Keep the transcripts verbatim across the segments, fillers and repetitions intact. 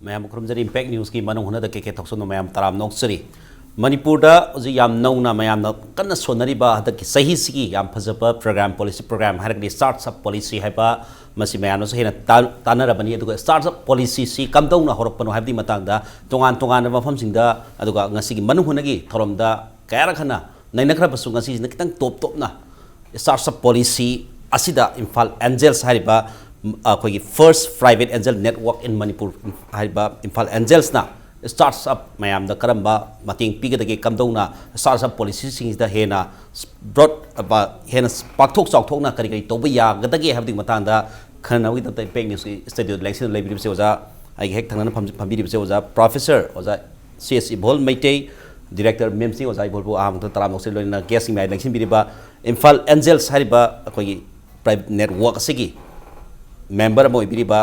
ꯃꯌꯥꯝ ꯈꯨꯔꯨꯝꯖꯔꯤ꯫ Impact Newsꯀꯤ ꯃꯅꯨꯡ ꯍꯨꯠꯅꯗ ꯀꯦ ꯀꯦ ꯊꯣꯛꯆꯣꯝꯅ ꯃꯌꯥꯝ ꯇꯔꯥꯝꯅ ꯑꯣꯛꯆꯔꯤ꯫ ꯃꯅꯤꯄꯨꯔꯗ ꯍꯧꯖꯤꯛ ꯌꯥꯝ ꯅꯧꯅ ꯃꯌꯥꯝꯅ ꯀꯟꯅ ꯁꯣꯟꯅꯔꯤꯕ ꯍꯟꯗꯛꯀꯤ ꯆꯍꯤꯁꯤꯒꯤ ꯌꯥꯝ ꯐꯖꯕ program, policy program ꯍꯥꯏꯔꯒꯗꯤ startup policy ꯍꯥꯏꯕ, ꯃꯁꯤ ꯃꯌꯥꯝꯅꯁꯨ ꯍꯦꯟꯅ ꯇꯥ-, ꯇꯥꯟꯅꯔꯕꯅꯤ꯫ ꯑꯗꯨꯒ startup policyꯁꯤ ꯀꯝꯗꯧꯅ ꯍꯧꯔꯛꯄꯅꯣ ꯍꯥꯏꯕꯒꯤ ꯃꯇꯥꯡꯗ ꯇꯣꯉꯥꯟ ꯇꯣꯉꯥꯟꯕ ꯃꯐꯝꯁꯤꯡꯗ, ꯑꯗꯨꯒ ꯉꯁꯤꯒꯤ ꯃꯅꯨꯡ ꯍꯨꯠꯅꯒꯤ ꯊꯧꯔꯝꯗ ꯀꯌꯥꯔꯛ ꯍꯟꯅ ꯅꯩꯅꯈ꯭ꯔꯕꯁꯨ, ꯉꯁꯤꯁꯤꯅ ꯈꯤꯇꯪ ꯇꯣꯞ ꯇꯣꯞꯅ startup policy ꯑꯁꯤꯗ ꯏꯝꯐꯥꯜ ꯑꯦꯟꯖꯦꯜꯁ ꯍꯥꯏꯔꯤꯕ, ꯎꯝ, ꯑꯩꯈꯣꯏꯒꯤ first private angel network in Manipur ꯍꯥꯏꯔꯤꯕ ꯏꯝꯐꯥꯜ ꯑꯦꯟꯖꯦꯜꯁꯅ startup ꯃꯌꯥꯝꯗ ꯀꯔꯝꯕ ꯃꯇꯦꯡ ꯄꯤꯒꯗꯒꯦ, ꯀꯝꯗꯧꯅ startup policyꯁꯤꯡꯁꯤꯗ ꯍꯦꯟꯅ broad, ꯍꯦꯟꯅ ꯄꯥꯛꯊꯣꯛ ꯆꯥꯎꯊꯣꯛꯅ ꯀꯔꯤ ꯀꯔꯤ ꯇꯧꯕ ꯌꯥꯒꯗꯒꯦ ꯍꯥꯏꯕꯗꯨꯒꯤ ꯃꯇꯥꯡꯗ ꯈꯟꯅꯅꯕꯒꯤꯗꯃꯛꯇ Impact Newsꯀꯤ studioꯗ ꯂꯦꯡꯁꯤꯟꯗꯨꯅ ꯂꯩꯕꯤꯔꯤꯕꯁꯦ ꯑꯣꯖꯥ, ꯑꯩꯒꯤ ꯍꯦꯛ ꯊꯪꯅꯅ ꯐꯝ-, ꯐꯝꯕꯤꯔꯤꯕꯁꯦ ꯑꯣꯖꯥ Professor ꯑꯣꯖꯥ ꯁꯤ ꯑꯦꯁ ꯏꯕꯣꯜ ꯃꯩꯇꯩ, Director, ꯃꯦꯝꯁꯤꯡ ꯑꯣꯖꯥ ꯏꯕꯣꯜꯕꯨ ꯑꯍꯥꯡꯕꯗ ꯇꯔꯥꯝꯅ ꯑꯣꯛꯆꯔꯤ꯫ ꯂꯣꯏꯅꯅ guestꯁꯤꯡ ꯃꯌꯥꯝ ꯂꯦꯡꯁꯤꯟꯕꯤꯔꯤꯕ ꯏꯝꯐꯥꯜ ꯑꯦꯟꯖꯦꯜꯁ ꯍꯥꯏꯔꯤꯕ ꯑꯩꯈꯣꯏꯒꯤ private network ꯑꯁꯤꯒꯤ member ꯑꯃ ꯑꯣꯏꯕꯤꯔꯤꯕ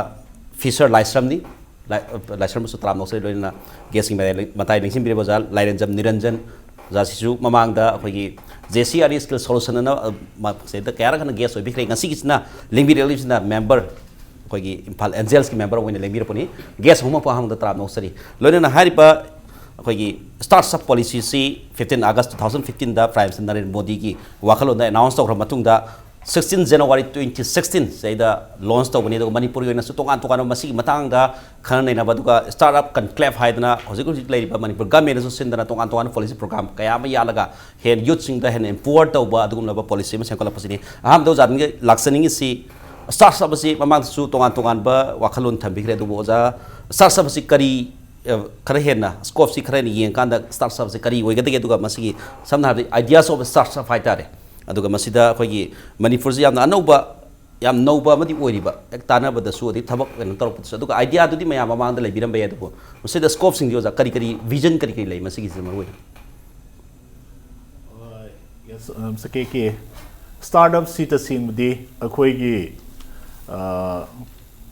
Fisher ꯂꯥꯏꯁ꯭ꯔꯝꯅꯤ꯫ ꯂꯥꯏ-, ꯂꯥꯏꯁ꯭ꯔꯝꯕꯨꯁꯨ ꯇꯔꯥꯝꯅ ꯑꯣꯛꯆꯔꯤ꯫ ꯂꯣꯏꯅꯅ guestꯁꯤꯡ ꯃꯌꯥꯝ ꯃꯇꯥꯏ ꯂꯦꯡꯁꯤꯟꯕꯤꯔꯤꯕ ꯑꯣꯖꯥ ꯂꯥꯏꯔꯦꯟꯖꯝ ꯅꯤꯔꯟꯖꯟ, ꯑꯣꯖꯥꯁꯤꯁꯨ ꯃꯃꯥꯡꯗ ꯑꯩꯈꯣꯏꯒꯤ J C R E Skill Solution ꯑꯅ, ꯑ, ꯃ-, ꯁꯤꯗ ꯀꯌꯥꯔꯛ ꯍꯟꯅ guest ꯑꯣꯏꯕꯤꯈ꯭ꯔꯦ꯫ ꯉꯁꯤꯒꯤꯁꯤꯅ ꯂꯦꯡꯕꯤꯔꯛꯂꯤꯕꯁꯤꯅ member, ꯑꯩꯈꯣꯏꯒꯤ ꯏꯝꯐꯥꯜ ꯑꯦꯟꯖꯦꯜꯁꯀꯤ member ꯑꯣꯏꯅ ꯂꯦꯡꯕꯤꯔꯛꯄꯅꯤ꯫ Guest ꯑꯍꯨꯝꯃꯛꯄꯨ ꯑꯍꯥꯟꯕꯗ ꯇꯔꯥꯝꯅ ꯑꯣꯛꯆꯔꯤ꯫ ꯂꯣꯏꯅꯅ ꯍꯥꯏꯔꯤꯕ ꯑꯩꯈꯣꯏꯒꯤ startup policyꯁꯤ fifteen August two thousand fifteenꯗ Prime Minister Narendra ꯃꯣꯗꯤꯒꯤ ꯋꯥꯈꯜꯂꯣꯟꯗ announce ꯇꯧꯈ꯭ꯔ ꯃꯇꯨꯡꯗ, sixteen January twenty sixteen ꯁꯤꯗꯩꯗ launch ꯇꯧꯒꯅꯤ꯫ ꯑꯗꯨꯒ ꯃꯅꯤꯄꯨꯔꯒꯤ ꯑꯣꯏꯅꯁꯨ ꯇꯣꯉꯥꯟ ꯇꯣꯉꯥꯟꯕ ꯃꯁꯤꯒꯤ ꯃꯇꯥꯡꯗ ꯈꯟꯅ ꯅꯩꯅꯕ, ꯑꯗꯨꯒ startup conclave ꯍꯥꯏꯗꯅ ꯍꯧꯖꯤꯛ ꯍꯧꯖꯤꯛ ꯂꯩꯔꯤꯕ ꯃꯅꯤꯄꯨꯔ governmentꯅꯁꯨ ꯁꯤꯟꯗꯅ ꯇꯣꯉꯥꯟ ꯇꯣꯉꯥꯟꯕ policy program ꯀꯌꯥ ꯑꯃ ꯌꯥꯠꯂꯒ ꯍꯦꯟꯅ youthꯁꯤꯡꯗ ꯍꯦꯟꯅ empower ꯇꯧꯕ ꯑꯗꯨꯒꯨꯝꯂꯕ policy ꯑꯃ ꯁꯦꯝꯒꯠꯂꯛꯄꯁꯤꯅꯤ꯫ ꯑꯍꯥꯟꯕꯗ ꯑꯣꯖꯥꯗꯒꯤ ꯂꯥꯛꯆꯅꯤꯡꯉꯤꯁꯤ, startup ꯑꯁꯤ ꯃꯃꯥꯡꯗꯁꯨ ꯇꯣꯉꯥꯟ ꯇꯣꯉꯥꯟꯕ ꯋꯥꯈꯜꯂꯣꯟ ꯊꯝꯕꯤꯈ꯭ꯔꯦ, ꯑꯗꯨꯕꯨ ꯑꯣꯖꯥ, startup ꯑꯁꯤ ꯀꯔꯤ, ꯑ, ꯈꯔ ꯍꯦꯟꯅ scopeꯁꯤ ꯈꯔ ꯍꯦꯟꯅ ꯌꯦꯡꯉꯀꯥꯟꯗ startup ꯑꯁꯤ ꯀꯔꯤ ꯑꯣꯏꯒꯗꯒꯦ, ꯑꯗꯨꯒ ꯃꯁꯤꯒꯤ ꯁꯝꯅ ꯍꯥꯏꯔꯕꯗ ideas of startup ꯍꯥꯏꯇꯥꯔꯦ, ꯑꯗꯨꯒ ꯃꯁꯤꯗ ꯑꯩꯈꯣꯏꯒꯤ ꯃꯅꯤꯄꯨꯔꯁꯤ ꯌꯥꯝꯅ ꯑꯅꯧꯕ, ꯌꯥꯝ ꯅꯧꯕ ꯑꯃꯗꯤ ꯑꯣꯏꯔꯤꯕ, ꯍꯦꯛ ꯇꯥꯟꯅꯕꯗꯁꯨ ꯑꯗꯩ ꯊꯕꯛ ꯀꯩꯅꯣ ꯇꯧꯔꯛꯄꯗꯁꯨ, ꯑꯗꯨꯒ ideaꯗꯨꯗꯤ ꯃꯌꯥꯝ ꯃꯃꯥꯡꯗ ꯂꯩꯕꯤꯔꯝꯕ ꯌꯥꯏ, ꯑꯗꯨꯕꯨ ꯃꯁꯤꯗ scopeꯁꯤꯡꯗꯤ ꯑꯣꯖꯥ ꯀꯔꯤ ꯀꯔꯤ vision ꯀꯔꯤ ꯀꯔꯤ ꯂꯩ ꯃꯁꯤꯒꯤꯁꯤ ꯃꯔꯨ ꯑꯣꯏꯅ? Yes, um, Mister K K, startupꯁꯤ ꯇꯁꯦꯡꯕꯗꯤ ꯑꯩꯈꯣꯏꯒꯤ, ꯑ,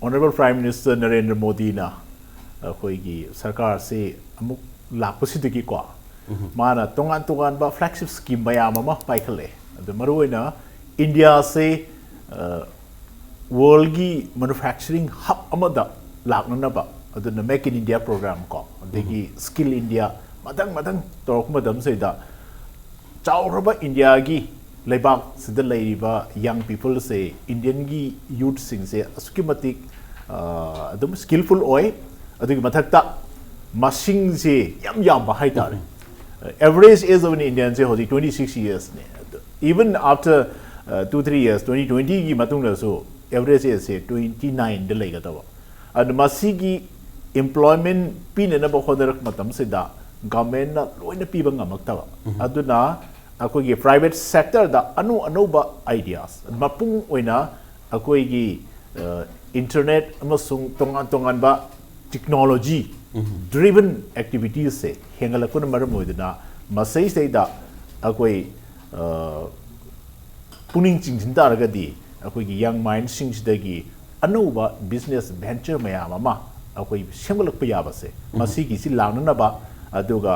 Honourable Prime Minister ꯅꯔꯦꯟꯗ꯭ꯔ ꯃꯣꯗꯤꯅ ꯑꯩꯈꯣꯏꯒꯤ ꯁꯔꯀꯥꯔꯁꯤ ꯑꯃꯨꯛ ꯂꯥꯛꯄꯁꯤꯗꯒꯤꯀꯣ, ꯃꯥꯅ ꯇꯣꯉꯥꯟ ꯇꯣꯉꯥꯟꯕ flagship scheme ꯃꯌꯥꯝ ꯑꯃ ꯄꯥꯏꯈꯠꯂꯛꯑꯦ꯫ ꯑꯗꯨ ꯃꯔꯨꯑꯣꯏꯅ ꯏꯟꯗꯤꯌꯥꯁꯦ, ꯑ, worldꯒꯤ manufacturing hub ꯑꯃꯗ ꯂꯥꯛꯅꯅꯕ ꯑꯗꯨꯅ Make in India program ꯀꯣ, ꯑꯗꯒꯤ Skill India, ꯃꯊꯪ ꯃꯊꯪ ꯇꯧꯔꯛꯄ ꯃꯇꯝꯁꯤꯗ ꯆꯥꯎꯈ꯭ꯔꯕ ꯏꯟꯗꯤꯌꯥꯒꯤ ꯂꯩꯕꯥꯛꯁꯤꯗ ꯂꯩꯔꯤꯕ young peopleꯁꯦ, ꯏꯟꯗꯤꯌꯟꯒꯤ ꯌꯨꯠꯁꯤꯡꯁꯦ ꯑꯁꯨꯛꯀꯤ ꯃꯇꯤꯛ ꯑ, ꯑꯗꯨꯝ skillful ꯑꯣꯏ꯫ ꯑꯗꯨꯒꯤ ꯃꯊꯛꯇ ꯃꯁꯤꯡꯁꯦ ꯌꯥꯝ ꯌꯥꯝꯕ ꯍꯥꯏꯇꯥꯔꯦ꯫ Average age of an Indianꯁꯦ ꯍꯧꯖꯤꯛ twenty six yearsꯅꯦ꯫ Even after uh, two three years, twenty twentyꯒꯤ ꯃꯇꯨꯡꯗꯁꯨ average ageꯁꯦ twenty nineꯗ ꯂꯩꯒꯗꯕ꯫ ꯑꯗꯨ ꯃꯁꯤꯒꯤ employment ꯄꯤꯅꯅꯕ ꯍꯣꯠꯅꯔꯛꯄ ꯃꯇꯝꯁꯤꯗ governmentꯅ ꯂꯣꯏꯅ ꯄꯤꯕ ꯉꯝꯃꯛꯇꯕ꯫ ꯑꯗꯨꯅ ꯑꯩꯈꯣꯏꯒꯤ private sectorꯗ ꯑꯅꯧ ꯑꯅꯧꯕ ideas, ꯃꯄꯨꯡ ꯑꯣꯏꯅ ꯑꯩꯈꯣꯏꯒꯤ ꯑ, internet ꯑꯃꯁꯨꯡ ꯇꯣꯉꯥꯟ ꯇꯣꯉꯥꯟꯕ technology driven activitiesꯁꯦ ꯍꯦꯟꯒꯠꯂꯛꯄꯅ ꯃꯔꯝ ꯑꯣꯏꯗꯨꯅ ꯃꯁꯤꯗꯩꯗ ꯑꯩꯈꯣꯏ ꯑ, ꯄꯨꯛꯅꯤꯡ ꯆꯤꯡꯁꯤꯟ ꯇꯥꯔꯒꯗꯤ ꯑꯩꯈꯣꯏꯒꯤ young mindꯁꯤꯡꯁꯤꯗꯒꯤ ꯑꯅꯧꯕ business venture ꯃꯌꯥꯝ ꯑꯃ ꯑꯩꯈꯣꯏ ꯁꯦꯝꯒꯠꯂꯛꯄ ꯌꯥꯕꯁꯦ, ꯃꯁꯤꯒꯤꯁꯤ ꯂꯥꯛꯅꯅꯕ, ꯑꯗꯨꯒ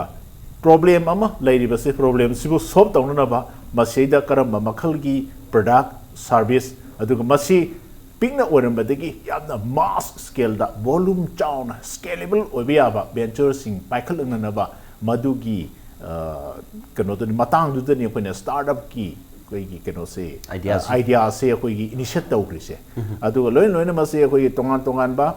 problem ꯑꯃ ꯂꯩꯔꯤꯕꯁꯦ, problemꯁꯤꯕꯨ solve ꯇꯧꯅꯅꯕ ꯃꯁꯤꯗ ꯀꯔꯝꯕ ꯃꯈꯜꯒꯤ product, service, ꯑꯗꯨꯒ ꯃꯁꯤ ꯄꯤꯛꯅ ꯑꯣꯏꯔꯝꯕꯗꯒꯤ ꯌꯥꯝꯅ mass scaleꯗ, volume ꯆꯥꯎꯅ scalable ꯑꯣꯏꯕ ꯌꯥꯕ ventureꯁꯤꯡ ꯄꯥꯏꯈꯠꯂꯛꯅꯅꯕ ꯃꯗꯨꯒꯤ ꯑ, ꯀꯩꯅꯣꯗꯨꯅꯤ, ꯃꯇꯥꯡꯗꯨꯗꯅꯤ ꯑꯩꯈꯣꯏꯅ startupꯀꯤ ꯑꯩꯈꯣꯏꯒꯤ ꯀꯩꯅꯣꯁꯦ, Ideaꯁꯦ꯫ Ideaꯁꯦ ꯑꯩꯈꯣꯏꯒꯤ initiate ꯇꯧꯈ꯭ꯔꯤꯁꯦ꯫ ꯑꯗꯨꯒ ꯂꯣꯏꯅ ꯂꯣꯏꯅ ꯃꯁꯤ ꯑꯩꯈꯣꯏꯒꯤ ꯇꯣꯉꯥꯟ ꯇꯣꯉꯥꯟꯕ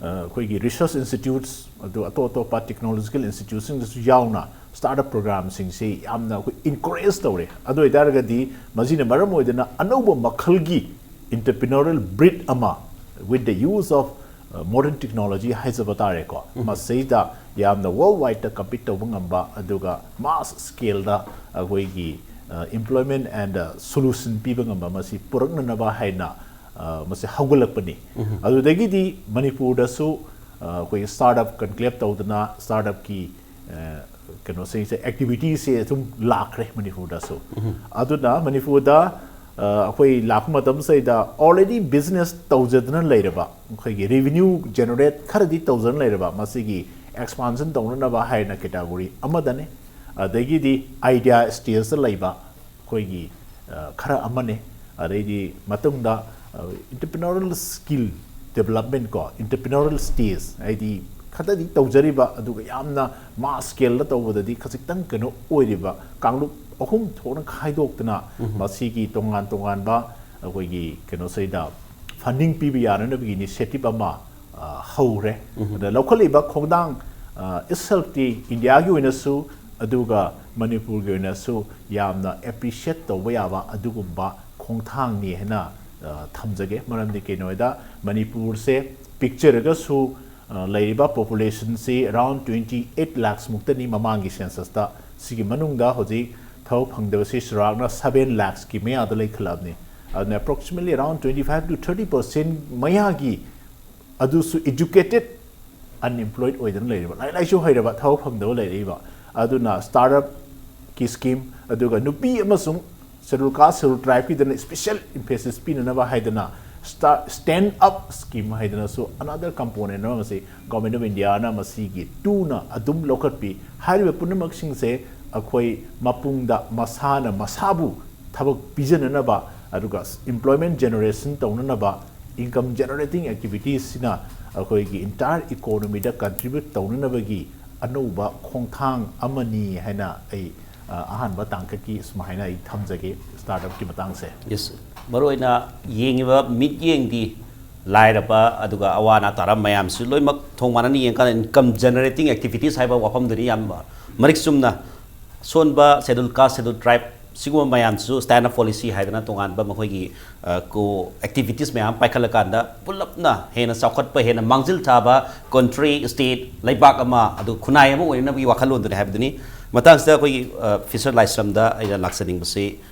ꯑ, ꯑꯩꯈꯣꯏꯒꯤ research institutes, ꯑꯗꯨ ꯑꯇꯣꯞ ꯑꯇꯣꯞꯄ technological instituteꯁꯤꯡꯗꯁꯨ ꯌꯥꯎꯅ startup programꯁꯤꯡꯁꯤ ꯌꯥꯝꯅ ꯑꯩꯈꯣꯏ encourage ꯇꯧꯔꯦ꯫ ꯑꯗꯨ ꯑꯣꯏꯇꯥꯔꯒꯗꯤ ꯃꯁꯤꯅ ꯃꯔꯝ ꯑꯣꯏꯗꯨꯅ ꯑꯅꯧꯕ ꯃꯈꯜꯒꯤ entrepreneurial breed ꯑꯃ, with the use of uh, modern technology ꯍꯥꯏꯖꯕ ꯇꯥꯔꯦꯀꯣ, ꯃꯁꯤꯗ ꯌꯥꯝꯅ worldwideꯇ compete ꯇꯧꯕ ꯉꯝꯕ, ꯑꯗꯨꯒ mass scaleꯗ ꯑꯩꯈꯣꯏꯒꯤ uh, employment and uh, solution ꯄꯤꯕ ꯉꯝꯕ ꯃꯁꯤ ꯄꯨꯔꯛꯅꯅꯕ ꯍꯥꯏꯅ ꯑ, ꯃꯁꯤ ꯍꯧꯒꯠꯂꯛꯄꯅꯤ꯫ ꯑꯗꯨꯗꯒꯤꯗꯤ ꯃꯅꯤꯄꯨꯔꯗꯁꯨ ꯑ, ꯑꯩꯈꯣꯏ startup conclave ꯇꯧꯗꯅ startupꯀꯤ ꯑ, ꯀꯩꯅꯣꯁꯤꯡꯁꯦ, activityꯁꯦ ꯑꯗꯨꯝ ꯂꯥꯛꯈ꯭ꯔꯦ ꯃꯅꯤꯄꯨꯔꯗꯁꯨ꯫ ꯑꯗꯨꯅ ꯃꯅꯤꯄꯨꯔꯗ ꯑ, ꯑꯩꯈꯣꯏ ꯂꯥꯛꯄ ꯃꯇꯝꯁꯤꯗ already business ꯇꯧꯖꯗꯅ ꯂꯩꯔꯕ, ꯑꯩꯈꯣꯏꯒꯤ revenue generate ꯈꯔꯗꯤ ꯇꯧꯖꯅ ꯂꯩꯔꯕ, ꯃꯁꯤꯒꯤ expansion ꯇꯧꯅꯅꯕ ꯍꯥꯏꯅ category ꯑꯃꯗꯅꯤ꯫ ꯑꯗꯒꯤꯗꯤ idea stageꯇ ꯂꯩꯕ ꯑꯩꯈꯣꯏꯒꯤ ꯑ, ꯈꯔ ꯑꯃꯅꯤ꯫ ꯑꯗꯩꯗꯤ ꯃꯇꯨꯡꯗ ꯑ, entrepreneurial skill development ꯀꯣ, entrepreneurial stage, ꯍꯥꯏꯗꯤ ꯈꯛꯇꯗꯤ ꯇꯧꯖꯔꯤꯕ, ꯑꯗꯨꯒ ꯌꯥꯝꯅ mass scale ꯗ ꯇꯧꯕꯗꯗꯤ ꯈꯖꯤꯛꯇꯪ ꯀꯩꯅꯣ ꯑꯣꯏꯔꯤꯕ ꯀꯥꯡꯂꯨꯞ ꯑꯍꯨꯝ ꯊꯣꯛꯅ ꯈꯥꯏꯗꯣꯛꯇꯅ ꯃꯁꯤꯒꯤ ꯇꯣꯉꯥꯟ ꯇꯣꯉꯥꯟꯕ ꯑꯩꯈꯣꯏꯒꯤ ꯀꯩꯅꯣꯁꯤꯗ funding ꯄꯤꯕ ꯌꯥꯅꯅꯕꯒꯤ initiative ꯑꯃ ꯑ, ꯍꯧꯔꯦ꯫ ꯑꯗ ꯂꯧꯈꯠꯂꯤꯕ ꯈꯣꯡꯊꯥꯡ, ꯑ, itself ꯇꯤ ꯏꯟꯗꯤꯌꯥꯒꯤ ꯑꯣꯏꯅꯁꯨ ꯑꯗꯨꯒ ꯃꯅꯤꯄꯨꯔꯒꯤ ꯑꯣꯏꯅꯁꯨ ꯌꯥꯝꯅ appreciate ꯇꯧꯕ ꯌꯥꯕ ꯑꯗꯨꯒꯨꯝꯕ ꯈꯣꯡꯊꯥꯡꯅꯤ ꯍꯥꯏꯅ, ꯑ, ꯊꯝꯖꯒꯦ꯫ ꯃꯔꯝꯗꯤ ꯀꯩꯅꯣ ꯍꯥꯏꯗ ꯃꯅꯤꯄꯨꯔꯁꯦ ꯄꯤꯛꯆꯔꯒꯁꯨ, ꯑ, ꯂꯩꯔꯤꯕ population ꯁꯤ around twenty eight lakhs ꯃꯨꯛꯇꯅꯤ ꯃꯃꯥꯡꯒꯤ census ꯇ꯫ ꯁꯤꯒꯤ ꯃꯅꯨꯡꯗ ꯍꯧꯖꯤꯛ ꯊꯕꯛ ꯐꯪꯗꯕꯁꯤ ꯆꯥꯎꯔꯥꯛꯅ seven lakhs ꯀꯤ ꯃꯌꯥꯗ ꯂꯩꯈꯠꯂꯛꯑꯕꯅꯤ꯫ ꯑꯗꯨꯅ approximately around twenty five to thirty percent ꯃꯌꯥꯒꯤ ꯑꯗꯨꯁꯨ educated unemployed ꯑꯣꯏꯗꯅ ꯂꯩꯔꯤꯕ, ꯂꯥꯏꯔꯤꯛ ꯂꯥꯏꯁꯨ ꯍꯩꯔꯕ ꯊꯕꯛ ꯐꯪꯗꯕ ꯂꯩꯔꯛꯏꯕ꯫ ꯑꯗꯨꯅ startup ꯀꯤ scheme, ꯑꯗꯨꯒ ꯅꯨꯄꯤ ꯑꯃꯁꯨꯡ schedule caste, schedule tribe ꯀꯤꯗꯅ special emphasis ꯄꯤꯅꯅꯕ ꯍꯥꯏꯗꯅ sta-, stand up scheme ꯍꯥꯏꯗꯅꯁꯨ another component ꯑꯃ ꯃꯁꯤ Government of India ꯅ ꯃꯁꯤꯒꯤ two ꯅ ꯑꯗꯨꯝ ꯂꯧꯈꯠꯄꯤ꯫ ꯍꯥꯏꯔꯤꯕ ꯄꯨꯝꯅꯃꯛꯁꯤꯡꯁꯦ ꯑꯩꯈꯣꯏ ꯃꯄꯨꯡꯗ ꯃꯁꯥꯅ ꯃꯁꯥꯕꯨ ꯊꯕꯛ ꯄꯤꯖꯅꯅꯕ, ꯑꯗꯨꯒ employment generation ꯇꯧꯅꯅꯕ, income generating activities ꯁꯤꯅ ꯑꯩꯈꯣꯏꯒꯤ entire economy ꯗ contribute ꯇꯧꯅꯅꯕꯒꯤ ꯑꯅꯧꯕ ꯈꯣꯡꯊꯥꯡ ꯑꯃꯅꯤ ꯍꯥꯏꯅ ꯑꯩ, ꯑ, ꯑꯍꯥꯟꯕ ꯇꯥꯡꯀꯛꯀꯤ ꯁꯨꯃꯥꯏꯅ ꯑꯩ ꯊꯝꯖꯒꯦ startup ꯀꯤ ꯃꯇꯥꯡꯁꯦ꯫ Yes, ꯃꯔꯨꯑꯣꯏꯅ ꯌꯦꯡꯉꯤꯕ ꯃꯤꯠꯌꯦꯡꯗꯤ ꯂꯥꯏꯔꯕ ꯑꯗꯨꯒ ꯑꯋꯥ ꯑꯅꯥ ꯇꯥꯔꯕ ꯃꯌꯥꯝꯁꯤ ꯂꯣꯏꯅꯃꯛ ꯊꯣꯡ ꯃꯥꯟꯅꯅ ꯌꯦꯡꯀꯥꯟꯗ income generating activities ꯍꯥꯏꯕ ꯋꯥꯐꯝꯗꯨꯅꯤ ꯌꯥꯝ ꯃꯔꯤꯛ ꯆꯨꯝꯅ꯫ ꯁꯣꯟꯕ schedule caste, schedule tribe ꯁꯤꯒꯨꯝꯕ ꯃꯌꯥꯝꯁꯤꯁꯨ stand up policy ꯍꯥꯏꯗꯅ ꯇꯣꯉꯥꯟꯕ ꯃꯈꯣꯏꯒꯤ, ꯑ, ꯀꯣ activities ꯃꯌꯥꯝ ꯄꯥꯏꯈꯠꯂꯀꯥꯟꯗ ꯄꯨꯂꯞꯅ ꯍꯦꯟꯅ ꯆꯥꯎꯈꯠꯄ, ꯍꯦꯟꯅ ꯃꯥꯡꯖꯤꯜ ꯊꯥꯕ country, state, ꯂꯩꯕꯥꯛ ꯑꯃ, ꯑꯗꯨ ꯈꯨꯟꯅꯥꯏ ꯑꯃ ꯑꯣꯏꯅꯅꯕꯒꯤ ꯋꯥꯈꯜꯂꯣꯟꯗꯨꯅꯤ ꯍꯥꯏꯕꯗꯨꯅꯤ꯫ ꯃꯇꯥꯡꯁꯤꯗ ꯑꯩꯈꯣꯏꯒꯤ, ꯑ, ꯐꯤꯁꯔ ꯂꯥꯏꯁ꯭ꯔꯝꯗ ꯑꯩꯅ ꯂꯥꯛꯆꯅꯤꯡꯕꯁꯤ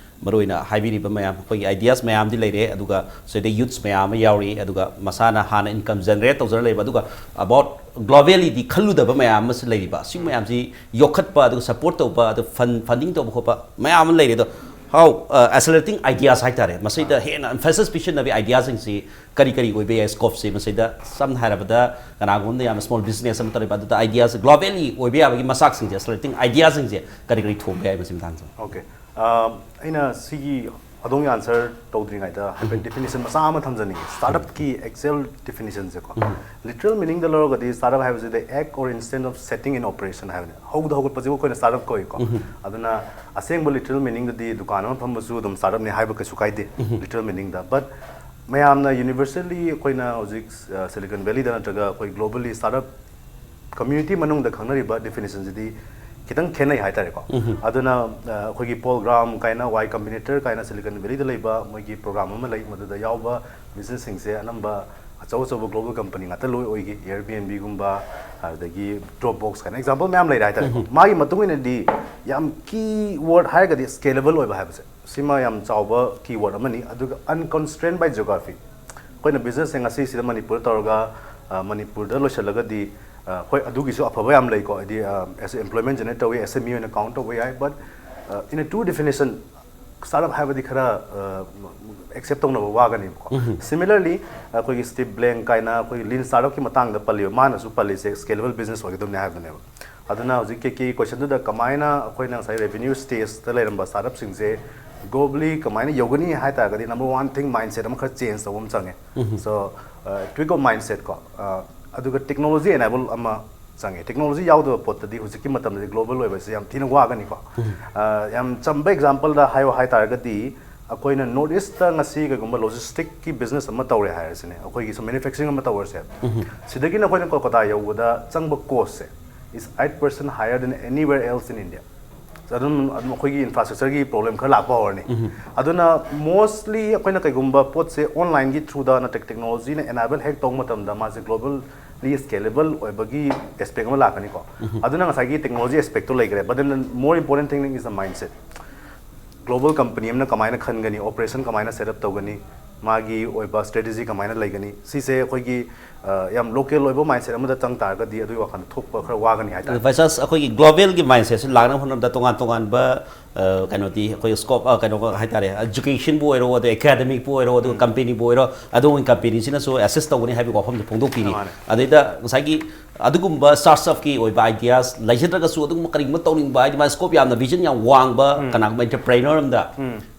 ꯃꯔꯨꯑꯣꯏꯅ ꯍꯥꯏꯕꯤꯔꯤꯕ ꯃꯌꯥꯝ, ꯑꯩꯈꯣꯏꯒꯤ ideas ꯃꯌꯥꯝꯗꯤ ꯂꯩꯔꯦ, ꯑꯗꯨꯒ ꯁꯤꯗ youths ꯃꯌꯥꯝ ꯑꯃ ꯌꯥꯎꯔꯤ, ꯑꯗꯨꯒ ꯃꯁꯥꯅ ꯍꯥꯟꯅ income generate ꯇꯧꯖꯔ ꯂꯩꯕ, ꯑꯗꯨꯒ about globally ꯗꯤ ꯈꯜꯂꯨꯗꯕ ꯃꯌꯥꯝ ꯑꯃꯁꯨ ꯂꯩꯔꯤꯕ, ꯁꯤ ꯃꯌꯥꯝꯁꯤ ꯌꯣꯛꯈꯠꯄ, ꯑꯗꯨꯒ support ꯇꯧꯕ, ꯑꯗꯨ fund, funding ꯇꯧꯕ ꯈꯣꯠꯄ ꯃꯌꯥꯝ ꯑꯃ ꯂꯩꯔꯦ꯫ ꯑꯗꯣ how, uh, accelerating ideas ꯍꯥꯏꯇꯥꯔꯦ, ꯃꯁꯤꯗ ꯍꯦꯟꯅ emphasis ꯄꯤꯁꯤꯟꯅꯕꯒꯤ ideas ꯁꯤꯡꯁꯤ ꯀꯔꯤ ꯀꯔꯤ ꯑꯣꯏꯕ ꯌꯥꯏ? Scope ꯁꯤ ꯃꯁꯤꯗ ꯁꯝꯅ ꯍꯥꯏꯔꯕꯗ ꯀꯅꯥꯒꯨꯝꯕ ꯑꯃꯅ ꯌꯥꯝꯅ small business ꯑꯃ ꯇꯧꯔꯤꯕ, ꯑꯗꯨꯗ ideas globally ꯑꯣꯏꯕ ꯌꯥꯕꯒꯤ ꯃꯆꯥꯛꯁꯤꯡꯁꯦ, accelerating ideas ꯁꯤꯡꯁꯦ ꯀꯔꯤ ꯀꯔꯤ ꯊꯣꯛꯄ ꯌꯥꯏ ꯃꯁꯤ ꯃꯇꯥꯡꯁꯤꯗ? Okay. ꯑ, ꯑꯩꯅ ꯁꯤꯒꯤ ꯑꯗꯣꯝꯒꯤ ꯑꯟꯁꯔ ꯇꯧꯗ꯭ꯔꯤꯉꯩꯗ ꯍꯥꯏꯐꯦꯠ ꯗꯤꯐꯤꯅꯤꯁꯟ ꯃꯆꯥ ꯑꯃ ꯊꯝꯖꯅꯤꯡꯉꯤ, ꯁ꯭ꯇꯥꯔꯠ ꯑꯞꯀꯤ ꯑꯦꯛꯆꯨꯑꯦꯜ ꯗꯤꯐꯤꯅꯤꯁꯟꯁꯦꯀꯣ꯫ ꯂꯤꯇꯔꯦꯜ ꯃꯤꯅꯤꯡꯗ ꯂꯧꯔꯒꯗꯤ ꯁ꯭ꯇꯥꯔꯠ ꯑꯞ ꯍꯥꯏꯕꯁꯤꯗꯤ act or instant of setting in operation ꯍꯥꯏꯕꯅꯤ꯫ ꯍꯧꯗ ꯍꯧꯒꯠꯄꯁꯤꯕꯨ ꯑꯩꯈꯣꯏꯅ ꯁ꯭ꯇꯥꯔꯠ ꯑꯞ ꯀꯧꯏꯀꯣ꯫ ꯑꯗꯨꯅ ꯑꯁꯦꯡꯕ ꯂꯤꯇꯔꯦꯜ ꯃꯤꯅꯤꯡꯗꯗꯤ ꯗꯨꯀꯥꯟ ꯑꯃ ꯐꯝꯕꯁꯨ ꯑꯗꯨꯝ ꯁ꯭ꯇꯥꯔꯠ ꯑꯞꯅꯤ ꯍꯥꯏꯕ ꯀꯩꯁꯨ ꯀꯥꯏꯗꯦ ꯂꯤꯇꯔꯦꯜ ꯃꯤꯅꯤꯡꯗ꯫ ꯕꯠ ꯃꯌꯥꯝꯅ ꯌꯨꯅꯤꯚꯔꯁꯦꯜꯂꯤ ꯑꯩꯈꯣꯏꯅ ꯍꯧꯖꯤꯛ ꯁꯤꯂꯤꯀꯟ ꯚꯦꯂꯤꯗ ꯅꯠꯇ꯭ꯔꯒ ꯑꯩꯈꯣꯏ ꯒ꯭ꯂꯣꯕꯜꯂꯤ ꯁ꯭ꯇꯥꯔꯠ ꯑꯞ ꯀꯝꯃ꯭ꯌꯨꯅꯤꯇꯤ ꯃꯅꯨꯡꯗ ꯈꯪꯅꯔꯤꯕ ꯗꯤꯐꯤꯅꯤꯁꯟꯁꯤꯗꯤ ꯈꯤꯇꯪ ꯈꯦꯠꯅꯩ ꯍꯥꯏꯇꯥꯔꯦꯀꯣ꯫ ꯑꯗꯨꯅ ꯑ, ꯑꯩꯈꯣꯏꯒꯤ ꯄꯣꯜ ꯒ꯭ꯔꯥꯝ ꯀꯥꯏꯅ, ꯋꯥꯏ ꯀꯝꯕꯤꯅꯦꯇꯔ ꯀꯥꯏꯅ ꯁꯤꯂꯤꯀꯟ ꯚꯦꯂꯤꯗ ꯂꯩꯕ ꯃꯣꯏꯒꯤ ꯄ꯭ꯔꯣꯒ꯭ꯔꯥꯝ ꯑꯃ ꯂꯩ, ꯃꯗꯨꯗ ꯌꯥꯎꯕ ꯕꯤꯖꯤꯅꯦꯁꯁꯤꯡꯁꯦ ꯑꯅꯝꯕ ꯑꯆꯧ ꯑꯆꯧꯕ ꯒ꯭ꯂꯣꯕꯜ ꯀꯝꯄꯅꯤ ꯉꯥꯛꯇ ꯂꯣꯏ ꯑꯣꯏꯈꯤ꯫ Airbnb ꯒꯨꯝꯕ, ꯑꯗꯒꯤ ꯗ꯭ꯔꯣꯞ ꯕꯣꯛꯁ ꯀꯥꯏꯅ ꯑꯦꯛꯖꯥꯝꯄꯜ ꯃꯌꯥꯝ ꯂꯩꯔꯦ ꯍꯥꯏꯇꯥꯔꯦꯀꯣ꯫ ꯃꯥꯒꯤ ꯃꯇꯨꯡ ꯏꯟꯅꯗꯤ ꯌꯥꯝ ꯀꯤ ꯋꯥꯔꯗ ꯍꯥꯏꯔꯒꯗꯤ ꯁ꯭ꯀꯦꯂꯦꯕꯜ ꯑꯣꯏꯕ ꯍꯥꯏꯕꯁꯦ, ꯁꯤꯃ ꯌꯥꯝ ꯆꯥꯎꯕ ꯀꯤ ꯋꯥꯔꯗ ꯑꯃꯅꯤ꯫ ꯑꯗꯨꯒ unconstrained by geography, ꯑꯩꯈꯣꯏꯅ ꯕꯤꯖꯤꯅꯦꯁꯁꯦ ꯉꯁꯤ ꯁꯤꯗ ꯃꯅꯤꯄꯨꯔꯗ ꯇꯧꯔꯒ, ꯑ, ꯃꯅꯤꯄꯨꯔꯗ ꯂꯣꯏꯁꯤꯜꯂꯒꯗꯤ, ꯑ, ꯍꯣꯏ, ꯑꯗꯨꯒꯤꯁꯨ ꯑꯐꯕ ꯌꯥꯝ ꯂꯩꯀꯣ, ꯍꯥꯏꯗꯤ, ꯑ, as employment generate ꯇꯧꯋꯤ, ꯑꯦꯁ ꯑꯦꯝ ꯏ ꯑꯣꯏꯅ ꯀꯥꯎꯟ ꯇꯧꯕ ꯌꯥꯏ꯫ ꯕꯠ, ꯑ, in a true definition, start up ꯍꯥꯏꯕꯗꯤ ꯈꯔ, ꯑ, ꯑꯦꯛꯁꯦꯞ ꯇꯧꯅꯕ ꯋꯥꯒꯅꯦꯕꯀꯣ꯫ ꯁꯤꯃꯤꯂꯔꯂꯤ, ꯑꯩꯈꯣꯏꯒꯤ ꯁ꯭ꯇꯤꯚ ꯕ꯭ꯂꯦꯡ ꯀꯥꯏꯅ ꯑꯩꯈꯣꯏꯒꯤ ꯂꯤꯟ ꯁ꯭ꯇꯥꯔꯠ ꯑꯞꯀꯤ ꯃꯇꯥꯡꯗ ꯄꯜꯂꯤꯕ, ꯃꯥꯅꯁꯨ ꯄꯜꯂꯤꯁꯦ ꯁ꯭ꯀꯦꯂꯦꯕꯜ ꯕꯤꯖꯤꯅꯦꯁ ꯑꯣꯏꯒꯗꯕꯅꯤ ꯍꯥꯏꯕꯅꯦꯕ꯫ ꯑꯗꯨꯅ ꯍꯧꯖꯤꯛ ꯀꯦ ꯀꯦꯒꯤ ꯀꯣꯏꯁꯟꯗꯨꯗ ꯀꯃꯥꯏꯅ ꯑꯩꯈꯣꯏꯅ ꯉꯁꯥꯏ ꯔꯦꯚꯤꯅ꯭ꯌꯨ ꯁ꯭ꯇꯦꯖꯇ ꯂꯩꯔꯝꯕ ꯁ꯭ꯇꯥꯔꯠ ꯑꯞꯁꯤꯡꯁꯦ ꯒ꯭ꯂꯣꯕꯂꯤ ꯀꯃꯥꯏꯅ ꯌꯧꯒꯅꯤ ꯍꯥꯏ ꯇꯥꯔꯒꯗꯤ, ꯅꯝꯕꯔ ꯋꯥꯟ ꯊꯤꯡ, ꯃꯥꯏꯟꯁꯦꯠ ꯑꯃ ꯈꯔ ꯆꯦꯟꯖ ꯇꯧꯕ ꯑꯃ ꯆꯪꯉꯦ꯫ ꯁꯣ, ꯇ꯭ꯋꯤꯛ ꯑꯣꯐ ꯃꯥꯏꯟꯁꯦꯠ ꯀꯣ, ꯑ, ꯑꯗꯨꯒ ꯇꯦꯛꯅꯣꯂꯣꯖꯤ ꯑꯦꯅꯦꯕꯜ ꯑꯃ ꯆꯪꯉꯦ꯫ ꯇꯦꯛꯅꯣꯂꯣꯖꯤ ꯌꯥꯎꯗꯕ ꯄꯣꯠꯇꯗꯤ ꯍꯧꯖꯤꯛꯀꯤ ꯃꯇꯝꯗꯗꯤ ꯒ꯭ꯂꯣꯕꯜ ꯑꯣꯏꯕꯁꯦ ꯌꯥꯝ ꯊꯤꯅ ꯋꯥꯒꯅꯤꯀꯣ꯫ ꯑ, ꯌꯥꯝ ꯆꯝꯕ ꯑꯦꯛꯖꯥꯝꯄꯜꯗ ꯍꯥꯏꯌꯣ ꯍꯥꯏ ꯇꯥꯔꯒꯗꯤ, ꯑꯩꯈꯣꯏꯅ ꯅꯣꯔꯠ ꯏꯁꯇ ꯉꯁꯤ ꯀꯩꯒꯨꯝꯕ ꯂꯣꯖꯤꯁꯇꯤꯛꯀꯤ ꯕꯤꯖꯤꯅꯦꯁ ꯑꯃ ꯇꯧꯔꯦ ꯍꯥꯏꯔꯁꯤꯅꯦ, ꯑꯩꯈꯣꯏꯒꯤ ꯁꯨꯝ ꯃꯦꯅꯨꯐꯦꯛꯆꯔꯤꯡ ꯑꯃ ꯇꯧꯔꯁꯦ, ꯁꯤꯗꯒꯤꯅ ꯑꯩꯈꯣꯏꯅ ꯀꯣꯜꯀꯇꯥ ꯌꯧꯕꯗ ꯆꯪꯕ ꯀꯣꯁꯁꯦ is eight percent higher than anywhere else in India. ꯑꯗꯨꯝ, ꯑꯗꯨꯝ ꯑꯩꯈꯣꯏꯒꯤ ꯏꯟꯐ꯭ꯔꯥꯁ꯭ꯇ꯭ꯔꯛꯆꯔꯒꯤ ꯄ꯭ꯔꯣꯕ꯭ꯂꯦꯝ ꯈꯔ ꯂꯥꯛꯄ ꯍꯧꯔꯅꯤ꯫ ꯑꯗꯨꯅ ꯃꯣꯁꯂꯤ ꯑꯩꯈꯣꯏꯅ ꯀꯩꯒꯨꯝꯕ ꯄꯣꯠꯁꯦ ꯑꯣꯟꯂꯥꯏꯟꯒꯤ ꯊ꯭ꯔꯨꯗ ꯅꯠꯇ꯭ꯔꯒ ꯇꯦꯛꯅꯣꯂꯣꯖꯤꯅ ꯑꯦꯅꯦꯕꯜ ꯍꯦꯛ ꯇꯧꯕ ꯃꯇꯝꯗ ꯃꯥꯁꯦ ꯒ꯭ꯂꯣꯕꯜꯂꯤ ꯁ꯭ꯀꯦꯂꯦꯕꯜ ꯑꯣꯏꯕꯒꯤ ꯑꯦꯁꯄꯦꯛ ꯑꯃ ꯂꯥꯛꯀꯅꯤꯀꯣ꯫ ꯑꯗꯨꯅ ꯉꯁꯥꯏꯒꯤ ꯇꯦꯛꯅꯣꯂꯣꯖꯤ ꯑꯦꯁꯄꯦꯛꯇꯣ ꯂꯩꯈ꯭ꯔꯦ, but then the more important thing is the mindset. Global company ꯑꯃꯅ ꯀꯃꯥꯏꯅ ꯈꯟꯒꯅꯤ, ꯑꯣꯄꯔꯦꯁꯟ ꯀꯃꯥꯏꯅ ꯁꯦꯠ ꯑꯞ ꯇꯧꯒꯅꯤ, ꯃꯥꯒꯤ ꯑꯣꯏꯕ ꯁ꯭ꯇ꯭ꯔꯦꯇꯦꯖꯤ ꯀꯃꯥꯏꯅ ꯂꯩꯒꯅꯤ, ꯁꯤꯁꯦ ꯑꯩꯈꯣꯏꯒꯤ, ꯑ, ꯌꯥꯝ ꯂꯣꯀꯦꯜ ꯑꯣꯏꯕ ꯃꯥꯏꯟꯁꯦꯠ ꯑꯃꯗ ꯆꯪ ꯇꯥꯔꯒꯗꯤ ꯑꯗꯨꯒꯤ ꯋꯥꯈꯜꯗ ꯊꯣꯛꯄ ꯈꯔ ꯋꯥꯒꯅꯤ ꯍꯥꯏꯇꯥꯔꯦ꯫ ꯚꯥꯏ ꯆꯥꯟꯁ ꯑꯩꯈꯣꯏꯒꯤ ꯒ꯭ꯂꯣꯕꯦꯜꯒꯤ ꯃꯥꯏꯟꯁꯦꯠꯁꯦ ꯂꯥꯛꯅꯕ ꯍꯣꯠꯅꯕꯗ ꯇꯣꯉꯥꯟ ꯇꯣꯉꯥꯟꯕ ꯀꯩꯅꯣꯗꯤ ꯑꯩꯈꯣꯏ ꯁ꯭ꯀꯣꯞ ꯀꯩꯅꯣ ꯍꯥꯏꯇꯥꯔꯦ, ꯑꯦꯖꯨꯀꯦꯁꯟꯕꯨ ꯑꯣꯏꯔꯣ, ꯑꯗꯨ ꯑꯦꯀꯥꯗꯃꯤꯛꯄꯨ ꯑꯣꯏꯔꯣ, ꯑꯗꯨꯒ ꯀꯝꯄꯦꯅꯤꯕꯨ ꯑꯣꯏꯔꯣ, ꯑꯗꯨꯒꯤ ꯀꯝꯄꯦꯅꯤꯁꯤꯅꯁꯨ ꯑꯦꯁꯤꯁ ꯇꯧꯒꯅꯤ ꯍꯥꯏꯕꯒꯤ ꯋꯥꯐꯝꯁꯦ ꯐꯣꯡꯗꯣꯛꯄꯤꯔꯤ꯫ ꯃꯥꯅꯦ꯫ ꯑꯗꯩꯗ ꯉꯁꯥꯏꯒꯤ ꯑꯗꯨꯒꯨꯝꯕ ꯁ꯭ꯇꯥꯔꯠ ꯑꯞꯀꯤ ꯑꯣꯏꯕ ꯑꯥꯏꯗꯤꯌꯥꯁ ꯂꯩꯖꯗ꯭ꯔꯒꯁꯨ, ꯑꯗꯨꯒꯨꯝꯕ ꯀꯔꯤꯒꯨꯝꯕ ꯇꯧꯅꯤꯡꯕ, ꯍꯥꯏꯗꯤ ꯃꯥ ꯁ꯭ꯀꯣꯞ ꯌꯥꯝꯅ, ꯚꯤꯖꯟ ꯌꯥꯝ ꯋꯥꯡꯕ ꯀꯅꯥꯒꯨꯝꯕ ꯑꯦꯟꯇꯔꯄ꯭ꯔꯦꯅꯔ ꯑꯝꯗ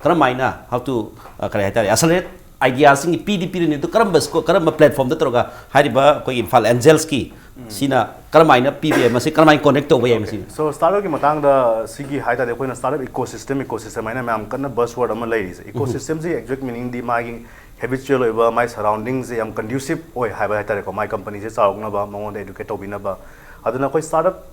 ꯀꯔꯝꯍꯥꯏꯅ, how to, ꯀꯔꯤ ꯍꯥꯏꯇꯥꯔꯦ, ꯑꯦꯁꯂꯔꯦꯠ ꯑꯥꯏꯗꯤꯌꯥꯁꯤꯡꯒꯤ ꯄꯤꯗꯤ ꯄꯤꯔꯤꯅꯤ, ꯑꯗꯨ ꯀꯔꯝꯕ ꯁ꯭ꯀꯣ-, ꯀꯔꯝꯕ ꯄ꯭ꯂꯦꯠꯐꯣꯝꯗ ꯇꯧꯔꯒ ꯍꯥꯏꯔꯤꯕ ꯑꯩꯈꯣꯏꯒꯤ ꯏꯝꯐꯥꯜ ꯑꯦꯟꯖꯦꯜꯁꯀꯤ ꯁꯤꯅ ꯀꯔꯝꯍꯥꯏꯅ ꯄꯤꯕ ꯌꯥꯏ, ꯃꯁꯤ ꯀꯔꯝꯍꯥꯏꯅ ꯀꯣꯅꯦꯛ ꯇꯧꯕ ꯌꯥꯏ? ꯃꯁꯤ ꯁꯣ ꯁ꯭ꯇꯥꯔꯠ ꯑꯞꯀꯤ ꯃꯇꯥꯡꯗ ꯁꯤꯒꯤ ꯍꯥꯏ ꯇꯥꯔꯗꯤ, ꯑꯩꯈꯣꯏꯅ start up eco system, eco system ꯍꯥꯏꯅ ꯃꯌꯥꯝ ꯀꯟꯅ ꯕꯖ ꯋꯥꯔꯗ ꯑꯃ ꯂꯩꯔꯤꯁꯦ꯫ ꯏꯀꯣ ꯁꯤꯁꯇꯦꯝꯁꯤ ꯑꯦꯛꯖꯦꯛ ꯃꯤꯅꯤꯡꯗꯤ ꯃꯥꯒꯤ ꯍꯦꯕꯤꯆꯨꯋꯦꯜ ꯑꯣꯏꯕ, ꯃꯥꯏ ꯁꯔꯥꯎꯟꯗꯤꯡꯁꯦ ꯌꯥꯝ ꯀꯟꯗ꯭ꯌꯨꯁꯤꯞ ꯑꯣꯏ ꯍꯥꯏꯕ ꯍꯥꯏ ꯇꯥꯔꯦꯀꯣ, ꯃꯥꯏ ꯀꯝꯄꯅꯤꯁꯦ ꯆꯥꯎꯔꯛꯅꯕ, ꯃꯉꯣꯟꯗ ꯑꯦꯗꯨꯀꯦꯠ ꯇꯧꯕꯤꯅꯕ꯫ ꯑꯗꯨꯅ ꯑꯩꯈꯣꯏ ꯁ꯭ꯇꯥꯔꯠ ꯑꯞ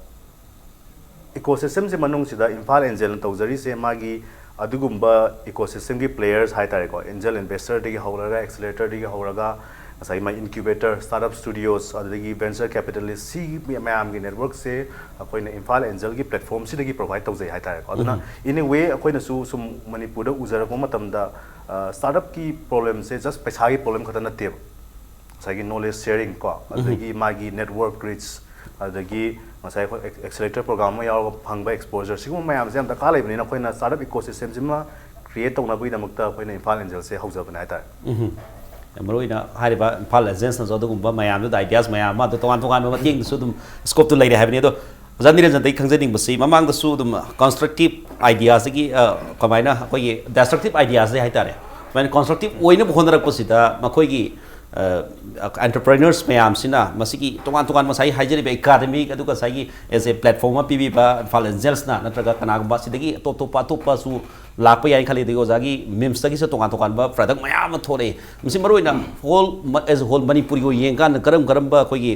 ꯏꯀꯣ ꯁꯤꯁꯇꯦꯝꯁꯤ ꯃꯅꯨꯡꯁꯤꯗ ꯏꯝꯐꯥꯜ ꯑꯦꯟꯖꯦꯜꯅ ꯇꯧꯖꯔꯤꯁꯦ, ꯃꯥꯒꯤ ꯑꯗꯨꯒꯨꯝꯕ ꯏꯀꯣ ꯁꯤꯁꯇꯦꯝꯒꯤ ꯄ꯭ꯂꯦꯌꯔꯁ ꯍꯥꯏ ꯇꯥꯔꯦꯀꯣ, ꯑꯦꯟꯖꯦꯜ ꯏꯟꯚꯦꯁꯇꯔꯗꯒꯤ ꯍꯧꯔꯒ, ꯑꯦꯛꯁꯤꯂꯦꯇꯔꯗꯒꯤ ꯍꯧꯔꯒ, ꯉꯁꯥꯏꯒꯤ ꯃꯥꯏ ꯏꯟꯀ꯭ꯌꯨꯕꯦꯇꯔ, ꯁ꯭ꯇꯥꯔꯠ ꯑꯞ ꯁ꯭ꯇꯨꯗꯤꯑꯣꯁ, ꯑꯗꯨꯗꯒꯤ ꯚꯦꯟꯆꯔ ꯀꯦꯄꯤꯇꯦꯂꯤꯁ, ꯁꯤ ꯃꯌꯥꯝꯒꯤ ꯅꯦꯠꯋꯔꯛꯁꯦ ꯑꯩꯈꯣꯏꯅ ꯏꯝꯐꯥꯜ ꯑꯦꯟꯖꯦꯜꯒꯤ ꯄ꯭ꯂꯦꯠꯐꯣꯝꯁꯤꯗꯒꯤ ꯄ꯭ꯔꯣꯚꯥꯏꯗ ꯇꯧꯖꯩ ꯍꯥꯏ ꯇꯥꯔꯦꯀꯣ꯫ ꯑꯗꯨꯅ, in a way, ꯑꯩꯈꯣꯏꯅꯁꯨ ꯁꯨꯝ ꯃꯅꯤꯄꯨꯔꯗ ꯎꯖꯔꯛꯄ ꯃꯇꯝꯗ, ꯁ꯭ꯇꯥꯔꯠ ꯑꯞꯀꯤ ꯄ꯭ꯔꯣꯕ꯭ꯂꯦꯝꯁꯦ ꯖꯁ ꯄꯩꯁꯥꯒꯤ ꯄ꯭ꯔꯣꯕ꯭ꯂꯦꯝ ꯈꯛꯇ ꯅꯠꯇꯦꯕ꯫ ꯉꯁꯥꯏꯒꯤ ꯅꯣꯂꯦꯖ ꯁꯦꯌꯔꯤꯡ ꯀꯣ, ꯑꯗꯒꯤ ꯃꯥꯒꯤ ꯅꯦꯠꯋꯔꯛ ꯔꯤꯆ, ꯑꯗꯒꯤ ꯉꯁꯥꯏ ꯑꯩꯈꯣꯏ ꯑꯦꯛꯁꯦꯂꯦꯇꯔ ꯄ꯭ꯔꯣꯒ꯭ꯔꯥꯝ ꯑꯃ ꯌꯥꯎꯔꯒ ꯐꯪꯕ ꯑꯦꯛꯁꯄꯣꯖꯔ, ꯁꯤꯒꯨꯝꯕ ꯃꯌꯥꯝꯁꯦ ꯌꯥꯝ ꯗꯔꯀꯥꯔ ꯂꯩꯕꯅꯤꯅ, ꯑꯩꯈꯣꯏꯅ ꯁ꯭ꯇꯥꯔꯠ ꯑꯞ ꯏꯀꯣ ꯁꯤꯁꯇꯦꯝꯁꯤꯃ ꯀ꯭ꯔꯤꯌꯦꯠ ꯇꯧꯅꯕꯒꯤꯗꯃꯛꯇ ꯑꯩꯈꯣꯏꯅ ꯏꯝꯐꯥꯜ ꯑꯦꯟꯖꯦꯜꯁꯦ ꯍꯧꯖꯕꯅꯦ ꯍꯥꯏꯇꯥꯔꯦ꯫ ꯎꯝ꯫ ꯌꯥꯝ ꯃꯔꯨ ꯑꯣꯏꯅ ꯍꯥꯏꯔꯤꯕ ꯏꯝꯐꯥꯜ ꯑꯦꯟꯖꯦꯜꯁꯅꯁꯨ ꯑꯗꯨꯒꯨꯝꯕ ꯃꯌꯥꯝꯗꯨꯗ, ꯑꯥꯏꯗꯤꯌꯥꯁ ꯃꯌꯥꯝ ꯑꯃ, ꯑꯗꯨ ꯇꯣꯉꯥꯟ ꯇꯣꯉꯥꯟꯕ ꯃꯇꯦꯡꯗꯁꯨ ꯑꯗꯨꯝ ꯁ꯭ꯀꯣꯞꯇꯨ ꯂꯩꯔꯦ ꯍꯥꯏꯕꯅꯤ꯫ ꯑꯗꯣ ꯑꯣꯖꯥ ꯅꯤꯔꯟꯖꯟꯗꯒꯤ ꯈꯪꯖꯅꯤꯡꯕꯁꯤ, ꯃꯃꯥꯡꯗꯁꯨ ꯑꯗꯨꯝ ꯀꯟꯁꯇ꯭ꯔꯛꯇꯤꯞ ꯑꯥꯏꯗꯤꯌꯥꯁꯤꯒꯤ, ꯑ, ꯀꯃꯥꯏꯅ ꯑꯩꯈꯣꯏꯒꯤ ꯗꯦꯁꯇ꯭ꯔꯛꯇꯤꯞ ꯑꯥꯏꯗꯤꯌꯥꯁꯤ ꯍꯥꯏ ꯇꯥꯔꯦ, ꯁꯨꯃꯥꯏꯅ ꯀꯟꯁꯇ꯭ꯔꯛꯇꯤꯞ ꯑꯣꯏꯅꯕ ꯍꯣꯠꯅꯔꯛꯄꯁꯤꯗ ꯃꯈꯣꯏꯒꯤ, ꯑ, ꯑꯦꯟꯇꯔꯄ꯭ꯔꯦꯅꯔꯁ ꯃꯌꯥꯝꯁꯤꯅ ꯃꯁꯤꯒꯤ ꯇꯣꯉꯥꯟ ꯇꯣꯉꯥꯟꯕ ꯉꯁꯥꯏ ꯍꯥꯏꯖꯔꯤꯕ ꯑꯦꯀꯥꯗꯃꯤꯛ, ꯑꯗꯨꯒ ꯉꯁꯥꯏꯒꯤ ꯑꯦꯁ ꯑꯦ ꯄ꯭ꯂꯦꯠꯐꯣꯝ ꯑꯃ ꯄꯤꯕꯤꯕ ꯏꯝꯐꯥꯜ ꯑꯦꯟꯖꯦꯜꯁꯅ, ꯅꯠꯇ꯭ꯔꯒ ꯀꯅꯥꯒꯨꯝꯕ ꯁꯤꯗꯒꯤ ꯑꯇꯣꯞ ꯑꯇꯣꯞꯄ, ꯑꯇꯣꯞꯄꯁꯨ ꯂꯥꯛꯄ ꯌꯥꯏꯅ ꯈꯜꯂꯤ꯫ ꯑꯗꯒꯤ ꯑꯣꯖꯥꯒꯤ ꯃꯤꯝꯁꯇꯒꯤꯁꯨ ꯇꯣꯉꯥꯟ ꯇꯣꯉꯥꯟꯕ ꯄ꯭ꯔꯗꯛ ꯃꯌꯥꯝ ꯑꯃ ꯊꯣꯛꯂꯛꯑꯦ꯫ ꯃꯁꯤ ꯃꯔꯨꯑꯣꯏꯅ ꯍꯣꯜ, as a whole, ꯃꯅꯤꯄꯨꯔꯒꯤ ꯑꯣꯏꯅ ꯌꯦꯡꯀꯥꯟꯗ ꯀꯔꯝ ꯀꯔꯝꯕ ꯑꯩꯈꯣꯏꯒꯤ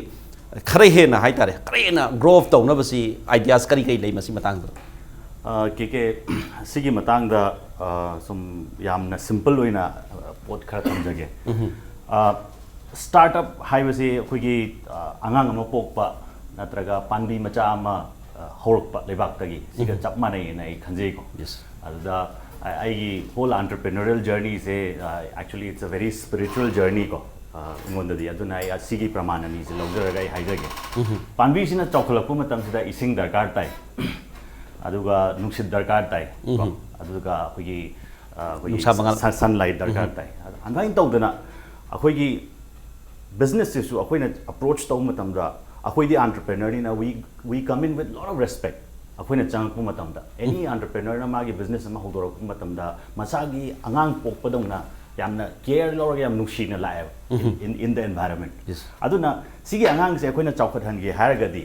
ꯈꯔ ꯍꯦꯟꯅ ꯍꯥꯏꯇꯥꯔꯦ, ꯈꯔ ꯍꯦꯟꯅ ꯒ꯭ꯔꯣ ꯑꯞ ꯇꯧꯅꯕꯁꯤ ꯑꯥꯏꯗꯤꯌꯥꯁ ꯀꯔꯤ ꯀꯔꯤ ꯂꯩ ꯃꯁꯤ ꯃꯇꯥꯡꯗ? ꯑ, ꯀꯦ ꯀꯦ, ꯁꯤꯒꯤ ꯃꯇꯥꯡꯗ, ꯑ, ꯁꯨꯝ ꯌꯥꯝꯅ ꯁꯤꯝꯄꯜ ꯑꯣꯏꯅ, ꯑ, ꯄꯣꯠ ꯈꯔ ꯊꯝꯖꯒꯦ꯫ ꯁ꯭ꯇꯥꯔꯠ ꯑꯞ ꯍꯥꯏꯕꯁꯤ ꯑꯩꯈꯣꯏꯒꯤ, ꯑ, ꯑꯉꯥꯡ ꯑꯃ ꯄꯣꯛꯄ ꯅꯠꯇ꯭ꯔꯒ ꯄꯥꯝꯕꯤ ꯃꯆꯥ ꯑꯃ, ꯑ, ꯍꯧꯔꯛꯄ ꯂꯩꯕꯥꯛꯇꯒꯤ, ꯁꯤꯒ ꯆꯞ ꯃꯥꯟꯅꯩꯅ ꯑꯩ ꯈꯟꯖꯩꯀꯣ꯫ Yes. ꯑꯗꯨꯗ ꯑ-, ꯑꯩꯒꯤ whole entrepreneurial journey ꯁꯦ, ꯑ, actually it's a very spiritual journey ꯀꯣ, ꯑ, ꯑꯩꯉꯣꯟꯗꯗꯤ꯫ ꯑꯗꯨꯅ ꯑꯩ ꯑꯁꯤꯒꯤ ꯄ꯭ꯔꯃꯥꯟ ꯑꯅꯤꯁꯦ ꯂꯧꯖꯔꯒ ꯑꯩ ꯍꯥꯏꯖꯒꯦ꯫ ꯄꯥꯝꯕꯤꯁꯤꯅ ꯆꯥꯎꯈꯠꯂꯛꯄ ꯃꯇꯝꯁꯤꯗ ꯏꯁꯤꯡ ꯗꯔꯀꯥꯔ ꯇꯥꯏ꯫ ꯑꯗꯨꯒ ꯅꯨꯡꯁꯤꯠ ꯗꯔꯀꯥꯔ ꯇꯥꯏ ꯀꯣ꯫ ꯑꯗꯨꯒ ꯑꯩꯈꯣꯏꯒꯤ ꯑ, ꯑꯩꯈꯣꯏꯒꯤ ꯅꯨꯡꯁꯥ ꯃꯉꯥꯜ꯫ ꯁꯟ ꯂꯥꯏꯠ ꯗꯔꯀꯥꯔ ꯇꯥꯏ꯫ ꯑꯗꯨꯃꯥꯏꯅ ꯇꯧꯗꯅ ꯑꯩꯈꯣꯏꯒꯤ ꯕꯤꯖꯤꯅꯦꯁꯁꯤꯁꯨ ꯑꯩꯈꯣꯏꯅ ꯑꯦꯄ꯭ꯔꯣꯆ ꯇꯧꯕ ꯃꯇꯝꯗ, ꯑꯩꯈꯣꯏꯗꯤ ꯑꯦꯟꯇꯔꯄ꯭ꯔꯦꯅꯔꯅꯤꯅ we we come in with lot of respect꯫ ꯑꯩꯈꯣꯏꯅ ꯆꯪꯉꯛꯄ ꯃꯇꯝꯗ, ꯑꯦꯅꯤ ꯑꯦꯟꯇꯔꯄ꯭ꯔꯦꯅꯔꯅ ꯃꯥꯒꯤ ꯕꯤꯖꯤꯅꯦꯁ ꯑꯃ ꯍꯧꯗꯣꯔꯛꯄ ꯃꯇꯝꯗ, ꯃꯁꯥꯒꯤ ꯑꯉꯥꯡ ꯄꯣꯛꯄꯗꯧꯅ ꯌꯥꯝꯅ ꯀꯦꯌꯔ ꯂꯧꯔꯒ ꯌꯥꯝ ꯅꯨꯡꯁꯤꯅ ꯂꯥꯛꯑꯦꯕ in in the environment꯫ Yes. ꯑꯗꯨꯅ ꯁꯤꯒꯤ ꯑꯉꯥꯡꯁꯦ ꯑꯩꯈꯣꯏꯅ ꯆꯥꯎꯈꯠꯍꯟꯒꯦ ꯍꯥꯏꯔꯒꯗꯤ,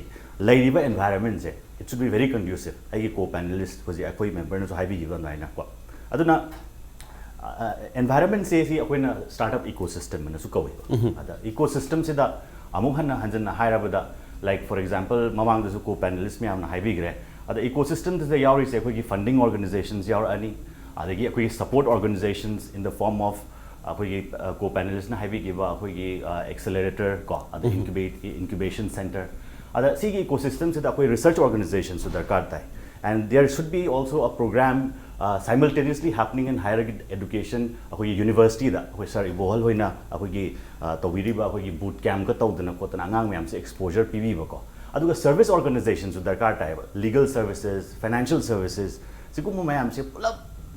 ꯂꯩꯔꯤꯕ ꯑꯦꯟꯚꯥꯏꯔꯟꯃꯦꯟꯁꯦ, it should be very conducive꯫ ꯑꯩꯒꯤ ꯀꯣ ꯄꯦꯅꯦꯂꯤꯁ ꯍꯧꯖꯤꯛ ꯑꯩꯈꯣꯏ ꯃꯦꯝꯕꯔꯅꯁꯨ ꯍꯥꯏꯕꯤꯈꯤꯕ ꯑꯗꯨꯃꯥꯏꯅ ꯀꯣ꯫ ꯑꯗꯨꯅ ꯑꯦꯟꯚꯥꯏꯔꯟꯃꯦꯟꯁꯦ ꯁꯤ ꯑꯩꯈꯣꯏꯅ ꯁ꯭ꯇꯥꯔꯠ ꯑꯞ ꯏꯀꯣ ꯁꯤꯁꯇꯦꯝ ꯑꯅꯁꯨ ꯀꯧꯏ꯫ ꯑꯗ ꯏꯀꯣ ꯁꯤꯁꯇꯦꯝꯁꯤꯗ ꯑꯃꯨꯛ ꯍꯟꯅ ꯍꯟꯖꯟꯅ ꯍꯥꯏꯔꯕꯗ, like for example, ꯃꯃꯥꯡꯗꯁꯨ ꯀꯣ ꯄꯦꯅꯦꯂꯤꯁ ꯃꯌꯥꯝꯅ ꯍꯥꯏꯕꯤꯈ꯭ꯔꯦ꯫ ꯑꯗ ꯏꯀꯣ ꯁꯤꯁꯇꯦꯝꯁꯤꯗ ꯌꯥꯎꯔꯤꯁꯦ ꯑꯩꯈꯣꯏꯒꯤ ꯐꯟꯗꯤꯡ ꯑꯣꯔꯒꯅꯥꯏꯖꯦꯁꯟꯁ ꯌꯥꯎꯔꯛꯑꯅꯤ, ꯑꯗꯒꯤ ꯑꯩꯈꯣꯏꯒꯤ support organisations in the form of ꯑꯩꯈꯣꯏꯒꯤ ꯀꯣ ꯄꯦꯅꯦꯂꯤꯁꯅ ꯍꯥꯏꯕꯤꯈꯤꯕ ꯑꯩꯈꯣꯏꯒꯤ ꯑꯦꯛꯁꯦꯂꯔꯦꯇꯔ ꯀꯣ, ꯑꯗ ꯏꯟꯀ꯭ꯌꯨꯕꯦꯠ ꯏꯟꯀ꯭ꯌꯨꯕꯦꯁꯟ ꯁꯦꯟꯇꯔ꯫ ꯑꯗ ꯁꯤꯒꯤ ꯏꯀꯣ ꯁꯤꯁꯇꯦꯝꯁꯤꯗ ꯑꯩꯈꯣꯏ ꯔꯤꯁꯔꯆ ꯑꯣꯔꯒꯅꯥꯏꯖꯦꯁꯟꯁꯨ ꯗꯔꯀꯥꯔ ꯇꯥꯏ꯫ And there should be also a program simultaneously happening in higher education꯫ ꯑꯩꯈꯣꯏꯒꯤ ꯌꯨꯅꯤꯚꯔꯁꯤꯇꯤꯗ ꯑꯩꯈꯣꯏ ꯁꯥꯔ ꯏꯕꯣꯍꯜ ꯍꯣꯏꯅ ꯑꯩꯈꯣꯏꯒꯤ ꯑ, ꯇꯧꯕꯤꯔꯤꯕ ꯑꯩꯈꯣꯏꯒꯤ ꯕꯨꯠ ꯀꯦꯝꯞꯀ ꯇꯧꯗꯅ ꯈꯣꯠꯇꯅ ꯑꯉꯥꯡ ꯃꯌꯥꯝꯁꯦ ꯑꯦꯛꯁꯄꯣꯖꯔ ꯄꯤꯕꯤꯕꯀꯣ꯫ ꯑꯗꯨꯒ ꯁꯔꯚꯤꯁ ꯑꯣꯔꯒꯅꯥꯏꯖꯦꯁꯟꯁꯨ ꯗꯔꯀꯥꯔ ꯇꯥꯏꯌꯦꯕ, ꯂꯤꯒꯜ ꯁꯔꯚꯤꯁꯦꯁ, ꯐꯥꯏꯅꯥꯟꯁꯤꯌꯦꯜ ꯁꯔꯚꯤꯁꯦꯁ, ꯁꯤꯒꯨꯝꯕ ꯃꯌꯥꯝꯁꯦ ꯄꯨꯂꯞ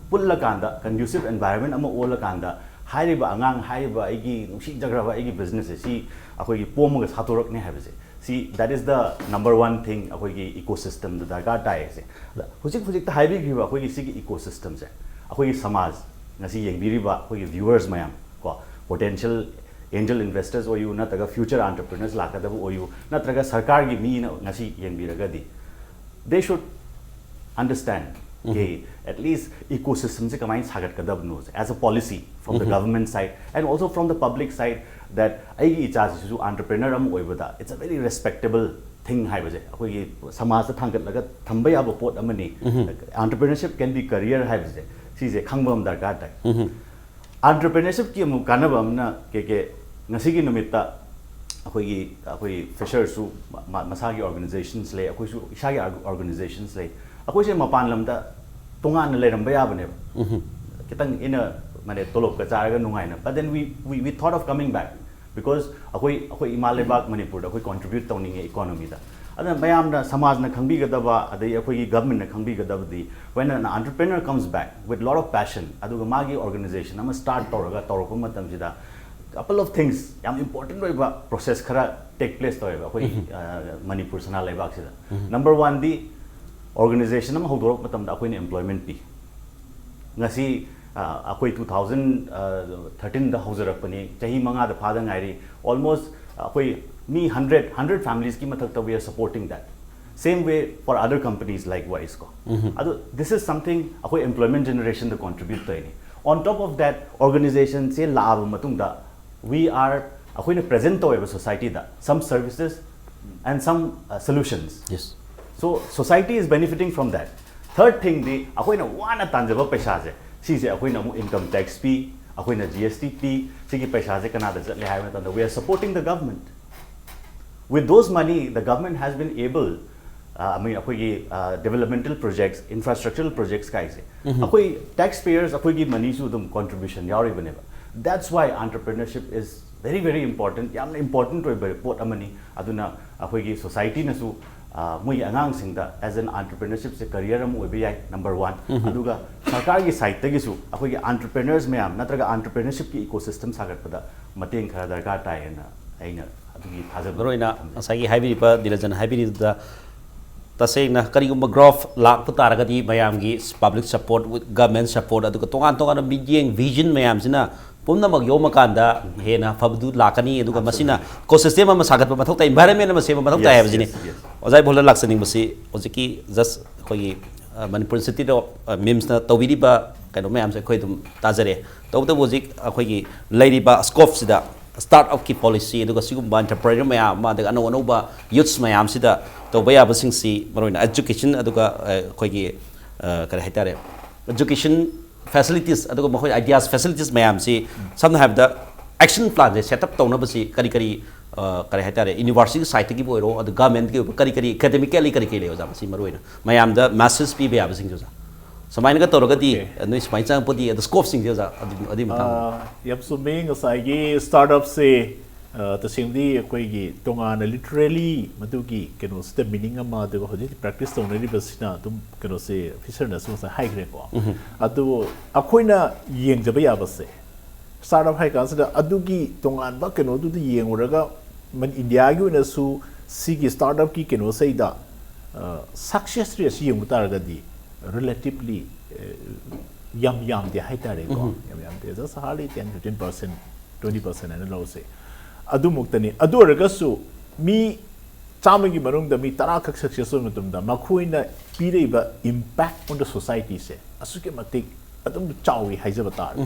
ꯄꯨꯜꯂꯀꯥꯟꯗ, ꯀꯟꯗ꯭ꯌꯨꯁꯤꯞ ꯑꯦꯟꯚꯥꯏꯔꯟꯃꯦꯟ ꯑꯃ ꯑꯣꯜꯂꯀꯥꯟꯗ, ꯍꯥꯏꯔꯤꯕ ꯑꯉꯥꯡ, ꯍꯥꯏꯔꯤꯕ ꯑꯩꯒꯤ ꯅꯨꯡꯁꯤꯖꯈ꯭ꯔꯕ ꯑꯩꯒꯤ ꯕꯤꯖꯤꯅꯦꯁꯁꯦ, ꯁꯤ ꯑꯩꯈꯣꯏꯒꯤ ꯄꯣꯝꯃꯒ ꯁꯥꯠꯇꯣꯔꯛꯅꯤ ꯍꯥꯏꯕꯁꯦ, ꯁꯤ that is the number one thing ꯑꯩꯈꯣꯏꯒꯤ ꯏꯀꯣ ꯁꯤꯁꯇꯦꯝꯗ ꯗꯔꯀꯥꯔ ꯇꯥꯏꯌꯦꯁꯦ꯫ ꯑꯗ ꯍꯧꯖꯤꯛ ꯍꯧꯖꯤꯛꯇ ꯍꯥꯏꯕꯤꯈꯤꯕ ꯑꯩꯈꯣꯏꯒꯤ ꯁꯤꯒꯤ ꯏꯀꯣ ꯁꯤꯁꯇꯦꯝꯁꯦ, ꯑꯩꯈꯣꯏꯒꯤ ꯁꯃꯥꯖ, ꯉꯁꯤ ꯌꯦꯡꯕꯤꯔꯤꯕ ꯑꯩꯈꯣꯏꯒꯤ ꯚ꯭ꯌꯨꯋꯔꯁ ꯃꯌꯥꯝ ꯀꯣ, ꯄꯣꯇꯦꯟꯁꯤꯌꯦꯜ ꯑꯦꯟꯖꯦꯜ ꯏꯟꯚꯦꯁꯇꯔꯁ ꯑꯣꯏꯌꯨ, ꯅꯠꯇ꯭ꯔꯒ ꯐ꯭ꯌꯨꯆꯔ ꯑꯦꯟꯇꯔꯄ꯭ꯔꯦꯅꯔꯁ ꯂꯥꯛꯀꯗꯕ ꯑꯣꯏꯌꯨ, ꯅꯠꯇ꯭ꯔꯒ ꯁꯔꯀꯥꯔꯒꯤ ꯃꯤꯅ ꯉꯁꯤ ꯌꯦꯡꯕꯤꯔꯒꯗꯤ, they should understand K, at least eco ꯁꯤꯁꯇꯦꯝꯁꯦ ꯀꯃꯥꯏꯅ ꯁꯥꯒꯠꯀꯗꯕꯅꯣꯁꯦ, as a policy from the government side and also from the public side, that ꯑꯩꯒꯤ ꯏꯆꯥꯁꯤꯁꯨ ꯑꯦꯟꯇꯔꯄ꯭ꯔꯦꯅꯔ ꯑꯃ ꯑꯣꯏꯕꯗ it's a very respectable thing ꯍꯥꯏꯕꯁꯦ, ꯑꯩꯈꯣꯏꯒꯤ ꯁꯃꯥꯖꯇ ꯊꯥꯡꯒꯠꯂꯒ ꯊꯝꯕ ꯌꯥꯕ ꯄꯣꯠ ꯑꯃꯅꯤ꯫ Entrepreneurship can be career ꯍꯥꯏꯕꯁꯦ, ꯁꯤꯁꯦ ꯈꯪꯕ ꯑꯃ ꯗꯔꯀꯥꯔ ꯇꯥꯏ꯫ ꯑꯦꯟꯇꯔꯄ꯭ꯔꯦꯅꯔꯁꯤꯞꯀꯤ ꯑꯃꯨꯛ ꯀꯥꯟꯅꯕ ꯑꯃꯅ ꯀꯦ ꯀꯦ, ꯉꯁꯤꯒꯤ ꯅꯨꯃꯤꯠꯇ ꯑꯩꯈꯣꯏꯒꯤ, ꯑꯩꯈꯣꯏ ꯐ꯭ꯔꯦꯁꯔꯁꯨ ꯃ-, ꯃꯁꯥꯒꯤ ꯑꯣꯔꯒꯅꯥꯏꯖꯦꯁꯟꯁ ꯂꯩ, ꯑꯩꯈꯣꯏꯁꯨ ꯏꯁꯥꯒꯤ ꯑꯣꯔꯒꯅꯥꯏꯖꯦꯁꯟꯁ ꯂꯩ꯫ ꯑꯩꯈꯣꯏꯁꯦ ꯃꯄꯥꯟ ꯂꯝꯗ ꯇꯣꯉꯥꯟꯅ ꯂꯩꯔꯝꯕ ꯌꯥꯕꯅꯦꯕ꯫ ꯈꯤꯇꯪ ꯏꯟꯅ, ꯃꯥꯅꯦ, ꯇꯣꯂꯣꯞꯀ ꯆꯥꯔꯒ ꯅꯨꯡꯉꯥꯏꯅ, but then we, we, we thought of coming back, because ꯑꯩꯈꯣꯏ, ꯑꯩꯈꯣꯏ ꯏꯃꯥ ꯂꯩꯕꯥꯛ ꯃꯅꯤꯄꯨꯔꯗ ꯑꯩꯈꯣꯏ ꯀꯣꯟꯇ꯭ꯔꯤꯕ꯭ꯌꯨꯠ ꯇꯧꯅꯤꯡꯉꯦ ꯏꯀꯣꯅꯣꯃꯤꯗ꯫ ꯑꯗꯨꯅ ꯃꯌꯥꯝꯅ, ꯁꯃꯥꯖꯅ ꯈꯪꯕꯤꯒꯗꯕ, ꯑꯗꯩ ꯑꯩꯈꯣꯏꯒꯤ ꯒꯚꯔꯟꯃꯦꯟꯠꯅ ꯈꯪꯕꯤꯒꯗꯕꯗꯤ, when an entrepreneur comes back with lot of passion, ꯑꯗꯨꯒ ꯃꯥꯒꯤ ꯑꯣꯔꯒꯅꯥꯏꯖꯦꯁꯟ ꯑꯃ ꯁ꯭ꯇꯥꯔꯠ ꯇꯧꯔꯒ ꯇꯧꯔꯛꯄ ꯃꯇꯝꯁꯤꯗ, couple of things, ꯌꯥꯝ ꯏꯝꯄꯣꯔꯇꯦꯟ ꯑꯣꯏꯕ ꯄ꯭ꯔꯣꯁꯦꯁ ꯈꯔ ꯇꯦꯛ ꯄ꯭ꯂꯦꯁ ꯇꯧꯋꯦꯕ ꯑꯩꯈꯣꯏ, ꯑ, ꯃꯅꯤꯄꯨꯔ ꯁꯅꯥ ꯂꯩꯕꯥꯛꯁꯤꯗ꯫ ꯅꯝꯕꯔ ꯋꯥꯟꯗꯤ, ꯑꯣꯔꯒꯅꯥꯏꯖꯦꯁꯟ ꯑꯃ ꯍꯧꯗꯣꯔꯛꯄ ꯃꯇꯝꯗ ꯑꯩꯈꯣꯏꯅ ꯑꯦꯝꯄ꯭ꯂꯣꯏꯃꯦꯟꯠ ꯄꯤ꯫ ꯉꯁꯤ, ꯑ, ꯑꯩꯈꯣꯏ ꯇꯨ ꯊꯥꯎꯖꯟ ꯊꯥꯔꯇꯤꯟꯗ ꯍꯧꯖꯔꯛꯄꯅꯤ, ꯆꯍꯤ ꯃꯉꯥꯗ ꯐꯥꯗ ꯉꯥꯏꯔꯤ꯫ ꯑꯣꯜꯃꯣꯁ ꯑꯩꯈꯣꯏ ꯃꯤ ꯍꯟꯗ꯭ꯔꯦꯠ, ꯍꯟꯗ꯭ꯔꯦꯠ ꯐꯦꯃꯤꯂꯤꯁꯀꯤ ꯃꯊꯛꯇ we are supporting that. Same way for other companies likewise ꯀꯣ꯫ ꯑꯗꯨ this is something ꯑꯩꯈꯣꯏ ꯑꯦꯝꯄ꯭ꯂꯣꯏꯃꯦꯟꯠ ꯖꯦꯅꯔꯦꯁꯟꯗ ꯀꯣꯟꯇ꯭ꯔꯤꯕ꯭ꯌꯨꯠ ꯇꯧꯔꯤꯅꯤ꯫ On top of that, ꯑꯣꯔꯒꯅꯥꯏꯖꯦꯁꯟꯁꯦ ꯂꯥꯛꯑꯕ ꯃꯇꯨꯡꯗ, we are, ꯑꯩꯈꯣꯏꯅ ꯄ꯭ꯔꯦꯖꯦꯟꯠ ꯇꯧꯋꯦꯕ ꯁꯣꯁꯥꯏꯇꯤꯗ some services and some, uh, solutions. Yes. So society is benefiting from that. Third ꯊꯤꯡꯗꯤ, ꯑꯩꯈꯣꯏꯅ ꯋꯥꯅ ꯇꯥꯟꯖꯕ ꯄꯩꯁꯥꯁꯦ, ꯁꯤꯁꯦ ꯑꯩꯈꯣꯏꯅ ꯑꯃꯨꯛ ꯏꯟꯀꯝ ꯇꯦꯛꯁ ꯄꯤ, ꯑꯩꯈꯣꯏꯅ ꯖꯤ ꯑꯦꯁ ꯇꯤ ꯄꯤ꯫ ꯁꯤꯒꯤ ꯄꯩꯁꯥꯁꯦ ꯀꯅꯥꯗ ꯆꯠꯂꯦ ꯍꯥꯏꯕ ꯃꯇꯝꯗ, we are supporting the government. With those money, the government has been able, uh, I mean, ꯑꯩꯈꯣꯏꯒꯤ, uh, developmental projects, infrastructural projects ꯀꯥꯏꯁꯦ, ꯑꯩꯈꯣꯏ ꯇꯦꯛꯁ ꯄꯦꯌꯔꯁ, ꯑꯩꯈꯣꯏꯒꯤ ꯃꯅꯤꯁꯨ ꯑꯗꯨꯝ ꯀꯣꯟꯇ꯭ꯔꯤꯕ꯭ꯌꯨꯁꯟ ꯌꯥꯎꯔꯤꯕꯅꯦꯕ꯫ That's why entrepreneurship is very, very important, ꯌꯥꯝꯅ ꯏꯝꯄꯣꯔꯇꯦꯟꯠ ꯑꯣꯏꯕ ꯄꯣꯠ ꯑꯃꯅꯤ꯫ ꯑꯗꯨꯅ ꯑꯩꯈꯣꯏꯒꯤ ꯁꯣꯁꯥꯏꯇꯤꯅꯁꯨ, ꯑ, ꯃꯣꯏꯒꯤ ꯑꯉꯥꯡꯁꯤꯡꯗ as an entrepreneurshipꯁꯦ ꯀꯔꯤꯌꯔ ꯑꯃ ꯑꯣꯏꯕ ꯌꯥꯏ, ꯅꯝꯕꯔ ꯋꯥꯟ꯫ ꯑꯗꯨꯒ ꯁꯔꯀꯥꯔꯒꯤ ꯁꯥꯏꯠꯇꯒꯤꯁꯨ ꯑꯩꯈꯣꯏꯒꯤ ꯑꯦꯟꯇꯔꯄ꯭ꯔꯦꯅꯔꯁ ꯃꯌꯥꯝ ꯅꯠꯇ꯭ꯔꯒ ꯑꯦꯟꯇꯔꯄ꯭ꯔꯦꯅꯔꯁꯤꯞꯀꯤ ꯏꯀꯣꯁꯤꯁꯇꯝ ꯁꯥꯒꯠꯄꯗ ꯃꯇꯦꯡ ꯈꯔ ꯗꯔꯀꯥꯔ ꯇꯥꯏ ꯍꯥꯏꯅ ꯑꯩꯅ ꯑꯗꯨꯒꯤ ꯊꯥꯖꯕ ꯃꯔꯨ ꯑꯣꯏꯅ ꯊꯝꯖꯩ꯫ ꯉꯁꯥꯏꯒꯤ ꯍꯥꯏꯕꯤꯔꯤꯕ ꯗꯤꯂꯖꯟ ꯍꯥꯏꯕꯤꯔꯤꯗꯨꯗ, ꯇꯁꯦꯡꯅ ꯀꯔꯤꯒꯨꯝꯕ ꯒ꯭ꯔꯣꯊ ꯂꯥꯛꯄ ꯇꯥꯔꯒꯗꯤ, ꯃꯌꯥꯝꯒꯤ ꯄꯕ꯭ꯂꯤꯛ ꯁꯄꯣꯔꯠ, ꯒꯚꯔꯟꯃꯦꯟꯠ ꯁꯄꯣꯔꯠ, ꯑꯗꯨꯒ ꯇꯣꯉꯥꯟ ꯇꯣꯉꯥꯟꯕ ꯃꯤꯠꯌꯦꯡ, ꯚꯤꯖꯟ ꯃꯌꯥꯝꯁꯤꯅ ꯄꯨꯝꯅꯃꯛ ꯌꯣꯝꯃꯀꯥꯟꯗ ꯍꯦꯟꯅ ꯐꯕꯗꯨ ꯂꯥꯛꯀꯅꯤ꯫ ꯑꯗꯨꯒ ꯃꯁꯤꯅ ꯏꯀꯣꯁꯤꯁꯇꯦꯝ ꯑꯃ ꯁꯥꯒꯠꯄ ꯃꯊꯧ ꯇꯥꯏ, ꯏꯟꯚꯥꯏꯔꯟꯃꯦꯟꯠ ꯑꯃ ꯁꯦꯝꯕ ꯃꯊꯧ ꯇꯥꯏ Yes, ꯍꯥꯏꯕꯁꯤꯅꯤ꯫ yes, yes. ꯑꯣꯖꯥ ꯏꯕꯣꯜꯗ ꯂꯥꯛꯆꯅꯤꯡꯕꯁꯤ, ꯍꯧꯖꯤꯛꯀꯤ ꯖꯁ ꯑꯩꯈꯣꯏꯒꯤ, ꯑ, ꯃꯅꯤꯄꯨꯔ ꯏꯟꯁꯇꯤꯇ꯭ꯌꯨꯠ ꯑꯣꯐ, ꯑ, ꯃꯤꯝꯁꯅ ꯇꯧꯕꯤꯔꯤꯕ ꯀꯩꯅꯣ ꯃꯌꯥꯝꯁꯦ ꯑꯩꯈꯣꯏ ꯑꯗꯨꯝ ꯇꯥꯖꯔꯦ꯫ ꯇꯧꯕꯇꯕꯨ ꯍꯧꯖꯤꯛ ꯑꯩꯈꯣꯏꯒꯤ ꯂꯩꯔꯤꯕ ꯁ꯭ꯀꯣꯞꯁꯤꯗ ꯁ꯭ꯇꯥꯔꯠ ꯑꯞꯀꯤ ꯄꯣꯂꯤꯁꯤ, ꯑꯗꯨꯒ ꯁꯤꯒꯨꯝꯕ ꯑꯦꯟꯇꯔꯄ꯭ꯔꯦꯅꯔ ꯃꯌꯥꯝ ꯑꯃ, ꯑꯗꯒꯤ ꯑꯅꯧ ꯑꯅꯧꯕ ꯌꯨꯠꯁ ꯃꯌꯥꯝꯁꯤꯗ ꯇꯧꯕ ꯌꯥꯕꯁꯤꯡꯁꯤ, ꯃꯔꯨꯑꯣꯏꯅ ꯑꯦꯖꯨꯀꯦꯁꯟ, ꯑꯗꯨꯒ, ꯑ, ꯑꯩꯈꯣꯏꯒꯤ, ꯑ, ꯀꯔꯤ ꯍꯥꯏꯇꯥꯔꯦ, ꯑꯦꯖꯨꯀꯦꯁꯟ ꯐꯦꯁꯤꯂꯤꯇꯤꯁ, ꯑꯗꯨꯒ ꯃꯈꯣꯏ ꯑꯥꯏꯗꯤꯌꯥꯁ, ꯐꯦꯁꯤꯂꯤꯇꯤꯁ ꯃꯌꯥꯝꯁꯤ, ꯁꯝꯅ ꯍꯥꯏꯔꯕꯗ, ꯑꯦꯛꯁꯟ ꯄ꯭ꯂꯥꯟꯁꯦ ꯁꯦꯠ ꯑꯞ ꯇꯧꯅꯕꯁꯤ ꯀꯔꯤ ꯀꯔꯤ, ꯑ, ꯀꯔꯤ ꯍꯥꯏꯇꯥꯔꯦ, ꯌꯨꯅꯤꯚꯔꯁꯤꯇꯤ ꯁꯥꯏꯠꯇꯒꯤꯕꯨ ꯑꯣꯏꯔꯣ, ꯑꯗꯨ ꯒꯚꯔꯟꯃꯦꯟꯠꯀꯤ ꯑꯣꯏꯕ, ꯀꯔꯤ ꯀꯔꯤ ꯑꯦꯀꯥꯗꯦꯃꯤꯀꯦꯜꯂꯤ ꯀꯔꯤ ꯀꯔꯤ ꯂꯩ, ꯑꯣꯖꯥ, ꯃꯁꯤ ꯃꯔꯨꯑꯣꯏꯅ ꯃꯌꯥꯝꯗ ꯃꯦꯁꯦꯖ ꯄꯤꯕ ꯌꯥꯕꯁꯤꯡꯁꯦ, ꯑꯣꯖꯥ? ꯁꯨꯃꯥꯏꯅꯒ ꯇꯧꯔꯒꯗꯤ, Okay. ꯅꯣꯏ ꯁꯨꯃꯥꯏꯅ ꯆꯪꯉꯛꯄꯗꯤ, ꯑꯗꯨ ꯁ꯭ꯀꯣꯞꯁꯤꯡꯁꯦ, ꯑꯣꯖꯥ, ꯑꯗꯨ, ꯑꯗꯨꯒꯤ ꯃꯇꯥꯡꯗ꯫ ꯑꯥ, ꯌꯥꯝ ꯆꯨꯝꯃꯤ꯫ ꯉꯁꯥꯏꯒꯤ ꯁ꯭ꯇꯥꯔꯠ ꯑꯞꯁꯦ ꯑ, ꯇꯁꯦꯡꯕꯗꯤ ꯑꯩꯈꯣꯏꯒꯤ ꯇꯣꯉꯥꯟꯅ literally ꯃꯗꯨꯒꯤ ꯀꯩꯅꯣꯁꯤꯗ meaning ꯑꯃ, ꯑꯗꯨꯒ ꯍꯧꯖꯤꯛ practice ꯇꯧꯅꯔꯤꯕꯁꯤꯅ ꯑꯗꯨꯝ ꯀꯩꯅꯣꯁꯦ, ꯐꯤꯁꯔꯅꯁꯨ ꯉꯁꯥꯏ ꯍꯥꯏꯈ꯭ꯔꯦꯀꯣ꯫ ꯑꯗꯨ ꯑꯩꯈꯣꯏꯅ ꯌꯦꯡꯖꯕ ꯌꯥꯕꯁꯦ, startup ꯍꯥꯏ ꯀꯥꯟꯁꯤꯗ ꯑꯗꯨꯒꯤ ꯇꯣꯉꯥꯟꯕ ꯀꯩꯅꯣꯗꯨꯗ ꯌꯦꯡꯉꯨꯔꯒ, ꯃꯟ-, ꯏꯟꯗꯤꯌꯥꯒꯤ ꯑꯣꯏꯅꯁꯨ ꯁꯤꯒꯤ startupꯀꯤ ꯀꯩꯅꯣꯁꯤꯗ, ꯑ, success rate ꯑꯁꯤ ꯌꯦꯡꯕ ꯇꯥꯔꯒꯗꯤ relatively, ꯑ, ꯌꯥꯝ ꯌꯥꯝꯗꯦ ꯍꯥꯏꯇꯥꯔꯦꯀꯣ꯫ ꯌꯥꯝ ꯌꯥꯝꯗꯦ, just hardly ten fifteen percent, twenty percent ꯍꯥꯏꯅ ꯂꯧꯁꯦ꯫ ꯑꯗꯨꯃꯨꯛꯇꯅꯤ꯫ ꯑꯗꯨ ꯑꯣꯏꯔꯒꯁꯨ ꯃꯤ ꯆꯥꯝꯃꯒꯤ ꯃꯅꯨꯡꯗ ꯃꯤ ꯇꯔꯥ ꯈꯛ success ꯑꯣꯏꯕ ꯃꯇꯝꯗ ꯃꯈꯣꯏꯅ ꯄꯤꯔꯛꯏꯕ impact on the societyꯁꯦ ꯑꯁꯨꯛꯀꯤ ꯃꯇꯤꯛ ꯑꯗꯨꯝ ꯆꯥꯎꯏ ꯍꯥꯏꯖꯕ ꯇꯥꯔꯦ꯫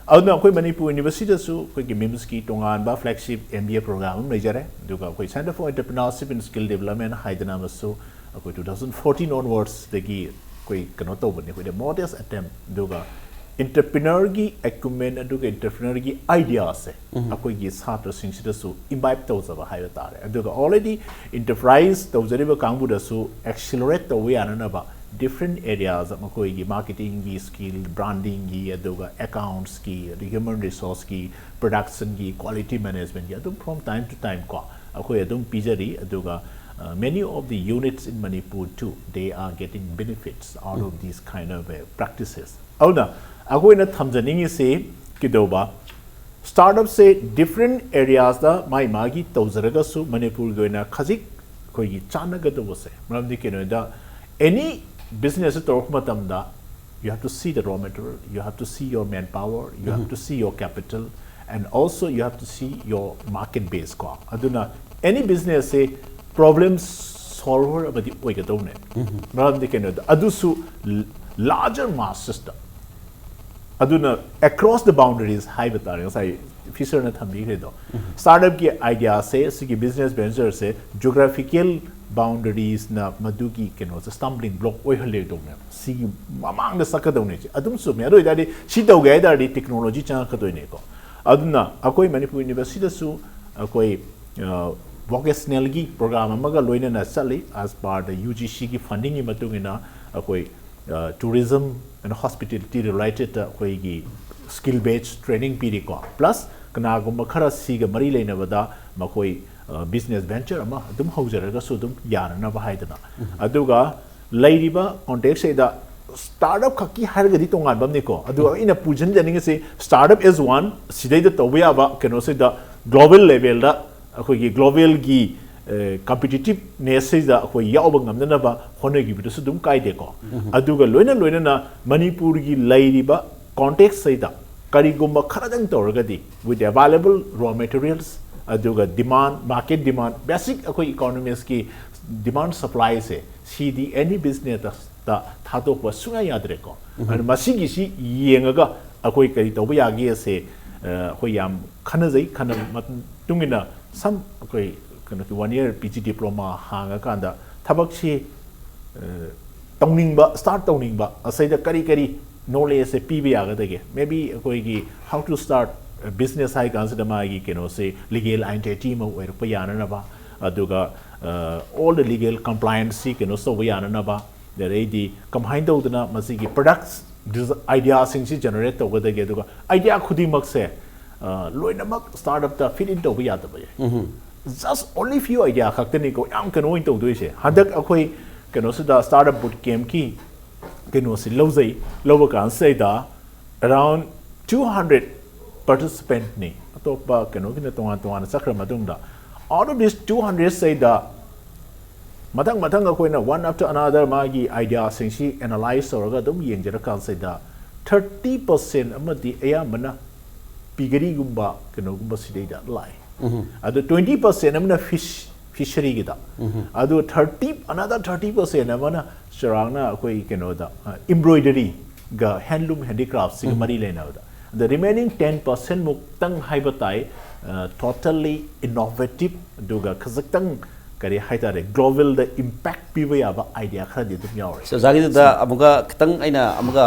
ꯑꯗꯨꯅ ꯑꯩꯈꯣꯏ ꯃꯅꯤꯄꯨꯔ ꯌꯨꯅꯤꯚꯔꯁꯤꯇꯤꯗꯁꯨ ꯑꯩꯈꯣꯏꯒꯤ MIMSꯀꯤ ꯇꯣꯉꯥꯟꯕ flagship MBA program ꯑꯃ ꯂꯩꯖꯔꯦ, ꯑꯗꯨꯒ ꯑꯩꯈꯣꯏ Centre for Entrepreneurship and Skill Development ꯍꯥꯏꯗꯅ ꯑꯃꯁꯨ ꯑꯩꯈꯣꯏ two thousand fourteen onwardsꯗꯒꯤ ꯑꯩꯈꯣꯏ ꯀꯩꯅꯣ ꯇꯧꯕꯅꯤ, ꯑꯩꯈꯣꯏꯗ modest attempt, ꯑꯗꯨꯒ entrepreneurꯒꯤ acumen ꯑꯗꯨꯒ entrepreneurꯒꯤ ideaꯁꯦ ꯑꯩꯈꯣꯏꯒꯤ ꯁꯥꯇ꯭ꯔꯁꯤꯡꯁꯤꯗꯁꯨ imbibe ꯇꯧꯖꯕ ꯍꯥꯏꯕ ꯇꯥꯔꯦ꯫ ꯑꯗꯨꯒ already enterprise ꯇꯧꯖꯔꯤꯕ ꯀꯥꯡꯕꯨꯗꯁꯨ accelerate ꯇꯧꯕ ꯌꯥꯅꯅꯕ different areas, ꯃꯈꯣꯏꯒꯤ marketingꯒꯤ skill, brandingꯒꯤ, ꯑꯗꯨꯒ accountsꯀꯤ, ꯑꯗꯩ human resourceꯀꯤ, productionꯒꯤ, quality managementꯀꯤ, ꯑꯗꯨꯝ from time to time ꯀꯣ ꯑꯩꯈꯣꯏ ꯑꯗꯨꯝ ꯄꯤꯖꯔꯤ꯫ ꯑꯗꯨꯒ, uh, many of the units in Manipur too, they are getting benefits out of these kind of, uh, practices. ꯑꯗꯨꯅ ꯑꯩꯈꯣꯏꯅ ꯊꯝꯖꯅꯤꯡꯉꯤꯁꯤ ꯀꯩꯗꯧꯕ, startupꯁꯦ different areasꯇ ꯃꯥꯏ ꯃꯥꯒꯤ ꯇꯧꯖꯔꯒꯁꯨ, ꯃꯅꯤꯄꯨꯔꯒꯤ ꯑꯣꯏꯅ ꯈꯖꯤꯛ ꯑꯩꯈꯣꯏꯒꯤ ꯆꯥꯟꯅꯒꯗꯧꯕꯁꯦ, ꯃꯔꯝꯗꯤ ꯀꯩꯅꯣꯗ, any business ꯇꯧꯔꯛꯄ ꯃꯇꯝꯗ, you have to see the raw material, you have to see your manpower, you have to see your capital, and also you have to see your market base ꯀꯣ꯫ ꯑꯗꯨꯅ any businessꯁꯦ problem solver ꯑꯃꯗꯤ ꯑꯣꯏꯒꯗꯧꯅꯦ꯫ ꯃꯔꯝꯗꯤ ꯀꯩꯅꯣꯗ, ꯑꯗꯨꯁꯨ larger massesꯇ, ꯑꯗꯨꯅ across the boundaries ꯍꯥꯏꯕ ꯇꯥꯔꯦ, ꯉꯁꯥꯏ ꯐꯤꯁꯔꯅ ꯊꯝꯕꯤꯈ꯭ꯔꯦꯗꯣ꯫ Startupꯀꯤ ideaꯁꯦ, ꯁꯤꯒꯤ business ventureꯁꯦ geographical boundariesꯅ ꯃꯗꯨꯒꯤ ꯀꯩꯅꯣꯁꯦ stumbling block ꯑꯣꯏꯍꯜꯂꯣꯏꯗꯧꯅꯦꯕ꯫ ꯁꯤꯒꯤ ꯃꯃꯥꯡꯗ ꯆꯠꯀꯗꯧꯅꯦ ꯁꯤ꯫ ꯑꯗꯨꯝ ꯆꯨꯝꯃꯦ꯫ ꯑꯗꯨ ꯑꯣꯏꯇꯥꯔꯗꯤ ꯁꯤ ꯇꯧꯒꯦ ꯍꯥꯏ ꯇꯥꯔꯗꯤ technology ꯆꯪꯉꯛꯀꯗꯣꯏꯅꯦꯀꯣ꯫ ꯑꯗꯨꯅ ꯑꯩꯈꯣꯏ ꯃꯅꯤꯄꯨꯔ ꯌꯨꯅꯤꯚꯔꯁꯤꯇꯤꯗꯁꯨ ꯑꯩꯈꯣꯏ, ꯑ, vocationalꯒꯤ program ꯑꯃꯒ ꯂꯣꯏꯅꯅ ꯆꯠꯂꯤ, as per the UGCꯒꯤ fundingꯒꯤ ꯃꯇꯨꯡ ꯏꯟꯅ ꯑꯩꯈꯣꯏ, ꯑ, tourism and hospitality relatedꯇ ꯑꯩꯈꯣꯏꯒꯤ skill based training ꯄꯤꯔꯤꯀꯣ꯫ Plus ꯀꯅꯥꯒꯨꯝꯕ ꯈꯔ ꯁꯤꯒ ꯃꯔꯤ ꯂꯩꯅꯕꯗ ꯃꯈꯣꯏ ꯕꯤꯖꯤꯅꯦꯁ ꯚꯦꯟꯆꯔ ꯑꯃ ꯑꯗꯨꯝ ꯍꯧꯖꯔꯒꯁꯨ ꯑꯗꯨꯝ ꯌꯥꯅꯅꯕ ꯍꯥꯏꯗꯅ꯫ ꯑꯗꯨꯒ ꯂꯩꯔꯤꯕ ꯀꯣꯟꯇꯦꯛꯁꯁꯤꯗ ꯁ꯭ꯇꯥꯔꯠ ꯑꯞ ꯈꯛꯀꯤ ꯍꯥꯏꯔꯒꯗꯤ ꯇꯣꯉꯥꯟꯕ ꯑꯃꯅꯤꯀꯣ꯫ ꯑꯗꯨꯒ ꯑꯩꯅ ꯄꯨꯁꯤꯟꯖꯅꯤꯡꯉꯤꯁꯤ ꯁ꯭ꯇꯥꯔꯠ ꯑꯞ ꯑꯦꯖ ꯋꯥꯟ ꯁꯤꯗꯩꯗ ꯇꯧꯕ ꯌꯥꯕ ꯀꯩꯅꯣꯁꯤꯗ ꯒ꯭ꯂꯣꯕꯦꯜ ꯂꯦꯚꯦꯜꯗ ꯑꯩꯈꯣꯏꯒꯤ ꯒ꯭ꯂꯣꯕꯦꯜꯒꯤ ꯀꯝꯄꯤꯇꯤꯇꯤꯞꯅꯦꯁꯁꯤꯗ ꯑꯩꯈꯣꯏ ꯌꯥꯎꯕ ꯉꯝꯅꯅꯕ ꯍꯣꯠꯅꯈꯤꯕꯗꯨꯁꯨ ꯑꯗꯨꯝ ꯀꯥꯏꯗꯦꯀꯣ꯫ ꯑꯗꯨꯒ ꯂꯣꯏꯅ ꯂꯣꯏꯅꯅ ꯃꯅꯤꯄꯨꯔꯒꯤ ꯂꯩꯔꯤꯕ ꯀꯣꯟꯇꯦꯛꯁꯁꯤꯗ ꯀꯔꯤꯒꯨꯝꯕ ꯈꯔꯗꯪ ꯇꯧꯔꯒꯗꯤ with available raw materials ꯑꯗꯨꯒ ꯗꯤꯃꯥꯟ ꯃꯥꯔꯀꯦꯠ ꯗꯤꯃꯥꯟ ꯕꯦꯁꯤꯛ ꯑꯩꯈꯣꯏ ꯏꯀꯣꯅꯣꯃꯤꯛꯁꯀꯤ ꯗꯤꯃꯥꯟ ꯁꯄ꯭ꯂꯥꯏꯁꯦ ꯁꯤꯗꯤ ꯑꯦꯅꯤ ꯕꯤꯖꯤꯅꯦꯁꯇ ꯊꯥꯗꯣꯛꯄ ꯁꯨꯡꯌꯥ ꯌꯥꯗ꯭ꯔꯦꯀꯣ꯫ ꯑꯗꯨꯅ ꯃꯁꯤꯒꯤꯁꯤ ꯌꯦꯡꯉꯒ ꯑꯩꯈꯣꯏ ꯀꯔꯤ ꯇꯧꯕ ꯌꯥꯒꯦꯁꯦ ꯑꯩꯈꯣꯏ ꯌꯥꯝ ꯈꯟꯅꯖꯩ꯫ ꯈꯟꯅꯕ ꯃꯇꯨꯡ ꯏꯟꯅ ꯁꯝ ꯑꯩꯈꯣꯏ ꯀꯩꯅꯣꯒꯤ one year P G diploma ꯍꯥꯡꯉꯀꯥꯟꯗ ꯊꯕꯛꯁꯤ ꯇꯧꯅꯤꯡꯕ ꯁ꯭ꯇꯥꯔꯠ ꯇꯧꯅꯤꯡꯕ ꯑꯁꯤꯗ ꯀꯔꯤ ꯀꯔꯤ ꯅꯣꯂꯦꯖꯁꯦ ꯄꯤꯕ ꯌꯥꯒꯗꯒꯦ? ꯃꯦ ꯕꯤ ꯑꯩꯈꯣꯏꯒꯤ how to start business ꯍꯥꯏ ꯀꯥꯟꯁꯤꯗ ꯃꯥꯒꯤ ꯀꯩꯅꯣꯁꯦ ꯂꯤꯒꯦꯜ ꯑꯥꯏꯗꯦꯟꯇꯤꯇꯤ ꯑꯃ ꯑꯣꯏꯔꯛꯄ ꯌꯥꯅꯅꯕ, ꯑꯗꯨꯒ all the legal complianceꯁꯤ ꯀꯩꯅꯣ ꯇꯧꯕ ꯌꯥꯅꯅꯕ, ꯑꯗꯩꯗꯤ ꯀꯃꯥꯏꯅ ꯇꯧꯗꯅ ꯃꯁꯤꯒꯤ ꯄ꯭ꯔꯗꯛꯁ ꯑꯥꯏꯗꯤꯌꯥꯁꯤꯡꯁꯤ ꯖꯦꯅꯦꯔꯦꯠ ꯇꯧꯒꯗꯒꯦ, ꯑꯗꯨꯒ ꯑꯥꯏꯗꯤꯌꯥ ꯈꯨꯗꯤꯡꯃꯛꯁꯦ ꯂꯣꯏꯅꯃꯛ ꯁ꯭ꯇꯥꯔꯠ ꯑꯞꯇ ꯐꯤꯠ ꯏꯟ ꯇꯧꯕ ꯌꯥꯗꯕ ꯌꯥꯏ꯫ Just only few idea ꯈꯛꯇꯅꯤꯀꯣ ꯌꯥꯝ ꯀꯩꯅꯣ ꯑꯣꯏꯅ ꯇꯧꯗꯣꯏꯁꯦ꯫ ꯍꯟꯗꯛ ꯑꯩꯈꯣꯏ ꯀꯩꯅꯣꯁꯤꯗ ꯁ꯭ꯇꯥꯔꯠ ꯑꯞ ꯕꯨꯠ ꯀꯦꯝꯞꯀꯤ ꯀꯩꯅꯣꯁꯤ ꯂꯧꯖꯩ꯫ ꯂꯧꯕ ꯀꯥꯟꯁꯤꯗꯩꯗ around two hundred participantꯅꯤ꯫ ꯑꯇꯣꯞꯄ ꯀꯩꯅꯣꯒꯤꯅ ꯇꯣꯉꯥꯟ ꯇꯣꯉꯥꯟꯅ ꯆꯠꯈ꯭ꯔ ꯃꯇꯨꯡꯗ, out of this two hundred ꯁꯤꯗꯩꯗ ꯃꯊꯪ ꯃꯊꯪ ꯑꯩꯈꯣꯏꯅ one after another ꯃꯥꯒꯤ ꯑꯥꯏꯗꯤꯌꯥꯁꯤꯡꯁꯤ ꯑꯦꯅꯥꯂꯥꯏꯁ ꯇꯧꯔꯒ ꯑꯗꯨꯝ ꯌꯦꯡꯖꯔꯀꯥꯟꯁꯤꯗ thirty percent ꯑꯃꯗꯤ ꯑꯌꯥꯝꯕꯅ ꯄꯤꯒꯔꯤꯒꯨꯝꯕ ꯀꯩꯅꯣꯒꯨꯝꯕ ꯁꯤꯗꯩꯗ ꯂꯥꯛꯑꯦ꯫ ꯑꯗꯣ twenty percent ꯑꯃꯅ ꯐꯤꯁ ꯐꯤꯁꯔꯤꯒꯤꯗ, ꯑꯗꯣ thirty another thirty percent ꯑꯃꯅ ꯆꯥꯎꯔꯥꯛꯅ ꯑꯩꯈꯣꯏ ꯀꯩꯅꯣꯗ ꯏꯝꯕ꯭ꯔꯣꯏꯗꯔꯤꯒ ꯍꯦꯟꯂꯨꯝ ꯍꯦꯟꯗꯤꯀ꯭ꯔꯥꯐꯁꯤꯒ ꯃꯔꯤ ꯂꯩꯅꯕꯗ, ꯑꯗ ꯔꯤꯃꯦꯅꯤꯡ ten percent ꯃꯨꯛꯇꯪ ꯍꯥꯏꯕ ꯇꯥꯏ꯫ Totally innovative ꯑꯗꯨꯒ ꯈꯖꯤꯛꯇꯪ ꯀꯔꯤ ꯍꯥꯏꯇꯥꯔꯦ ꯒ꯭ꯂꯣꯕꯦꯜꯗ ꯏꯝꯄꯦꯛ ꯄꯤꯕ ꯌꯥꯕ ꯑꯥꯏꯗꯤꯌꯥ ꯈꯔꯗꯤ ꯑꯗꯨꯝ ꯌꯥꯎꯔꯦ꯫ So, ꯑꯣꯖꯥꯒꯤꯗꯨꯗ ꯑꯃꯨꯛꯀ ꯈꯤꯇꯪ ꯑꯩꯅ ꯑꯃꯨꯛꯀ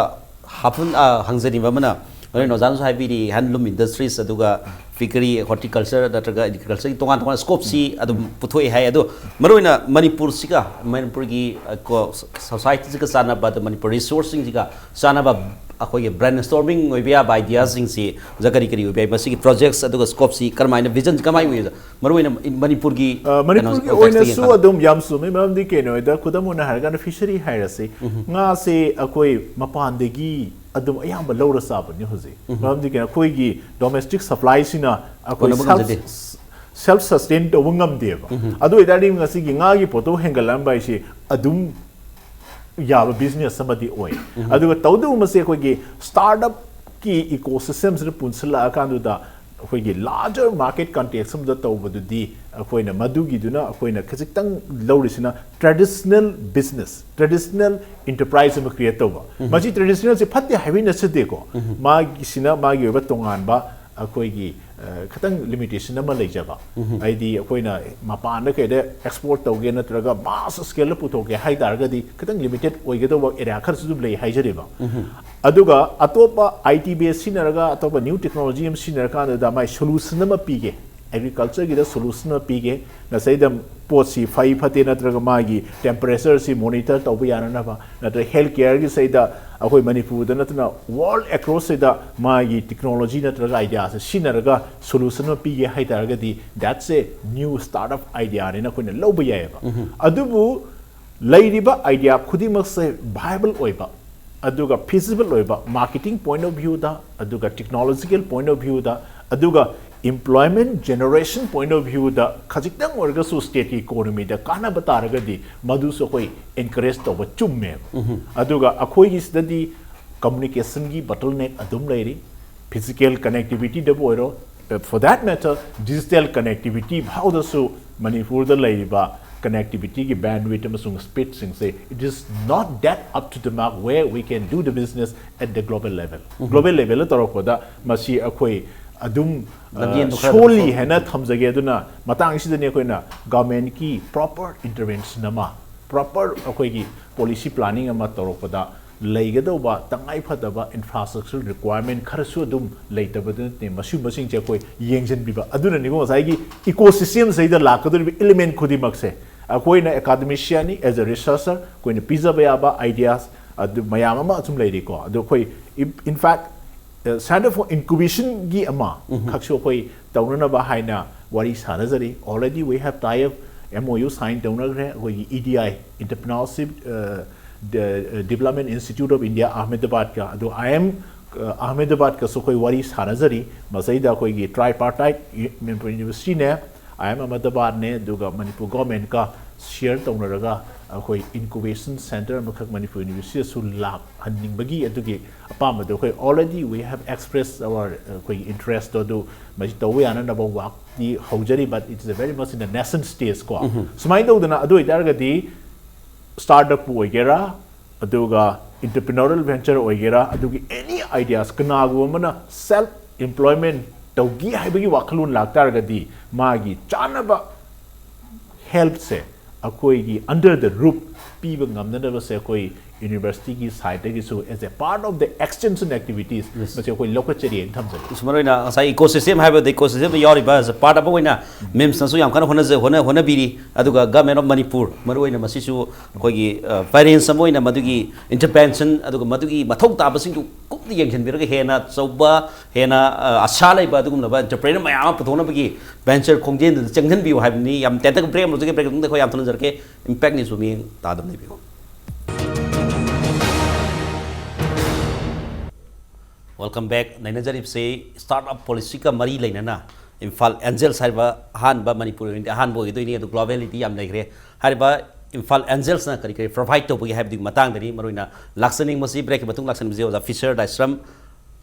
ꯍꯥꯞꯐꯟ ꯑ, ꯍꯪꯖꯅꯤꯡꯕ ꯑꯃꯅ, ꯍꯣꯔꯦꯟ ꯑꯣꯖꯥꯅꯁꯨ ꯍꯥꯏꯕꯤꯔꯤ ꯍꯦꯟꯂꯨꯝ ꯏꯟꯗꯁꯇ꯭ꯔꯤꯁ ꯑꯗꯨꯒ ꯐꯤꯒꯔꯤ, ꯍꯣꯔꯇꯤꯀꯜꯆꯔ ꯅꯠꯇ꯭ꯔꯒ ꯑꯦꯒ꯭ꯔꯤꯀꯜꯆꯔꯒꯤ ꯇꯣꯉꯥꯟ ꯇꯣꯉꯥꯟꯕ ꯁ꯭ꯀꯣꯞꯁꯤ ꯑꯗꯨꯝ ꯄꯨꯊꯣꯛꯑꯦ ꯍꯥꯏ꯫ ꯑꯗꯣ ꯃꯔꯨꯑꯣꯏꯅ ꯃꯅꯤꯄꯨꯔꯁꯤꯒ ꯃꯅꯤꯄꯨꯔꯒꯤ ꯁꯣꯁꯥꯏꯇꯤꯁꯤꯒ ꯆꯥꯟꯅꯕ, ꯑꯗ ꯃꯅꯤꯄꯨꯔ ꯔꯤꯁꯣꯔꯁꯁꯤꯡꯁꯤꯒ ꯆꯥꯟꯅꯕ ꯑꯩꯈꯣꯏꯒꯤ ꯕ꯭ꯔꯦꯟ ꯁ꯭ꯇꯣꯔꯃꯤꯡ ꯑꯣꯏꯕ ꯌꯥꯕ ꯑꯥꯏꯗꯤꯌꯥꯁꯤꯡꯁꯤ ꯀꯔꯤ ꯀꯔꯤ ꯑꯣꯏꯕ ꯌꯥꯏ? ꯃꯁꯤꯒꯤ ꯄ꯭ꯔꯣꯖꯦꯛꯁ ꯑꯗꯨꯒ ꯁ꯭ꯀꯣꯞꯁꯤ ꯀꯔꯝꯍꯥꯏꯅ, ꯚꯤꯖꯟꯁꯤ ꯀꯃꯥꯏꯅ ꯑꯣꯏ? ꯃꯔꯨꯑꯣꯏꯅ ꯃꯅꯤꯄꯨꯔꯒꯤ ꯃꯅꯤꯄꯨꯔꯒꯤ ꯑꯣꯏꯅꯁꯨ ꯑꯗꯨꯝ ꯌꯥꯝ ꯆꯨꯝꯃꯤ꯫ ꯃꯔꯝꯗꯤ ꯀꯩꯅꯣ ꯍꯥꯏꯗ, ꯈꯨꯗꯝ ꯑꯣꯏꯅ ꯍꯥꯏꯔꯀꯥꯟꯗ ꯐꯤꯁꯔꯤ ꯍꯥꯏꯔꯁꯤ, ꯉꯥꯁꯦ ꯑꯩꯈꯣꯏ ꯃꯄꯥꯟꯗꯒꯤ ꯑꯗꯨꯝ ꯑꯌꯥꯝꯕ ꯂꯧꯔ ꯆꯥꯕꯅꯤ ꯍꯧꯖꯤꯛ꯫ ꯃꯔꯝꯗꯤ ꯀꯩꯅꯣ, ꯑꯩꯈꯣꯏꯒꯤ ꯗꯣꯃꯦꯁꯇꯤꯛ ꯁꯄ꯭ꯂꯥꯏꯁꯤꯅ ꯑꯩꯈꯣꯏ ꯀꯣꯟꯅꯕ ꯉꯝꯖꯗꯦ꯫ ꯁꯦꯜꯐ ꯁꯁꯇꯦꯟ ꯇꯧꯕ ꯉꯝꯗꯦꯕ꯫ ꯑꯗꯨ ꯑꯣꯏꯇꯥꯔꯗꯤ ꯉꯁꯤꯒꯤ ꯉꯥꯒꯤ ꯄꯣꯠꯊꯣꯛ ꯍꯦꯟꯒꯠꯂꯛꯑꯝꯕ ꯍꯥꯏꯁꯤ ꯑꯗꯨꯝ ꯌꯥꯕ ꯕꯤꯖꯤꯅꯦꯁ ꯑꯃꯗꯤ ꯑꯣꯏ꯫ ꯑꯗꯨꯒ ꯇꯧꯗꯕ ꯃꯁꯦ ꯑꯩꯈꯣꯏꯒꯤ ꯁ꯭ꯇꯥꯔꯠ ꯑꯞꯀꯤ ꯏꯀꯣ ꯁꯤꯁꯇꯦꯝꯁꯤꯗ ꯄꯨꯟꯁꯤꯜꯂꯛꯑꯀꯥꯟꯗꯨꯗ ꯑꯩꯈꯣꯏꯒꯤ ꯂꯥꯔꯖꯔ ꯃꯥꯔꯀꯦꯠ ꯀꯟꯇꯦꯛꯁ ꯑꯃꯗ ꯇꯧꯕꯗꯨꯗꯤ, ꯑꯩꯈꯣꯏꯅ ꯃꯗꯨꯒꯤꯗꯨꯅ ꯑꯩꯈꯣꯏꯅ ꯈꯖꯤꯛꯇꯪ ꯂꯧꯔꯤꯁꯤꯅ ꯇ꯭ꯔꯦꯗꯤꯁꯅꯦꯜ ꯕꯤꯖꯤꯅꯦꯁ, ꯇ꯭ꯔꯦꯗꯤꯁꯅꯦꯜ ꯏꯟꯇꯔꯄ꯭ꯔꯥꯏꯁ ꯑꯃ ꯀ꯭ꯔꯤꯌꯦꯠ ꯇꯧꯕ꯫ ꯃꯁꯤ ꯇ꯭ꯔꯦꯗꯤꯁꯅꯦꯜꯁꯤ ꯐꯠꯇꯦ ꯍꯥꯏꯕꯒꯤ ꯅꯠꯆꯗꯦꯀꯣ, ꯃꯥꯒꯤꯁꯤꯅ ꯃꯥꯒꯤ ꯑꯣꯏꯕ ꯇꯣꯉꯥꯟꯕ ꯑꯩꯈꯣꯏꯒꯤ, ꯑ, ꯈꯤꯇꯪ ꯂꯤꯃꯤꯇꯦꯁꯟ ꯑꯃ ꯂꯩꯖꯕ꯫ ꯍꯥꯏꯗꯤ ꯑꯩꯈꯣꯏꯅ ꯃꯄꯥꯟꯗ ꯀꯩꯗ ꯑꯦꯛꯁꯄꯣꯔꯠ ꯇꯧꯒꯦ ꯅꯠꯇ꯭ꯔꯒ ꯃꯥꯁ ꯁ꯭ꯀꯦꯜꯗ ꯄꯨꯊꯣꯛꯀꯦ ꯍꯥꯏ ꯇꯥꯔꯒꯗꯤ ꯈꯤꯇꯪ ꯂꯤꯃꯤꯇꯦꯠ ꯑꯣꯏꯒꯗꯧꯕ ꯑꯦꯔꯤꯌꯥ ꯈꯔꯁꯨ ꯑꯗꯨꯝ ꯂꯩ ꯍꯥꯏꯖꯔꯤꯕ꯫ ꯑꯗꯨꯒ ꯑꯇꯣꯞꯄ ꯑꯥꯏ ꯇꯤ ꯕꯦꯁ ꯁꯤꯖꯤꯟꯅꯔꯒ, ꯑꯇꯣꯞꯄ ꯅ꯭ꯌꯨ ꯇꯦꯛꯅꯣꯂꯣꯖꯤ ꯑꯃ ꯁꯤꯖꯤꯟꯅꯔꯀꯥꯟꯗꯨꯗ ꯃꯥꯏ ꯁꯣꯂꯨꯁꯟ ꯑꯃ ꯄꯤꯒꯦ, ꯑꯦꯒ꯭ꯔꯤꯀꯜꯆꯔꯒꯤꯗ ꯁꯣꯂꯨꯁꯟ ꯑꯃ ꯄꯤꯒꯦ, ꯉꯁꯥꯏꯗ ꯄꯣꯠꯁꯤ ꯐꯩ ꯐꯠꯇꯦ ꯅꯠꯇ꯭ꯔꯒ ꯃꯥꯒꯤ ꯇꯦꯝꯄꯔꯦꯆꯔꯁꯤ ꯃꯣꯅꯤꯇꯔ ꯇꯧꯕ ꯌꯥꯅꯅꯕ, ꯅꯠꯇ꯭ꯔꯒ ꯍꯦꯜꯊ ꯀꯦꯌꯔꯒꯤ ꯁꯤꯗ ꯑꯩꯈꯣꯏ ꯃꯅꯤꯄꯨꯔꯗ ꯅꯠꯇꯅ ꯋꯥꯔꯜ ꯑꯦꯀ꯭ꯔꯣꯁꯁꯤꯗ ꯃꯥꯒꯤ ꯇꯦꯛꯅꯣꯂꯣꯖꯤ ꯅꯠꯇ꯭ꯔꯒ ꯑꯥꯏꯗꯤꯌꯥꯁꯦ ꯁꯤꯖꯤꯟꯅꯔꯒ ꯁꯣꯂꯨꯁꯟ ꯑꯃ ꯄꯤꯒꯦ ꯍꯥꯏ ꯇꯥꯔꯒꯗꯤ, that's a new startup idea ꯅꯦꯅ ꯑꯩꯈꯣꯏꯅ ꯂꯧꯕ ꯌꯥꯏꯑꯕ꯫ ꯑꯗꯨꯕꯨ ꯂꯩꯔꯤꯕ ꯑꯥꯏꯗꯤꯌꯥ ꯈꯨꯗꯤꯡꯃꯛꯁꯦ ꯚꯥꯏꯕꯜ ꯑꯣꯏꯕ, ꯑꯗꯨꯒ ꯐꯤꯖꯤꯕꯜ ꯑꯣꯏꯕ, ꯃꯥꯔꯀꯦꯇꯤꯡ ꯄꯣꯏꯟꯠ ꯑꯣꯐ ꯚ꯭ꯌꯨꯗ, ꯑꯗꯨꯒ ꯇꯦꯛꯅꯣꯂꯣꯖꯤꯀꯦꯜ ꯄꯣꯏꯟꯠ ꯑꯣꯐ ꯚ꯭ꯌꯨꯗ, ꯑꯗꯨꯒ ꯏꯝꯄ꯭ꯂꯣꯏꯃꯦꯟꯠ ꯖꯦꯅꯦꯔꯦꯁꯟ ꯄꯣꯏꯟꯠ ꯑꯣꯐ ꯚ꯭ꯌꯨꯗ ꯈꯖꯤꯛꯇꯪ ꯑꯣꯏꯔꯒꯁꯨ ꯁ꯭ꯇꯦꯠꯀꯤ ꯏꯀꯣꯅꯣꯃꯤꯗ ꯀꯥꯟꯅꯕ ꯇꯥꯔꯒꯗꯤ, ꯃꯗꯨꯁꯨ ꯑꯩꯈꯣꯏ ꯑꯦꯟꯀꯔꯦꯖ ꯇꯧꯕ ꯆꯨꯝꯃꯦꯕ꯫ ꯑꯗꯨꯒ ꯑꯩꯈꯣꯏꯒꯤꯁꯤꯗꯗꯤ ꯀꯝꯃꯨꯅꯤꯀꯦꯁꯟꯒꯤ ꯕꯣꯇꯜꯅꯦꯛ ꯑꯗꯨꯝ ꯂꯩꯔꯤ꯫ ꯐꯤꯖꯤꯀꯦꯜ ꯀꯅꯦꯛꯇꯤꯕꯤꯇꯤꯗꯕꯨ ꯑꯣꯏꯔꯣ, for that matter, digital connectivity ꯐꯥꯎꯗꯁꯨ ꯃꯅꯤꯄꯨꯔꯗ ꯂꯩꯔꯤꯕ ꯀꯅꯦꯛꯇꯤꯕꯤꯇꯤꯒꯤ ꯕꯦꯟꯋꯤꯠ ꯑꯃꯁꯨꯡ ꯁ꯭ꯄꯤꯗꯁꯤꯡꯁꯦ, it is not that up to the mark where we can do the business at the global level. Global ꯂꯦꯚꯦꯜꯗ ꯇꯧꯔꯛꯄꯗ ꯃꯁꯤ ꯑꯩꯈꯣꯏ ꯑꯗꯨꯝ, ꯑ, ꯂꯝꯖꯦꯟꯗꯣ ꯈꯔ ꯁꯣꯜꯂꯤ ꯑꯗꯨꯝ ꯍꯥꯏꯅ ꯊꯝꯖꯒꯦ꯫ ꯑꯗꯨꯅ ꯃꯇꯥꯡꯁꯤꯗꯅꯤ ꯑꯩꯈꯣꯏꯅ ꯒꯚꯔꯟꯃꯦꯟꯠꯀꯤ ꯄ꯭ꯔꯣꯄꯔ ꯏꯟꯇꯔꯚꯦꯟꯁꯟ ꯑꯃ, ꯄ꯭ꯔꯣꯄꯔ ꯑꯩꯈꯣꯏꯒꯤ ꯄꯣꯂꯤꯁꯤ ꯄ꯭ꯂꯥꯅꯤꯡ ꯑꯃ ꯇꯧꯔꯛꯄꯗ ꯂꯩꯒꯗꯧꯕ ꯇꯉꯥꯏ ꯐꯗꯕ ꯏꯟꯐ꯭ꯔꯥꯁ꯭ꯇ꯭ꯔꯛꯆꯔ ꯔꯤꯀ꯭ꯋꯥꯏꯔꯃꯦꯟꯠ ꯈꯔꯁꯨ ꯑꯗꯨꯝ ꯂꯩꯇꯕꯗꯤ ꯅꯠꯇꯦ꯫ ꯃꯁꯤꯒꯨꯝꯕꯁꯤꯡꯁꯦ ꯑꯩꯈꯣꯏ ꯌꯦꯡꯁꯤꯟꯕꯤꯕ ꯑꯗꯨꯅꯅꯤꯀꯣ, ꯉꯁꯥꯏꯒꯤ ꯏꯀꯣ ꯁꯤꯁꯇꯦꯝꯁꯤꯗ ꯂꯥꯛꯀꯗꯧꯔꯤꯕ ꯏꯂꯤꯃꯦꯟꯠ ꯈꯨꯗꯤꯡꯃꯛꯁꯦ ꯑꯩꯈꯣꯏꯅ ꯑꯦꯀꯥꯗꯃꯤꯁꯤꯌꯥꯟꯅꯤ, as a researcher, ꯑꯩꯈꯣꯏꯅ ꯄꯤꯖꯕ ꯌꯥꯕ ꯑꯥꯏꯗꯤꯌꯥꯁ, ꯑꯗꯨ ꯃꯌꯥꯝ ꯑꯃ ꯑꯁꯨꯝ ꯂꯩꯔꯤꯀꯣ꯫ ꯑꯗꯨ ꯑꯩꯈꯣꯏ, in fact, Center for Incubationꯒꯤ ꯑꯃ ꯈꯛꯁꯨ ꯑꯩꯈꯣꯏ ꯇꯧꯅꯅꯕ ꯍꯥꯏꯅ ꯋꯥꯔꯤ ꯁꯥꯟꯅꯖꯔꯤ꯫ Already we have tie up, M O U sign ꯇꯧꯅꯈ꯭ꯔꯦ ꯑꯩꯈꯣꯏꯒꯤ E D I, Entrepreneurship, uh, De- Development Institute of India, Ahmedabadꯀ꯫ ꯑꯗꯨ I M, uh, Ahmedabadꯀꯁꯨ ꯑꯩꯈꯣꯏ ꯋꯥꯔꯤ ꯁꯥꯟꯅꯖꯔꯤ꯫ ꯃꯁꯤꯗ ꯑꯩꯈꯣꯏꯒꯤ tripartite, ꯃꯅꯤꯄꯨꯔ ꯌꯨꯅꯤꯚꯔꯁꯤꯇꯤꯅꯦ, I M Ahmedabadꯅꯦ, ꯑꯗꯨꯒ ꯃꯅꯤꯄꯨꯔ ꯒꯣꯔꯃꯦꯟꯀ ꯁꯤꯌꯔ ꯇꯧꯅꯔꯒ ꯑꯩꯈꯣꯏ incubation center ꯑꯃꯈꯛ ꯃꯅꯤꯄꯨꯔ ꯌꯨꯅꯤꯚꯔꯁꯤꯇꯤꯗꯁꯨ ꯂꯥꯛꯍꯟꯅꯤꯡꯕꯒꯤ ꯑꯗꯨꯒꯤ ꯑꯄꯥꯝꯕꯗꯣ ꯑꯩꯈꯣꯏ already we have expressed our, ꯑꯩꯈꯣꯏꯒꯤ interestꯇꯣ꯫ ꯑꯗꯨ ꯃꯁꯤ ꯇꯧꯕ ꯌꯥꯅꯅꯕ workꯇꯤ ꯍꯧꯖꯔꯤ, but it's a very much in the nascent stage ꯀꯣ꯫ ꯁꯨꯃꯥꯏꯅ ꯇꯧꯗꯅ, ꯑꯗꯨ ꯑꯣꯏꯇꯥꯔꯒꯗꯤ startupꯄꯨ ꯑꯣꯏꯒꯦꯔꯥ, ꯑꯗꯨꯒ entrepreneurial venture ꯑꯣꯏꯒꯦꯔꯥ, ꯑꯗꯨꯒꯤ any ideas, ꯀꯅꯥꯒꯨꯝꯕ ꯑꯃꯅ self employment ꯇꯧꯒꯦ ꯍꯥꯏꯕꯒꯤ ꯋꯥꯈꯜꯂꯣꯟ ꯂꯥꯛꯇꯥꯔꯒꯗꯤ, ꯃꯥꯒꯤ ꯆꯥꯅꯕ helpꯁꯦ ꯑꯩꯈꯣꯏꯒꯤ under the roof ꯄꯤꯕ ꯉꯝꯅꯅꯕꯁꯦ ꯑꯩꯈꯣꯏ universityꯒꯤ sideꯇꯒꯤꯁꯨ as a part of the extension activities, ꯃꯁꯤ ꯑꯩꯈꯣꯏ ꯂꯧꯈꯠꯆꯔꯤ ꯍꯥꯏꯅ ꯊꯝꯖꯒꯦ꯫ ꯃꯔꯨ ꯑꯣꯏꯅ ꯉꯁꯥꯏ ecosystem ꯍꯥꯏꯕꯗ ecosystemꯗ ꯌꯥꯎꯔꯤꯕ as a part ꯑꯃ ꯑꯣꯏꯅ MIMSꯅꯁꯨ ꯌꯥꯝ ꯀꯟꯅ ꯍꯣꯠꯅꯖ- ꯍꯣꯠꯅ- ꯍꯣꯠꯅꯕꯤꯔꯤ꯫ ꯑꯗꯨꯒ Government of Manipur ꯃꯔꯨ ꯑꯣꯏꯅ ꯃꯁꯤꯁꯨ ꯑꯩꯈꯣꯏꯒꯤ, ꯑ, finance ꯑꯃ ꯑꯣꯏꯅ ꯃꯗꯨꯒꯤ intervention ꯑꯗꯨꯒ ꯃꯗꯨꯒꯤ ꯃꯊꯧ ꯇꯥꯕꯁꯤꯡꯗꯨ ꯀꯨꯞꯅ ꯌꯦꯡꯁꯤꯟꯕꯤꯔꯒ ꯍꯦꯟꯅ ꯑꯆꯧꯕ, ꯍꯦꯟꯅ, ꯑ, ꯑꯁꯥ ꯂꯩꯕ ꯑꯗꯨꯒꯨꯝꯂꯕ entrepreneur ꯃꯌꯥꯝ ꯑꯃ ꯄꯨꯊꯣꯛꯅꯕꯒꯤ venture ꯈꯣꯡꯖꯦꯜꯗꯨꯗ ꯆꯪꯁꯤꯟꯕꯤꯌꯨ ꯍꯥꯏꯕꯅꯤ꯫ ꯌꯥꯝ ꯇꯦꯟꯇꯛ break ꯑꯃ ꯂꯧꯖꯒꯦ꯫ Break ꯃꯇꯨꯡꯗ ꯑꯩꯈꯣꯏ ꯌꯥꯝ ꯊꯨꯅ ꯍꯟꯖꯔꯛꯀꯦ꯫ Impact Newsꯕꯨ ꯃꯤꯠꯌꯦꯡ ꯇꯥꯗꯨꯅ ꯂꯩꯕꯤꯌꯨ꯫ Welcome back꯫ ꯅꯩꯅꯖꯔꯤꯕꯁꯤ startup policyꯒ ꯃꯔꯤ ꯂꯩꯅꯅ ꯏꯝꯐꯥꯜ ꯑꯦꯟꯖꯦꯜꯁ ꯍꯥꯏꯔꯤꯕ ꯑꯍꯥꯟꯕ, ꯃꯅꯤꯄꯨꯔꯒꯤ ꯑꯣꯏꯅꯗꯤ ꯑꯍꯥꯟꯕ ꯑꯣꯏꯒꯗꯣꯏꯅꯤ꯫ ꯑꯗꯨ globality ꯌꯥꯝ ꯂꯩꯈ꯭ꯔꯦ꯫ ꯍꯥꯏꯔꯤꯕ ꯏꯝꯐꯥꯜ ꯑꯦꯟꯖꯦꯜꯁꯅ ꯀꯔꯤ ꯀꯔꯤ provide ꯇꯧꯕꯒꯦ ꯍꯥꯏꯕꯗꯨꯒꯤ ꯃꯇꯥꯡꯗꯅꯤ ꯃꯔꯨ ꯑꯣꯏꯅ ꯂꯥꯛꯆꯅꯤꯡꯕꯁꯤ꯫ Breakꯀꯤ ꯃꯇꯨꯡ ꯂꯥꯛꯆꯅꯤꯡꯕꯁꯤ ꯑꯣꯖꯥ ꯐꯤꯁꯔ ꯗꯥꯏꯁ꯭ꯔꯝ,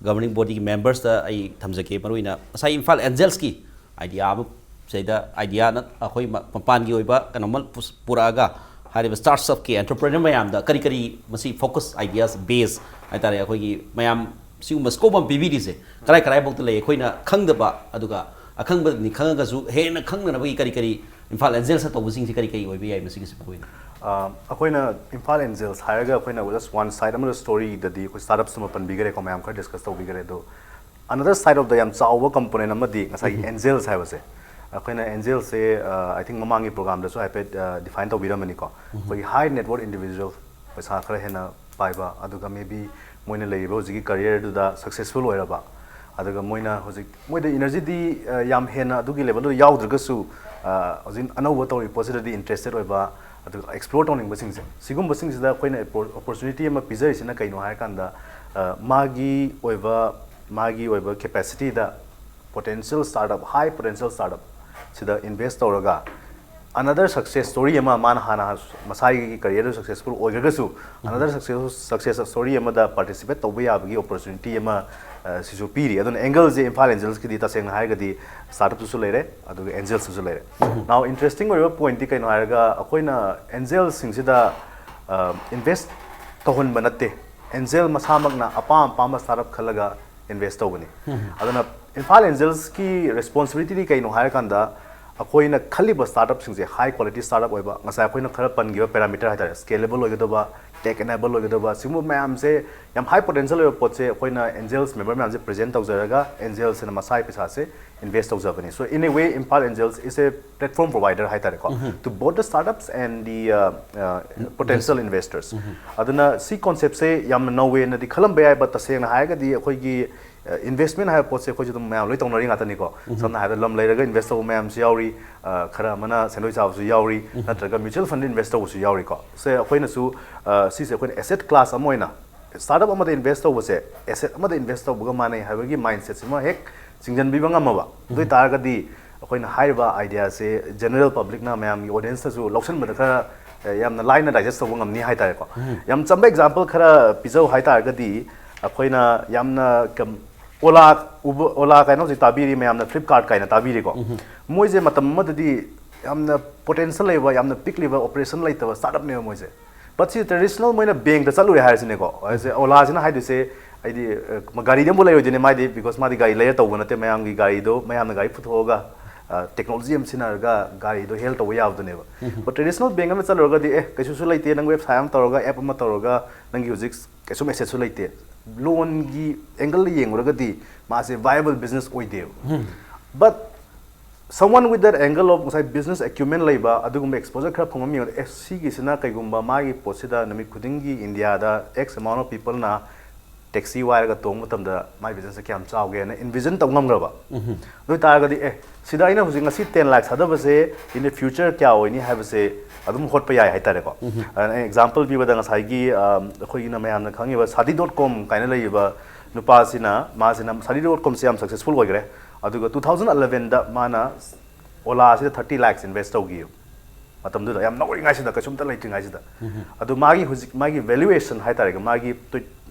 governing bodyꯒꯤ membersꯇ ꯑꯩ ꯊꯝꯖꯒꯦ꯫ ꯃꯔꯨ ꯑꯣꯏꯅ ꯉꯁꯥꯏ ꯏꯝꯐꯥꯜ ꯑꯦꯟꯖꯦꯜꯁꯀꯤ idea ꯑꯃ, ꯁꯤꯗ ideaꯅ ꯑꯩꯈꯣꯏ ꯃ- ꯃꯄꯥꯟꯒꯤ ꯑꯣꯏꯕ ꯀꯩꯅꯣꯝꯃ ꯄꯨꯁ- ꯄꯨꯔꯛꯑꯒ ꯍꯥꯏꯔꯤꯕ startupꯀꯤ entrepreneur ꯃꯌꯥꯝꯗ ꯀꯔꯤ ꯀꯔꯤ ꯃꯁꯤ focus ideas base ꯍꯥꯏꯇꯥꯔꯦ, ꯑꯩꯈꯣꯏꯒꯤ ꯃꯌꯥꯝ ꯁꯤꯒꯨꯝꯕ scope ꯑꯃ ꯄꯤꯕꯤꯔꯤꯁꯦ ꯀꯔꯥꯏ ꯀꯔꯥꯏꯐꯥꯎꯗ ꯂꯩ? ꯑꯩꯈꯣꯏꯅ ꯈꯪꯗꯕ, ꯑꯗꯨꯒ ꯑꯈꯪꯕꯅꯤ ꯈꯪꯉꯒꯁꯨ ꯍꯦꯟꯅ ꯈꯪꯅꯅꯕꯒꯤ ꯀꯔꯤ ꯀꯔꯤ ꯏꯝꯐꯥꯜ ꯑꯦꯟꯖꯦꯜꯁꯅ ꯇꯧꯕꯁꯤꯡꯁꯤ ꯀꯔꯤ ꯀꯔꯤ ꯑꯣꯏꯕ ꯌꯥꯏ? ꯃꯁꯤꯒꯤꯁꯤ ꯃꯔꯨ ꯑꯣꯏꯅ ꯑ, ꯑꯩꯈꯣꯏꯅ ꯏꯝꯐꯥꯜ ꯑꯦꯟꯖꯦꯜꯁ ꯍꯥꯏꯔꯒ ꯑꯩꯈꯣꯏꯅ just one side ꯑꯃꯗ storyꯗꯗꯤ ꯑꯩꯈꯣꯏ startupsꯇꯨꯃ ꯄꯟꯕꯤꯈꯔꯦꯀꯣ, ꯃꯌꯥꯝ ꯈꯔ discuss ꯇꯧꯕꯤꯈꯔꯦ꯫ ꯑꯗꯣ another side of the ꯌꯥꯝ ꯆꯥꯎꯕ component ꯑꯃꯗꯤ ꯉꯁꯥꯏꯒꯤ ꯑꯦꯟꯖꯦꯜꯁ ꯍꯥꯏꯕꯁꯦ, ꯑꯩꯈꯣꯏꯅ ꯑꯦꯟꯖꯦꯜꯁꯁꯦ, ꯑ, I think ꯃꯃꯥꯡꯒꯤ programꯗꯁꯨ ꯍꯥꯏꯐꯦꯠ, ꯑ, define ꯇꯧꯕꯤꯔꯝꯕꯅꯤꯀꯣ꯫ ꯑꯩꯈꯣꯏꯒꯤ high net worth individual, ꯄꯩꯁꯥ ꯈꯔ ꯍꯦꯟꯅ ꯄꯥꯏꯕ, ꯑꯗꯨꯒ maybe ꯃꯣꯏꯅ ꯂꯩꯔꯤꯕ ꯍꯧꯖꯤꯛꯀꯤ career ꯗꯨꯗ successful ꯑꯣꯏꯔꯕ, ꯑꯗꯨꯒ ꯃꯣꯏꯅ ꯍꯧꯖꯤꯛ ꯃꯣꯏꯗ energy ꯗꯤ ꯌꯥꯝ ꯍꯦꯟꯅ ꯑꯗꯨꯒꯤ level ꯗꯨꯗ ꯌꯥꯎꯗ꯭ꯔꯒꯁꯨ, ꯍꯧꯖꯤꯛ ꯑꯅꯧꯕ ꯇꯧꯔꯤꯕ ꯄꯣꯠꯁꯤꯗꯗꯤ interested ꯑꯣꯏꯕ, ꯑꯗꯨꯒ explore ꯇꯧꯅꯤꯡꯕꯁꯤꯡꯁꯦ, ꯁꯤꯒꯨꯝꯕꯁꯤꯡꯁꯤꯗ ꯑꯩꯈꯣꯏꯅ opportunity ꯑꯃ ꯄꯤꯖꯔꯤꯁꯤꯅ ꯀꯩꯅꯣ ꯍꯥꯏꯔꯀꯥꯟꯗ, ꯃꯥꯒꯤ ꯑꯣꯏꯕ ꯃꯥꯒꯤ ꯑꯣꯏꯕ capacity ꯗ potential startup, high potential startup ꯁꯤꯗ invest ꯇꯧꯔꯒ another success story ꯑꯃ, ꯃꯥꯅ ꯍꯥꯟꯅ ꯃꯁꯥꯒꯤ career ꯗ successful ꯑꯣꯏꯈ꯭ꯔꯒꯁꯨ another success success story ꯑꯃꯗ participate ꯇꯧꯕ ꯌꯥꯕꯒꯤ opportunity ꯑꯃ ꯁꯤꯁꯨ ꯄꯤꯔꯤ꯫ ꯑꯗꯨꯅ angle ꯁꯦ ꯏꯝꯐꯥꯜ ꯑꯦꯟꯖꯦꯜꯁꯀꯤꯗꯤ ꯇꯁꯦꯡꯅ ꯍꯥꯏꯔꯒꯗꯤ startup ꯇꯁꯨ ꯂꯩꯔꯦ, ꯑꯗꯨꯒ ꯑꯦꯟꯖꯦꯜꯁꯇꯁꯨ ꯂꯩꯔꯦ꯫ Now interesting ꯑꯣꯏꯕ point ꯇꯤ ꯀꯩꯅꯣ ꯍꯥꯏꯔꯒ, ꯑꯩꯈꯣꯏꯅ ꯑꯦꯟꯖꯦꯜꯁꯤꯡꯁꯤꯗ invest ꯇꯧꯍꯟꯕ ꯅꯠꯇꯦ, ꯑꯦꯟꯖꯦꯜ ꯃꯁꯥꯃꯛꯅ ꯑꯄꯥꯝ ꯑꯄꯥꯝꯕ startup ꯈꯜꯂꯒ invest ꯇꯧꯕꯅꯤ꯫ ꯑꯗꯨꯅ ꯏꯝꯐꯥꯜ ꯑꯦꯟꯖꯦꯜꯁꯀꯤ responsibility ꯗꯤ ꯀꯩꯅꯣ ꯍꯥꯏꯔꯀꯥꯟꯗ, ꯑꯩꯈꯣꯏꯅ ꯈꯜꯂꯤꯕ startup ꯁꯤꯡꯁꯦ high quality startup ꯑꯣꯏꯕ, ꯉꯁꯥꯏ ꯑꯩꯈꯣꯏꯅ ꯈꯔ ꯄꯟꯈꯤꯕ parameter ꯍꯥꯏꯇꯥꯔꯦ, scalable ꯑꯣꯏꯒꯗꯕ, tech enable ꯑꯣꯏꯒꯗꯕ, ꯁꯤꯒꯨꯝꯕ ꯃꯌꯥꯝꯁꯦ, ꯌꯥꯝ high potential ꯑꯣꯏꯕ ꯄꯣꯠꯁꯦ ꯑꯩꯈꯣꯏꯅ ꯑꯦꯟꯖꯦꯜꯁ member ꯃꯌꯥꯝꯁꯦ present ꯇꯧꯖꯔꯒ ꯑꯦꯟꯖꯦꯜꯁꯤꯅ ꯃꯁꯥꯒꯤ ꯄꯩꯁꯥꯁꯦ invest ꯇꯧꯖꯕꯅꯤ꯫ So in a way, Imphal Angels is a platform provider ꯍꯥꯏꯇꯥꯔꯦꯀꯣ, to both the startups and the uh, uh, potential investors. ꯑꯗꯨꯅ ꯁꯤ concept ꯁꯦ ꯌꯥꯝꯅ ꯅꯧꯋꯦꯅꯗꯤ ꯈꯜꯂꯝꯕ ꯌꯥꯏ, but ꯇꯁꯦꯡꯅ ꯍꯥꯏꯔꯒꯗꯤ ꯑꯩꯈꯣꯏꯒꯤ investment ꯍꯥꯏꯕ ꯄꯣꯠꯁꯦ ꯑꯩꯈꯣꯏꯁꯨ ꯑꯗꯨꯝ ꯃꯌꯥꯝ ꯂꯣꯏ ꯇꯧꯅꯔꯤ ꯉꯥꯛꯇꯅꯤꯀꯣ꯫ ꯁꯝꯅ ꯍꯥꯏꯔꯕꯗ ꯂꯝ ꯂꯩꯔꯒ invest ꯇꯧꯕ ꯃꯌꯥꯝꯁꯨ ꯌꯥꯎꯔꯤ, ꯈꯔ ꯑꯃꯅ ꯁꯦꯟꯗꯣꯏ ꯆꯥꯕꯁꯨ ꯌꯥꯎꯔꯤ, ꯅꯠꯇ꯭ꯔꯒ mutual fund invest ꯇꯧꯕꯁꯨ ꯌꯥꯎꯔꯤꯀꯣ꯫ ꯁꯦ ꯑꯩꯈꯣꯏꯅꯁꯨ ꯁꯤꯁꯦ ꯑꯩꯈꯣꯏꯅ asset class ꯑꯃ ꯑꯣꯏꯅ, startup ꯑꯃꯗ invest ꯇꯧꯕꯁꯦ asset ꯑꯃꯗ invest ꯇꯧꯕꯒ ꯃꯥꯟꯅꯩ ꯍꯥꯏꯕꯒꯤ mindset ꯁꯤꯃ ꯍꯦꯛ ꯆꯤꯡꯁꯤꯟꯕꯤꯕ ꯉꯝꯃꯕ, ꯑꯗꯨ ꯑꯣꯏꯇꯥꯔꯒꯗꯤ ꯑꯩꯈꯣꯏꯅ ꯍꯥꯏꯔꯤꯕ idea ꯁꯦ general public ꯅ, ꯃꯌꯥꯝꯒꯤ audience ꯅꯁꯨ ꯂꯧꯁꯤꯟꯕꯗ ꯈꯔ ꯌꯥꯝꯅ ꯂꯥꯏꯅ digest ꯇꯧꯕ ꯉꯝꯅꯤ ꯍꯥꯏꯇꯥꯔꯦꯀꯣ꯫ ꯌꯥꯝ ꯆꯝꯕ example ꯈꯔ ꯄꯤꯖꯧ ꯍꯥꯏꯇꯥꯔꯒꯗꯤ, ꯑꯩꯈꯣꯏꯅ ꯌꯥꯝꯅ ꯀꯝ- ꯑꯣꯂꯥ, ꯎꯕ ꯑꯣꯂꯥ ꯀꯥꯏꯅ ꯍꯧꯖꯤꯛ ꯇꯥꯕꯤꯔꯤ, ꯃꯌꯥꯝꯅ Flipkart ꯀꯥꯏꯅ ꯇꯥꯕꯤꯔꯤꯀꯣ꯫ ꯃꯣꯏꯁꯦ ꯃꯇꯝ ꯑꯃꯗꯗꯤ ꯌꯥꯝꯅ potential ꯂꯩꯕ, ꯌꯥꯝꯅ ꯄꯤꯛꯂꯤꯕ, operation ꯂꯩꯇꯕ startup ꯅꯦꯕ ꯃꯣꯏꯁꯦ꯫ But ꯁꯤ traditional ꯃꯣꯏꯅ bank ꯇ ꯆꯠꯂꯨꯔꯦ ꯍꯥꯏꯁꯤꯅꯦꯀꯣ꯫ ꯍꯥꯏꯁꯦ ꯑꯣꯂꯥꯁꯤꯅ ꯍꯥꯏꯗꯣꯏꯁꯦ, ꯍꯥꯏꯗꯤ ꯒꯥꯔꯤꯗꯤ ꯑꯃꯨꯛ ꯂꯩꯔꯣꯏꯗꯣꯏꯅꯦ ꯃꯥꯏꯗꯤ, because ꯃꯥꯗꯤ ꯒꯥꯔꯤ ꯂꯩꯔ ꯇꯧꯕ ꯅꯠꯇꯦ, ꯃꯌꯥꯝꯒꯤ ꯒꯥꯔꯤꯗꯣ ꯃꯌꯥꯝꯅ ꯒꯥꯔꯤ ꯄꯨꯊꯣꯛꯑꯒ technology ꯑꯃ ꯁꯤꯖꯤꯟꯅꯔꯒ ꯒꯥꯔꯤꯗꯣ hail ꯇꯧꯕ ꯌꯥꯕꯗꯨꯅꯦꯕ꯫ But traditional bank ꯑꯃ ꯆꯠꯂꯨꯔꯒꯗꯤ, ꯑꯦ, ꯀꯩꯁꯨꯁꯨ ꯂꯩꯇꯦ, ꯅꯪ website ꯑꯃ ꯇꯧꯔꯒ, app ꯑꯃ ꯇꯧꯔꯒ, ꯅꯪꯒꯤ ꯍꯧꯖꯤꯛ ꯀꯩꯁꯨ asset ꯁꯨ ꯂꯩꯇꯦ꯫ Loan ꯒꯤ angle ꯗ ꯌꯦꯡꯉꯨꯔꯒꯗꯤ ꯃꯥꯁꯦ viable business ꯑꯣꯏꯗꯦꯕ꯫ But Someone with that angle of ꯉꯁꯥꯏ business acumen ꯂꯩꯕ, ꯑꯗꯨꯒꯨꯝꯕ exposure ꯈꯔ ꯐꯪꯕ ꯃꯤꯉꯣꯟꯗ, ꯑꯦ, ꯁꯤꯒꯤꯁꯤꯅ ꯀꯩꯒꯨꯝꯕ ꯃꯥꯒꯤ ꯄꯣꯠꯁꯤꯗ ꯅꯨꯃꯤꯠ ꯈꯨꯗꯤꯡꯒꯤ ꯏꯟꯗꯤꯌꯥꯗ X amount of people ꯅ taxi ꯋꯥꯏꯔꯒ ꯇꯣꯡꯕ ꯃꯇꯝꯗ ꯃꯥꯏ business ꯁꯦ ꯀꯌꯥꯝ ꯆꯥꯎꯒꯦꯅ envision ꯇꯧ ꯉꯝꯈ꯭ꯔꯕ꯫ ꯑꯗꯨ ꯑꯣꯏꯇꯥꯔꯒꯗꯤ, ꯑꯦ, ꯁꯤꯗ ꯑꯩꯅ ꯍꯧꯖꯤꯛ ꯉꯁꯤ ten lakhs ꯊꯥꯗꯕꯁꯦ in the future ꯀꯌꯥ ꯑꯣꯏꯅꯤ ꯍꯥꯏꯕꯁꯦ ꯑꯗꯨꯝ ꯍꯣꯠꯄ ꯌꯥꯏ ꯍꯥꯏꯇꯥꯔꯦꯀꯣ꯫ ꯑꯗꯨꯅ ꯑꯩꯅ example ꯄꯤꯕꯗ, ꯉꯁꯥꯏꯒꯤ, ꯑꯝ, ꯑꯩꯈꯣꯏꯒꯤꯅ ꯃꯌꯥꯝꯅ ꯈꯪꯉꯤꯕ Shaadi dot com ꯀꯥꯏꯅ ꯂꯩꯔꯤꯕ ꯅꯨꯄꯥꯁꯤꯅ, ꯃꯥꯁꯤꯅ Shaadi dot com ꯁꯦ ꯌꯥꯝ successful ꯑꯣꯏꯈ꯭ꯔꯦ꯫ ꯑꯗꯨꯒ two thousand eleven ꯗ ꯃꯥꯅ Ola ꯁꯤꯗ thirty lakhs invest ꯇꯧꯈꯤꯌꯦꯕ꯫ ꯃꯇꯝꯗꯨꯗ ꯌꯥꯝ ꯅꯧꯔꯤꯉꯩꯁꯤꯗ, ꯀꯩꯁꯨꯝꯇ ꯂꯩꯇ꯭ꯔꯤꯉꯩꯁꯤꯗ꯫ ꯑꯗꯨ ꯃꯥꯒꯤ ꯍꯧꯖꯤꯛ ꯃꯥꯒꯤ valuation ꯍꯥꯏꯇꯥꯔꯦꯀꯣ, ꯃꯥꯒꯤ ꯇꯨ-,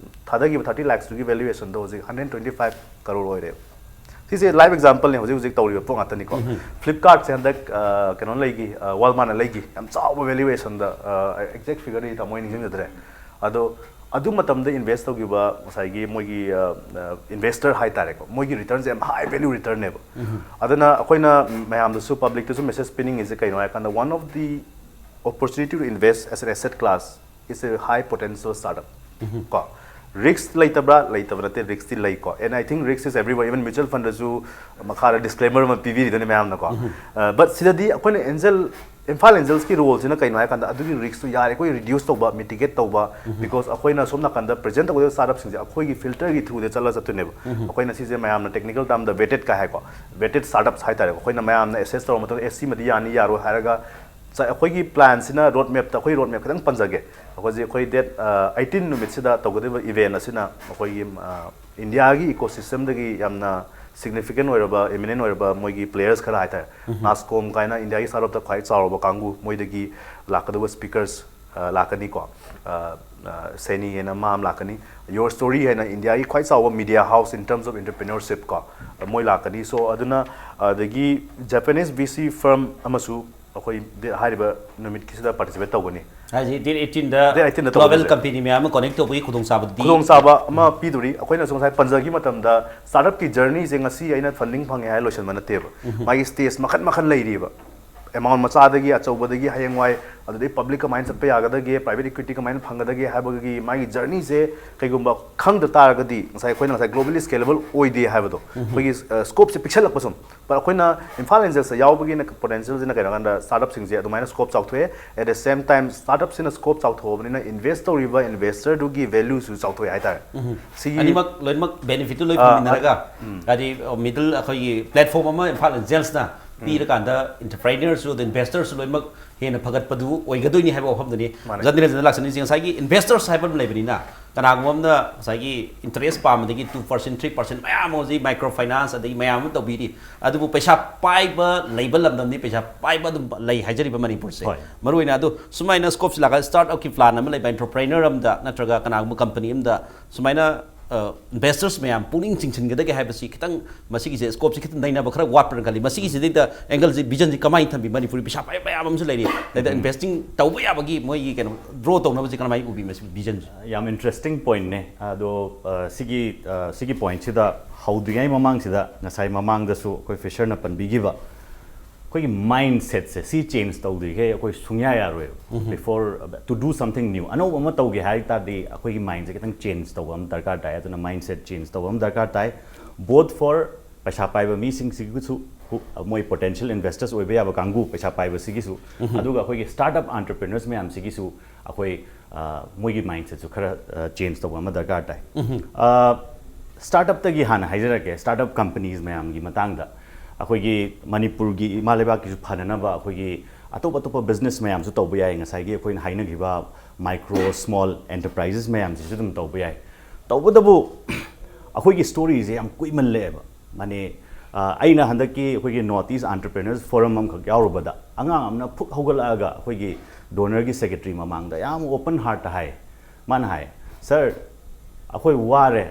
ꯊꯥꯗꯈꯤꯕ thirty lakhs ꯇꯨꯒꯤ valuation ꯗꯣ ꯍꯧꯖꯤꯛ hundred twenty five crore ꯑꯣꯏꯔꯦꯕ꯫ ꯁꯤꯁꯦ live example ꯅꯦ, ꯍꯧꯖꯤꯛ ꯍꯧꯖꯤꯛ ꯇꯧꯔꯤꯕ ꯄꯣꯠ ꯉꯥꯛꯇꯅꯤꯀꯣ꯫ Flipkart ꯁꯦ ꯍꯟꯗꯛ, ꯑ, ꯀꯩꯅꯣ ꯂꯩꯈꯤ, ꯑ, Walmart ꯅ ꯂꯩꯈꯤ, ꯌꯥꯝ ꯆꯥꯎꯕ valuation ꯗ, ꯑ, exact figure ꯗꯤ ꯇꯥꯃꯣ ꯑꯩ ꯅꯤꯡꯁꯤꯡꯖꯗ꯭ꯔꯦ꯫ ꯑꯗꯣ ꯑꯗꯨ ꯃꯇꯝꯗ invest ꯇꯧꯈꯤꯕ ꯉꯁꯥꯏꯒꯤ ꯃꯣꯏꯒꯤ, ꯑ, ꯑ, investor ꯍꯥꯏꯇꯥꯔꯦꯀꯣ, ꯃꯣꯏꯒꯤ return ꯁꯦ ꯌꯥꯝ high value return ꯅꯦꯕ꯫ ꯑꯗꯨꯅ ꯑꯩꯈꯣꯏꯅ ꯃꯌꯥꯝꯗꯁꯨ, public ꯇꯁꯨ message ꯄꯤꯅꯤꯡꯉꯤꯁꯦ ꯀꯩꯅꯣ ꯍꯥꯏꯀꯥꯟꯗ, one of the opportunity to invest as an asset class is a high potential startup꯫ ꯀꯣ, risk ꯂꯩꯇꯕ꯭ꯔꯥ? ꯂꯩꯇꯕ ꯅꯠꯇꯦ, risk ꯇꯤ ꯂꯩꯀꯣ꯫ And I think risk is everywhere, even mutual fund ꯗꯁꯨ ꯃꯈꯥꯗ disclaimer ꯑꯃ ꯄꯤꯕꯤꯔꯤꯗꯨꯅꯤ ꯃꯌꯥꯝꯅꯀꯣ꯫ ꯑ, but ꯁꯤꯗꯗꯤ ꯑꯩꯈꯣꯏꯅ angel, Imphal Angels ꯀꯤ role ꯁꯤꯅ ꯀꯩꯅꯣ ꯍꯥꯏꯀꯥꯟꯗ, ꯑꯗꯨꯒꯤ risk ꯇꯨ ꯌꯥꯔꯤꯈꯣꯏ reduce ꯇꯧꯕ, mitigate ꯇꯧꯕ, because ꯑꯩꯈꯣꯏꯅ ꯁꯣꯝ ꯅꯥꯀꯟꯗ present ꯇꯧꯒꯗꯕ startup ꯁꯤꯡꯁꯦ ꯑꯩꯈꯣꯏꯒꯤ filter ꯒꯤ through ꯗ ꯆꯠꯂ ꯆꯠꯇꯣꯏꯅꯦꯕ꯫ ꯑꯩꯈꯣꯏꯅ ꯁꯤꯁꯦ ꯃꯌꯥꯝꯅ technical term ꯗ vetted ꯀꯥꯏ ꯍꯥꯏꯀꯣ, vetted startups ꯍꯥꯏꯇꯥꯔꯦ, ꯑꯩꯈꯣꯏꯅ ꯃꯌꯥꯝꯅ assess ꯇꯧꯔ ꯃꯇꯨꯡꯗ, ꯑꯦ, ꯁꯤꯃꯗꯤ ꯌꯥꯅꯤ ꯌꯥꯔꯣꯏ ꯍꯥꯏꯔꯒ, ꯆ-, ꯑꯩꯈꯣꯏꯒꯤ plan ꯁꯤꯅ, road map ꯇ, ꯑꯩꯈꯣꯏ road map ꯈꯤꯇꯪ ꯄꯟꯖꯒꯦ꯫ ꯑꯩꯈꯣꯏꯁꯦ, ꯑꯩꯈꯣꯏ date, ꯑ, eighteen ꯅꯨꯃꯤꯠꯁꯤꯗ ꯇꯧꯒꯗꯧꯔꯤꯕ event ꯑꯁꯤꯅ ꯑꯩꯈꯣꯏꯒꯤ, ꯑ, ꯏꯟꯗꯤꯌꯥꯒꯤ ecosystem ꯗꯒꯤ ꯌꯥꯝꯅ significant ꯑꯣꯏꯔꯕ, eminent ꯑꯣꯏꯔꯕ ꯃꯣꯏꯒꯤ players ꯈꯔ ꯍꯥꯏꯇꯥꯔꯦ, ꯅꯥꯁꯀꯣꯝ ꯀꯥꯏꯅ ꯏꯟꯗꯤꯌꯥꯒꯤ startup ꯇ ꯈ꯭ꯋꯥꯏ ꯆꯥꯎꯔꯕ ꯀꯥꯡꯕꯨ, ꯃꯣꯏꯗꯒꯤ ꯂꯥꯛꯀꯗꯧꯕ speakers, ꯑ, ꯂꯥꯛꯀꯅꯤꯀꯣ꯫ ꯑ, ꯑ, ꯁꯦꯅꯤ ꯍꯥꯏꯅ ꯑꯃ ꯑꯃ ꯂꯥꯛꯀꯅꯤ, Your Story ꯍꯥꯏꯅ ꯏꯟꯗꯤꯌꯥꯒꯤ ꯈ꯭ꯋꯥꯏ ꯆꯥꯎꯕ media house in terms of entrepreneurship ꯀꯣ, ꯃꯣꯏ ꯂꯥꯛꯀꯅꯤ꯫ So, ꯑꯗꯨꯅ, ꯑꯗꯒꯤ Japanese V C firm ꯑꯃꯁꯨ ꯑꯩꯈꯣꯏ ꯗꯦ-, ꯍꯥꯏꯔꯤꯕ ꯅꯨꯃꯤꯠꯀꯤꯁꯤꯗ participate ꯇꯧꯒꯅꯤ꯫ ꯍꯥꯏꯁꯤ date eighteen ꯗ Date eighteen ꯗ global ꯇꯧꯒꯗꯣꯏꯁꯦ꯫ Company ꯃꯌꯥꯝ ꯑꯃ connect ꯇꯧꯕꯒꯤ ꯈꯨꯗꯣꯡꯆꯥꯕꯗꯨꯗꯤ ꯈꯨꯗꯣꯡꯆꯥꯕ ꯑꯃ ꯄꯤꯗꯣꯔꯤ꯫ ꯑꯩꯈꯣꯏꯅꯁꯨ ꯉꯁꯥꯏ ꯄꯟꯖꯈꯤꯕ ꯃꯇꯝꯗ, startup ꯀꯤ journey ꯁꯦ ꯉꯁꯤ ꯑꯩꯅ funding ꯐꯪꯉꯦ ꯍꯥꯏꯔ ꯂꯣꯏꯁꯤꯟꯕ ꯅꯠꯇꯦꯕ꯫ ꯃꯥꯒꯤ stage ꯃꯈꯜ ꯃꯈꯜ ꯂꯩꯔꯤꯕ꯫ ꯑꯦꯃꯥꯎꯟ ꯃꯆꯥꯗꯒꯤ ꯑꯆꯧꯕꯗꯒꯤ ꯍꯌꯦꯡꯋꯥꯏ ꯑꯗꯨꯗꯩ ꯄꯕ꯭ꯂꯤꯛ ꯀꯃꯥꯏꯅ ꯆꯠꯄ ꯌꯥꯒꯗꯒꯦ, ꯄ꯭ꯔꯥꯏꯚꯦꯠ ꯏꯀ꯭ꯋꯤꯇꯤ ꯀꯃꯥꯏꯅ ꯐꯪꯒꯗꯒꯦ ꯍꯥꯏꯕꯒꯤ ꯃꯥꯒꯤ ꯖꯔꯅꯤꯁꯦ ꯀꯩꯒꯨꯝꯕ ꯈꯪꯗ ꯇꯥꯔꯒꯗꯤ, ꯉꯁꯥꯏ ꯑꯩꯈꯣꯏꯅ ꯉꯁꯥꯏ ꯒ꯭ꯂꯣꯕꯦꯂꯤ ꯁ꯭ꯀꯦꯂꯦꯕꯜ ꯑꯣꯏꯗꯦ ꯍꯥꯏꯕꯗꯣ, ꯑꯩꯈꯣꯏꯒꯤ ꯁ꯭ꯀꯣꯞꯁꯦ ꯄꯤꯛꯁꯜꯂꯛꯄ ꯁꯨꯝ꯫ But ꯑꯩꯈꯣꯏꯅ ꯏꯝꯐꯥꯜ ꯑꯦꯟꯖꯦꯜꯁꯇ ꯌꯥꯎꯕꯒꯤꯅ ꯄꯣꯇꯦꯟꯁꯤꯌꯦꯜꯁꯤꯅ ꯀꯩꯅꯣ ꯍꯥꯏꯀꯥꯟꯗ, ꯁ꯭ꯇꯥꯔꯠꯑꯞꯁꯤꯡꯁꯦ ꯑꯗꯨꯃꯥꯏꯅ ꯁ꯭ꯀꯣꯞ ꯆꯥꯎꯊꯣꯛꯑꯦ꯫ At the same time, ꯁ꯭ꯇꯥꯔꯠꯑꯞꯁꯤꯅ ꯁ꯭ꯀꯣꯞ ꯆꯥꯎꯊꯣꯛꯑꯕꯅꯤꯅ ꯏꯟꯚꯦꯁ ꯇꯧꯔꯤꯕ ꯏꯟꯚꯦꯁꯇꯔꯗꯨꯒꯤ ꯚꯦꯂꯨꯁꯨ ꯆꯥꯎꯊꯣꯛꯑꯦ ꯍꯥꯏꯇꯥꯔꯦ꯫ ꯁꯤꯒꯤ ꯑꯅꯤꯃꯛ ꯂꯣꯏꯅꯃꯛ ꯕꯦꯅꯤꯐꯤꯠꯇꯨ ꯂꯣꯏ ꯑꯥ, ꯐꯪꯃꯤꯟꯅꯔꯒ, ꯎꯝ꯫ ꯍꯥꯏꯗꯤ ꯃꯤꯗꯜ ꯑꯩꯈꯣꯏꯒꯤ ꯄ꯭ꯂꯦꯠꯐꯣꯝ ꯑꯃ ꯏꯝꯐꯥꯜ ꯑꯦꯟꯖꯦꯜꯁꯅ ꯄꯤꯔꯀꯥꯟꯗ, ꯏꯟꯇꯔꯄ꯭ꯔꯦꯅꯔꯁꯨ ꯑꯗ ꯏꯟꯚꯦꯁꯇꯔꯁꯨ ꯂꯣꯏꯅꯃꯛ ꯍꯦꯟꯅ ꯐꯒꯠꯄꯗꯨ ꯑꯣꯏꯒꯗꯣꯏꯅꯤ ꯍꯥꯏꯕ ꯋꯥꯐꯝꯗꯨꯅꯤ꯫ ꯃꯥꯅꯦ꯫ ꯖꯟꯗꯤꯔꯦꯟꯁꯅ ꯂꯥꯛꯆꯅꯤꯡꯉꯤꯁꯦ ꯉꯁꯥꯏꯒꯤ ꯏꯟꯚꯦꯁꯇꯔꯁ ꯍꯥꯏꯕ ꯑꯃ ꯂꯩꯕꯅꯤꯅ, ꯀꯅꯥꯒꯨꯝꯕ ꯑꯃꯅ ꯉꯁꯥꯏꯒꯤ interest ꯄꯥꯝꯕꯗꯒꯤ two percent, three percent ꯃꯌꯥꯝ ꯑꯃ ꯍꯧꯖꯤꯛ ꯃꯥꯏꯀ꯭ꯔꯣ ꯐꯥꯏꯅꯥꯟꯁ ꯑꯗꯒꯤ ꯃꯌꯥꯝ ꯑꯃ ꯇꯧꯕꯤꯔꯤ꯫ ꯑꯗꯨꯕꯨ ꯄꯩꯁꯥ ꯄꯥꯏꯕ ꯂꯩꯕ ꯂꯝꯗꯝꯅꯤ, ꯄꯩꯁꯥ ꯄꯥꯏꯕ ꯑꯗꯨꯝ ꯂꯩ ꯍꯥꯏꯖꯔꯤꯕ ꯃꯅꯤꯄꯨꯔꯁꯦ꯫ ꯍꯣꯏ꯫ ꯃꯔꯨꯑꯣꯏꯅ ꯑꯗꯨ ꯁꯨꯃꯥꯏꯅ ꯁ꯭ꯀꯣꯞꯁꯤ ꯂꯥꯛꯑꯒ ꯁ꯭ꯇꯥꯔꯠꯑꯞꯀꯤ ꯄ꯭ꯂꯥꯟ ꯑꯃ ꯂꯩꯕ, ꯑꯦꯟꯇꯔꯄ꯭ꯔꯦꯅꯔ ꯑꯃꯗ ꯅꯠꯇ꯭ꯔꯒ ꯀꯅꯥꯒꯨꯝꯕ ꯀꯝꯄꯅꯤ ꯑꯃꯗ ꯁꯨꯃꯥꯏꯅ ꯏꯟꯚꯦꯁꯇꯔꯁ ꯃꯌꯥꯝ ꯄꯨꯛꯅꯤꯡ ꯆꯤꯡꯁꯤꯟꯒꯗꯒꯦ ꯍꯥꯏꯕꯁꯤ ꯈꯤꯇꯪ ꯃꯁꯤꯒꯤꯁꯦ ꯁ꯭ꯀꯣꯞꯁꯤ ꯈꯤꯇꯪ ꯅꯩꯅꯕ ꯈꯔ ꯋꯥꯠꯄ꯭ꯔꯅ ꯈꯜꯂꯤ꯫ ꯃꯁꯤꯒꯤꯁꯤꯗꯩꯗ ꯑꯦꯡꯒꯜꯁꯤ, ꯚꯤꯖꯟꯁꯤ ꯀꯃꯥꯏꯅ ꯊꯝꯕꯤ? ꯃꯅꯤꯄꯨꯔꯤ ꯄꯩꯁꯥ ꯄꯥꯏꯕ ꯃꯌꯥꯝ ꯑꯃꯁꯨ ꯂꯩꯔꯤ, ꯑꯗꯩꯗ ꯏꯟꯚꯦꯁꯇꯤꯡ ꯇꯧꯕ ꯌꯥꯕꯒꯤ ꯃꯣꯏꯒꯤ ꯀꯩꯅꯣ ꯗ꯭ꯔꯣ ꯇꯧꯅꯕꯁꯤ ꯀꯃꯥꯏꯅ ꯎꯕꯤ? ꯃꯁꯤ ꯚꯤꯖꯟꯁꯤ? ꯌꯥꯝ ꯏꯟꯇꯔꯦꯁꯇꯤꯡ ꯄꯣꯏꯟꯠꯅꯦ꯫ ꯑꯗꯣ, ꯑ, ꯁꯤꯒꯤ, ꯑ, ꯁꯤꯒꯤ ꯄꯣꯏꯟꯠꯁꯤꯗ ꯍꯧꯗ꯭ꯔꯤꯉꯩ ꯃꯃꯥꯡꯁꯤꯗ, ꯉꯁꯥꯏ ꯃꯃꯥꯡꯗꯁꯨ ꯑꯩꯈꯣꯏ ꯐꯤꯁꯔꯅ ꯄꯟꯕꯤꯈꯤꯕ, ꯑꯩꯈꯣꯏꯒꯤ ꯃꯥꯏꯟ ꯁꯦꯠꯁꯦ ꯁꯤ ꯆꯦꯟꯖ ꯇꯧꯗ꯭ꯔꯤꯈꯩ ꯑꯩꯈꯣꯏ ꯁꯨꯡꯌꯥ ꯌꯥꯔꯣꯏꯕ꯫ Before, to do something new, ꯑꯅꯧꯕ ꯑꯃ ꯇꯧꯒꯦ ꯍꯥꯏ ꯇꯥꯔꯗꯤ ꯑꯩꯈꯣꯏꯒꯤ ꯃꯥꯏꯟꯁꯦ ꯈꯤꯇꯪ ꯆꯦꯟꯖ ꯇꯧꯕ ꯑꯃ ꯗꯔꯀꯥꯔ ꯇꯥꯏ꯫ ꯑꯗꯨꯅ ꯃꯥꯏꯟ ꯁꯦꯠ ꯆꯦꯟꯖ ꯇꯧꯕ ꯑꯃ ꯗꯔꯀꯥꯔ ꯇꯥꯏ, both for ꯄꯩꯁꯥ ꯄꯥꯏꯕ ꯃꯤꯁꯤꯡꯁꯤꯒꯤꯁꯨ, ꯍꯨ-, ꯃꯣꯏ ꯄꯣꯇꯦꯟꯁꯤꯌꯦꯜ ꯏꯟꯚꯦꯁꯇꯔꯁ ꯑꯣꯏꯕ ꯌꯥꯕ ꯀꯥꯡꯕꯨ, ꯄꯩꯁꯥ ꯄꯥꯏꯕꯁꯤꯒꯤꯁꯨ, ꯑꯗꯨꯒ ꯑꯩꯈꯣꯏꯒꯤ ꯁ꯭ꯇꯥꯔꯠꯑꯞ ꯑꯦꯟꯇꯔꯄ꯭ꯔꯦꯅꯔꯁ ꯃꯌꯥꯝꯁꯤꯒꯤꯁꯨ ꯑꯩꯈꯣꯏ, ꯑ, ꯃꯣꯏꯒꯤ ꯃꯥꯏꯟ ꯁꯦꯠꯁꯨ ꯈꯔ, ꯑ, ꯆꯦꯟꯖ ꯇꯧꯕ ꯑꯃ ꯗꯔꯀꯥꯔ ꯇꯥꯏ꯫ ꯑ, ꯁ꯭ꯇꯥꯔꯠꯑꯞꯇꯒꯤ ꯍꯥꯟꯅ ꯍꯥꯏꯖꯔꯛꯀꯦ, ꯁ꯭ꯇꯥꯔꯠꯑꯞ ꯀꯝꯄꯅꯤꯁ ꯃꯌꯥꯝꯒꯤ ꯃꯇꯥꯡꯗ꯫ ꯑꯩꯈꯣꯏꯒꯤ ꯃꯅꯤꯄꯨꯔꯒꯤ ꯏꯃꯥ ꯂꯩꯕꯥꯛꯀꯤꯁꯨ ꯐꯅꯅꯕ ꯑꯩꯈꯣꯏꯒꯤ ꯑꯇꯣꯞ ꯑꯇꯣꯞꯄ ꯕꯤꯖꯤꯅꯦꯁ ꯃꯌꯥꯝꯁꯨ ꯇꯧꯕ ꯌꯥꯏ, ꯉꯁꯥꯏꯒꯤ ꯑꯩꯈꯣꯏꯅ ꯍꯥꯏꯅꯈꯤꯕ ꯃꯥꯏꯀ꯭ꯔꯣ ꯁ꯭ꯃꯣꯜ ꯑꯦꯟꯇꯔꯄ꯭ꯔꯥꯏꯖꯦꯁ ꯃꯌꯥꯝꯁꯤꯁꯨ ꯑꯗꯨꯝ ꯇꯧꯕ ꯌꯥꯏ꯫ ꯇꯧꯕꯇꯕꯨ ꯑꯩꯈꯣꯏꯒꯤ ꯁ꯭ꯇꯣꯔꯤꯁꯦ ꯌꯥꯝ ꯀꯨꯏꯃꯜꯂꯛꯑꯦꯕ꯫ ꯃꯥꯅꯦ, ꯑ, ꯑꯩꯅ ꯍꯟꯗꯛꯀꯤ ꯑꯩꯈꯣꯏꯒꯤ ꯅꯣꯔꯠ ꯏꯁ ꯑꯦꯟꯇꯔꯄ꯭ꯔꯦꯅꯔꯁ ꯐꯣꯔꯝ ꯑꯃꯈꯛ ꯌꯥꯎꯔꯨꯕꯗ ꯑꯉꯥꯡ ꯑꯃꯅ ꯐꯨꯛ ꯍꯧꯒꯠꯂꯛꯑꯒ ꯑꯩꯈꯣꯏꯒꯤ ꯗꯣꯅꯔꯒꯤ ꯁꯦꯀ꯭ꯔꯦꯇꯔꯤ ꯃꯃꯥꯡꯗ ꯌꯥꯝ ꯑꯣꯄꯟ ꯍꯥꯔꯠꯇ ꯍꯥꯏ꯫ ꯃꯥꯅ ꯍꯥꯏ, "ꯁꯥꯔ, ꯑꯩꯈꯣꯏ ꯋꯥꯔꯦ,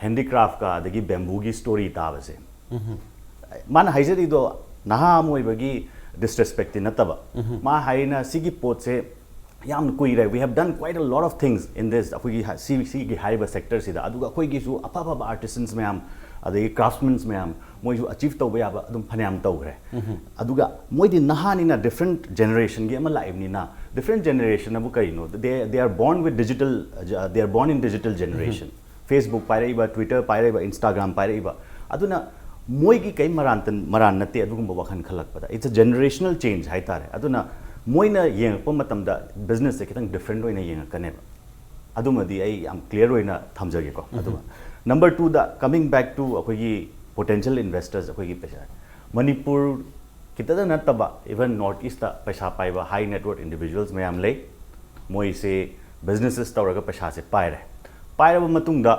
ꯍꯦꯟꯗꯤꯀ꯭ꯔꯥꯐꯀ ꯑꯗꯒꯤ ꯕꯦꯝꯕꯨꯒꯤ ꯁ꯭ꯇꯣꯔꯤ ꯇꯥꯕꯁꯦ"꯫ ꯃꯥꯅ ꯍꯥꯏꯖꯔꯤꯗꯣ ꯅꯍꯥ ꯑꯃ ꯑꯣꯏꯕꯒꯤ ꯗꯤꯁꯔꯦꯁꯄꯦꯛꯇꯤ ꯅꯠꯇꯕ꯫ ꯃꯥ ꯍꯥꯏꯔꯤꯅ ꯁꯤꯒꯤ ꯄꯣꯠꯁꯦ ꯌꯥꯝꯅ ꯀꯨꯏꯔꯦ, "We have done quite a lot of things in this", ꯑꯩꯈꯣꯏꯒꯤ ꯍ-, ꯁꯤ, ꯁꯤꯒꯤ ꯍꯥꯏꯔꯤꯕ ꯁꯦꯛꯇꯔꯁꯤꯗ꯫ ꯑꯗꯨꯒ ꯑꯩꯈꯣꯏꯒꯤꯁꯨ ꯑꯐ ꯑꯐꯕ ꯑꯥꯔꯇꯤꯁꯟꯁ ꯃꯌꯥꯝ, ꯑꯗꯒꯤ ꯀ꯭ꯔꯥꯐꯃꯦꯟꯁ ꯃꯌꯥꯝ, ꯃꯣꯏꯁꯨ ꯑꯆꯤꯞ ꯇꯧꯕ ꯌꯥꯕ ꯑꯗꯨꯝ ꯐꯅꯌꯥꯝ ꯇꯧꯈ꯭ꯔꯦ꯫ ꯑꯗꯨꯒ ꯃꯣꯏꯗꯤ ꯅꯍꯥꯅꯤꯅ, ꯗꯤꯐ꯭ꯔꯦꯟꯠ ꯖꯦꯅꯦꯔꯦꯁꯟꯒꯤ ꯑꯃ ꯂꯥꯛꯏꯕꯅꯤꯅ, ꯗꯤꯐ꯭ꯔꯦꯟꯠ ꯖꯦꯅꯦꯔꯦꯁꯟ ꯑꯕꯨ ꯀꯔꯤꯅꯣ? They, they are born with digital, uh, they are born in digital generation. Facebook ꯄꯥꯏꯔꯛꯏꯕ, Twitter ꯄꯥꯏꯔꯛꯏꯕ, Instagram ꯄꯥꯏꯔꯛꯏꯕ, ꯑꯗꯨꯅ ꯃꯣꯏꯒꯤ ꯀꯩ ꯃꯔꯥꯟ ꯃꯔꯥꯟ ꯅꯠꯇꯦ꯫ ꯑꯗꯨꯒꯨꯝꯕ ꯋꯥꯈꯜ ꯈꯜꯂꯛꯄꯗ, it's a generational change ꯍꯥꯏꯇꯥꯔꯦ꯫ ꯑꯗꯨꯅ ꯃꯣꯏꯅ ꯌꯦꯡꯉꯛꯄ ꯃꯇꯝꯗ ꯕꯤꯖꯤꯅꯦꯁꯁꯦ ꯈꯤꯇꯪ ꯗꯤꯐ꯭ꯔꯦꯟꯠ ꯑꯣꯏꯅ ꯌꯦꯡꯉꯛꯀꯅꯦꯕ꯫ ꯑꯗꯨꯃꯗꯤ ꯑꯩ ꯌꯥꯝ ꯀ꯭ꯂꯤꯌꯥꯔ ꯑꯣꯏꯅ ꯊꯝꯖꯒꯦꯀꯣ꯫ ꯑꯗꯨꯒ ꯅꯝꯕꯔ ꯇꯨꯗ, coming back to ꯑꯩꯈꯣꯏꯒꯤ ꯄꯣꯇꯦꯟꯁꯤꯌꯦꯜ ꯏꯟꯚꯦꯁꯇꯔꯁ, ꯑꯩꯈꯣꯏꯒꯤ ꯄꯩꯁꯥ, ꯃꯅꯤꯄꯨꯔ ꯈꯤꯇꯗ ꯅꯠꯇꯕ, ꯏꯚꯟ ꯅꯣꯔꯠ ꯏꯁꯇ ꯄꯩꯁꯥ ꯄꯥꯏꯕ ꯍꯥꯏ ꯅꯦꯠ ꯋꯔꯠ ꯏꯟꯗꯤꯕꯤꯖꯨꯋꯦꯜꯁ ꯃꯌꯥꯝ ꯂꯩ꯫ ꯃꯣꯏꯁꯦ ꯕꯤꯖꯤꯅꯦꯁꯦꯁ ꯇꯧꯔꯒ ꯄꯩꯁꯥꯁꯦ ꯄꯥꯏꯔꯦ꯫ ꯄꯥꯏꯔꯕ ꯃꯇꯨꯡꯗ,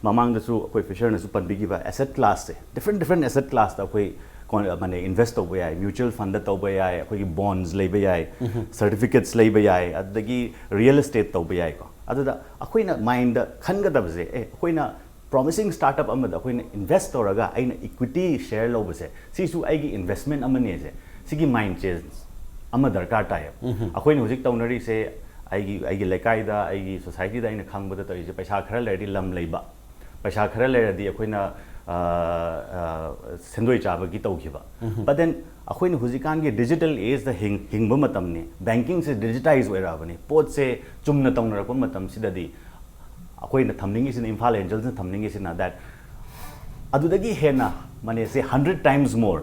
ꯃꯃꯥꯡꯗꯁꯨ ꯑꯩꯈꯣꯏ ꯐꯤꯁꯔꯅꯁꯨ ꯄꯟꯕꯤꯈꯤꯕ ꯑꯦꯁꯦꯠ ꯀ꯭ꯂꯥꯁꯁꯦ, ꯗꯤꯐ꯭ꯔꯦꯟ ꯗꯤꯐ꯭ꯔꯦꯟ ꯑꯦꯁꯦꯠ ꯀ꯭ꯂꯥꯁꯇ ꯑꯩꯈꯣꯏ ꯀꯣꯟ-, ꯃꯥꯅꯦ, ꯏꯟꯚꯦꯁ ꯇꯧꯕ ꯌꯥꯏ꯫ ꯃ꯭ꯌꯨꯆꯨꯋꯦꯜ ꯐꯟꯗ ꯇꯧꯕ ꯌꯥꯏ, ꯑꯩꯈꯣꯏꯒꯤ ꯕꯣꯟꯁ ꯂꯩꯕ ꯌꯥꯏ, ꯁꯔꯇꯤꯐꯤꯀꯦꯠꯁ ꯂꯩꯕ ꯌꯥꯏ, ꯑꯗꯨꯗꯒꯤ ꯔꯤꯌꯦꯜ ꯑꯦꯁꯇꯦꯠ ꯇꯧꯕ ꯌꯥꯏꯀꯣ꯫ ꯑꯗꯨꯗ ꯑꯩꯈꯣꯏꯅ ꯃꯥꯏꯟꯗ ꯈꯟꯒꯗꯕꯁꯦ, ꯑꯦ, ꯑꯩꯈꯣꯏꯅ ꯄ꯭ꯔꯣꯃꯤꯁꯤꯡ ꯁ꯭ꯇꯥꯔꯠ ꯑꯞ ꯑꯃꯗ ꯑꯩꯈꯣꯏꯅ ꯏꯟꯚꯦꯁ ꯇꯧꯔꯒ ꯑꯩꯅ ꯏꯀ꯭ꯋꯤꯇꯤ ꯁꯦꯌꯔ ꯂꯧꯕꯁꯦ, ꯁꯤꯁꯨ ꯑꯩꯒꯤ ꯏꯟꯚꯦꯁꯃꯦꯟ ꯑꯃꯅꯦꯁꯦ, ꯁꯤꯒꯤ ꯃꯥꯏꯟ ꯆꯦꯟꯖ ꯑꯃ ꯗꯔꯀꯥꯔ ꯇꯥꯏꯌꯦꯕ꯫ ꯑꯩꯈꯣꯏꯅ ꯍꯧꯖꯤꯛ ꯇꯧꯅꯔꯤꯁꯦ, ꯑꯩꯒꯤ, ꯑꯩꯒꯤ ꯂꯩꯀꯥꯏꯗ, ꯑꯩꯒꯤ ꯁꯣꯁꯥꯏꯇꯤꯗ ꯑꯩꯅ ꯈꯪꯕꯗ ꯇꯧꯔꯤꯁꯦ, ꯄꯩꯁꯥ ꯈꯔ ꯂꯩꯔꯗꯤ ꯂꯝ ꯂꯩꯕ, ꯄꯩꯁꯥ ꯈꯔ ꯂꯩꯔꯗꯤ ꯑꯩꯈꯣꯏꯅ, ꯑ, ꯑ, ꯁꯦꯟꯗꯣꯏ ꯆꯥꯕꯒꯤ ꯇꯧꯈꯤꯕ꯫ But then ꯑꯩꯈꯣꯏꯅ ꯍꯧꯖꯤꯛꯀꯥꯟꯒꯤ ꯗꯤꯖꯤꯇꯦꯜ ꯑꯦꯖꯇ ꯍꯤꯡ-, ꯍꯤꯡꯕ ꯃꯇꯝꯅꯤ꯫ ꯕꯦꯡꯀꯤꯡꯁꯦ ꯗꯤꯖꯤꯇꯥꯏꯖ ꯑꯣꯏꯔꯛꯑꯕꯅꯤ꯫ ꯄꯣꯠꯁꯦ ꯆꯨꯝꯅ ꯇꯧꯅꯔꯛꯄ ꯃꯇꯝꯁꯤꯗꯗꯤ ꯑꯩꯈꯣꯏꯅ ꯊꯝꯅꯤꯡꯉꯤꯁꯤꯅ, ꯏꯝꯐꯥꯜ ꯑꯦꯟꯖꯦꯜꯁꯅ ꯊꯝꯅꯤꯡꯉꯤꯁꯤꯅ that ꯑꯗꯨꯗꯒꯤ ꯍꯦꯟꯅ ꯃꯅꯦꯁꯦ hundred times more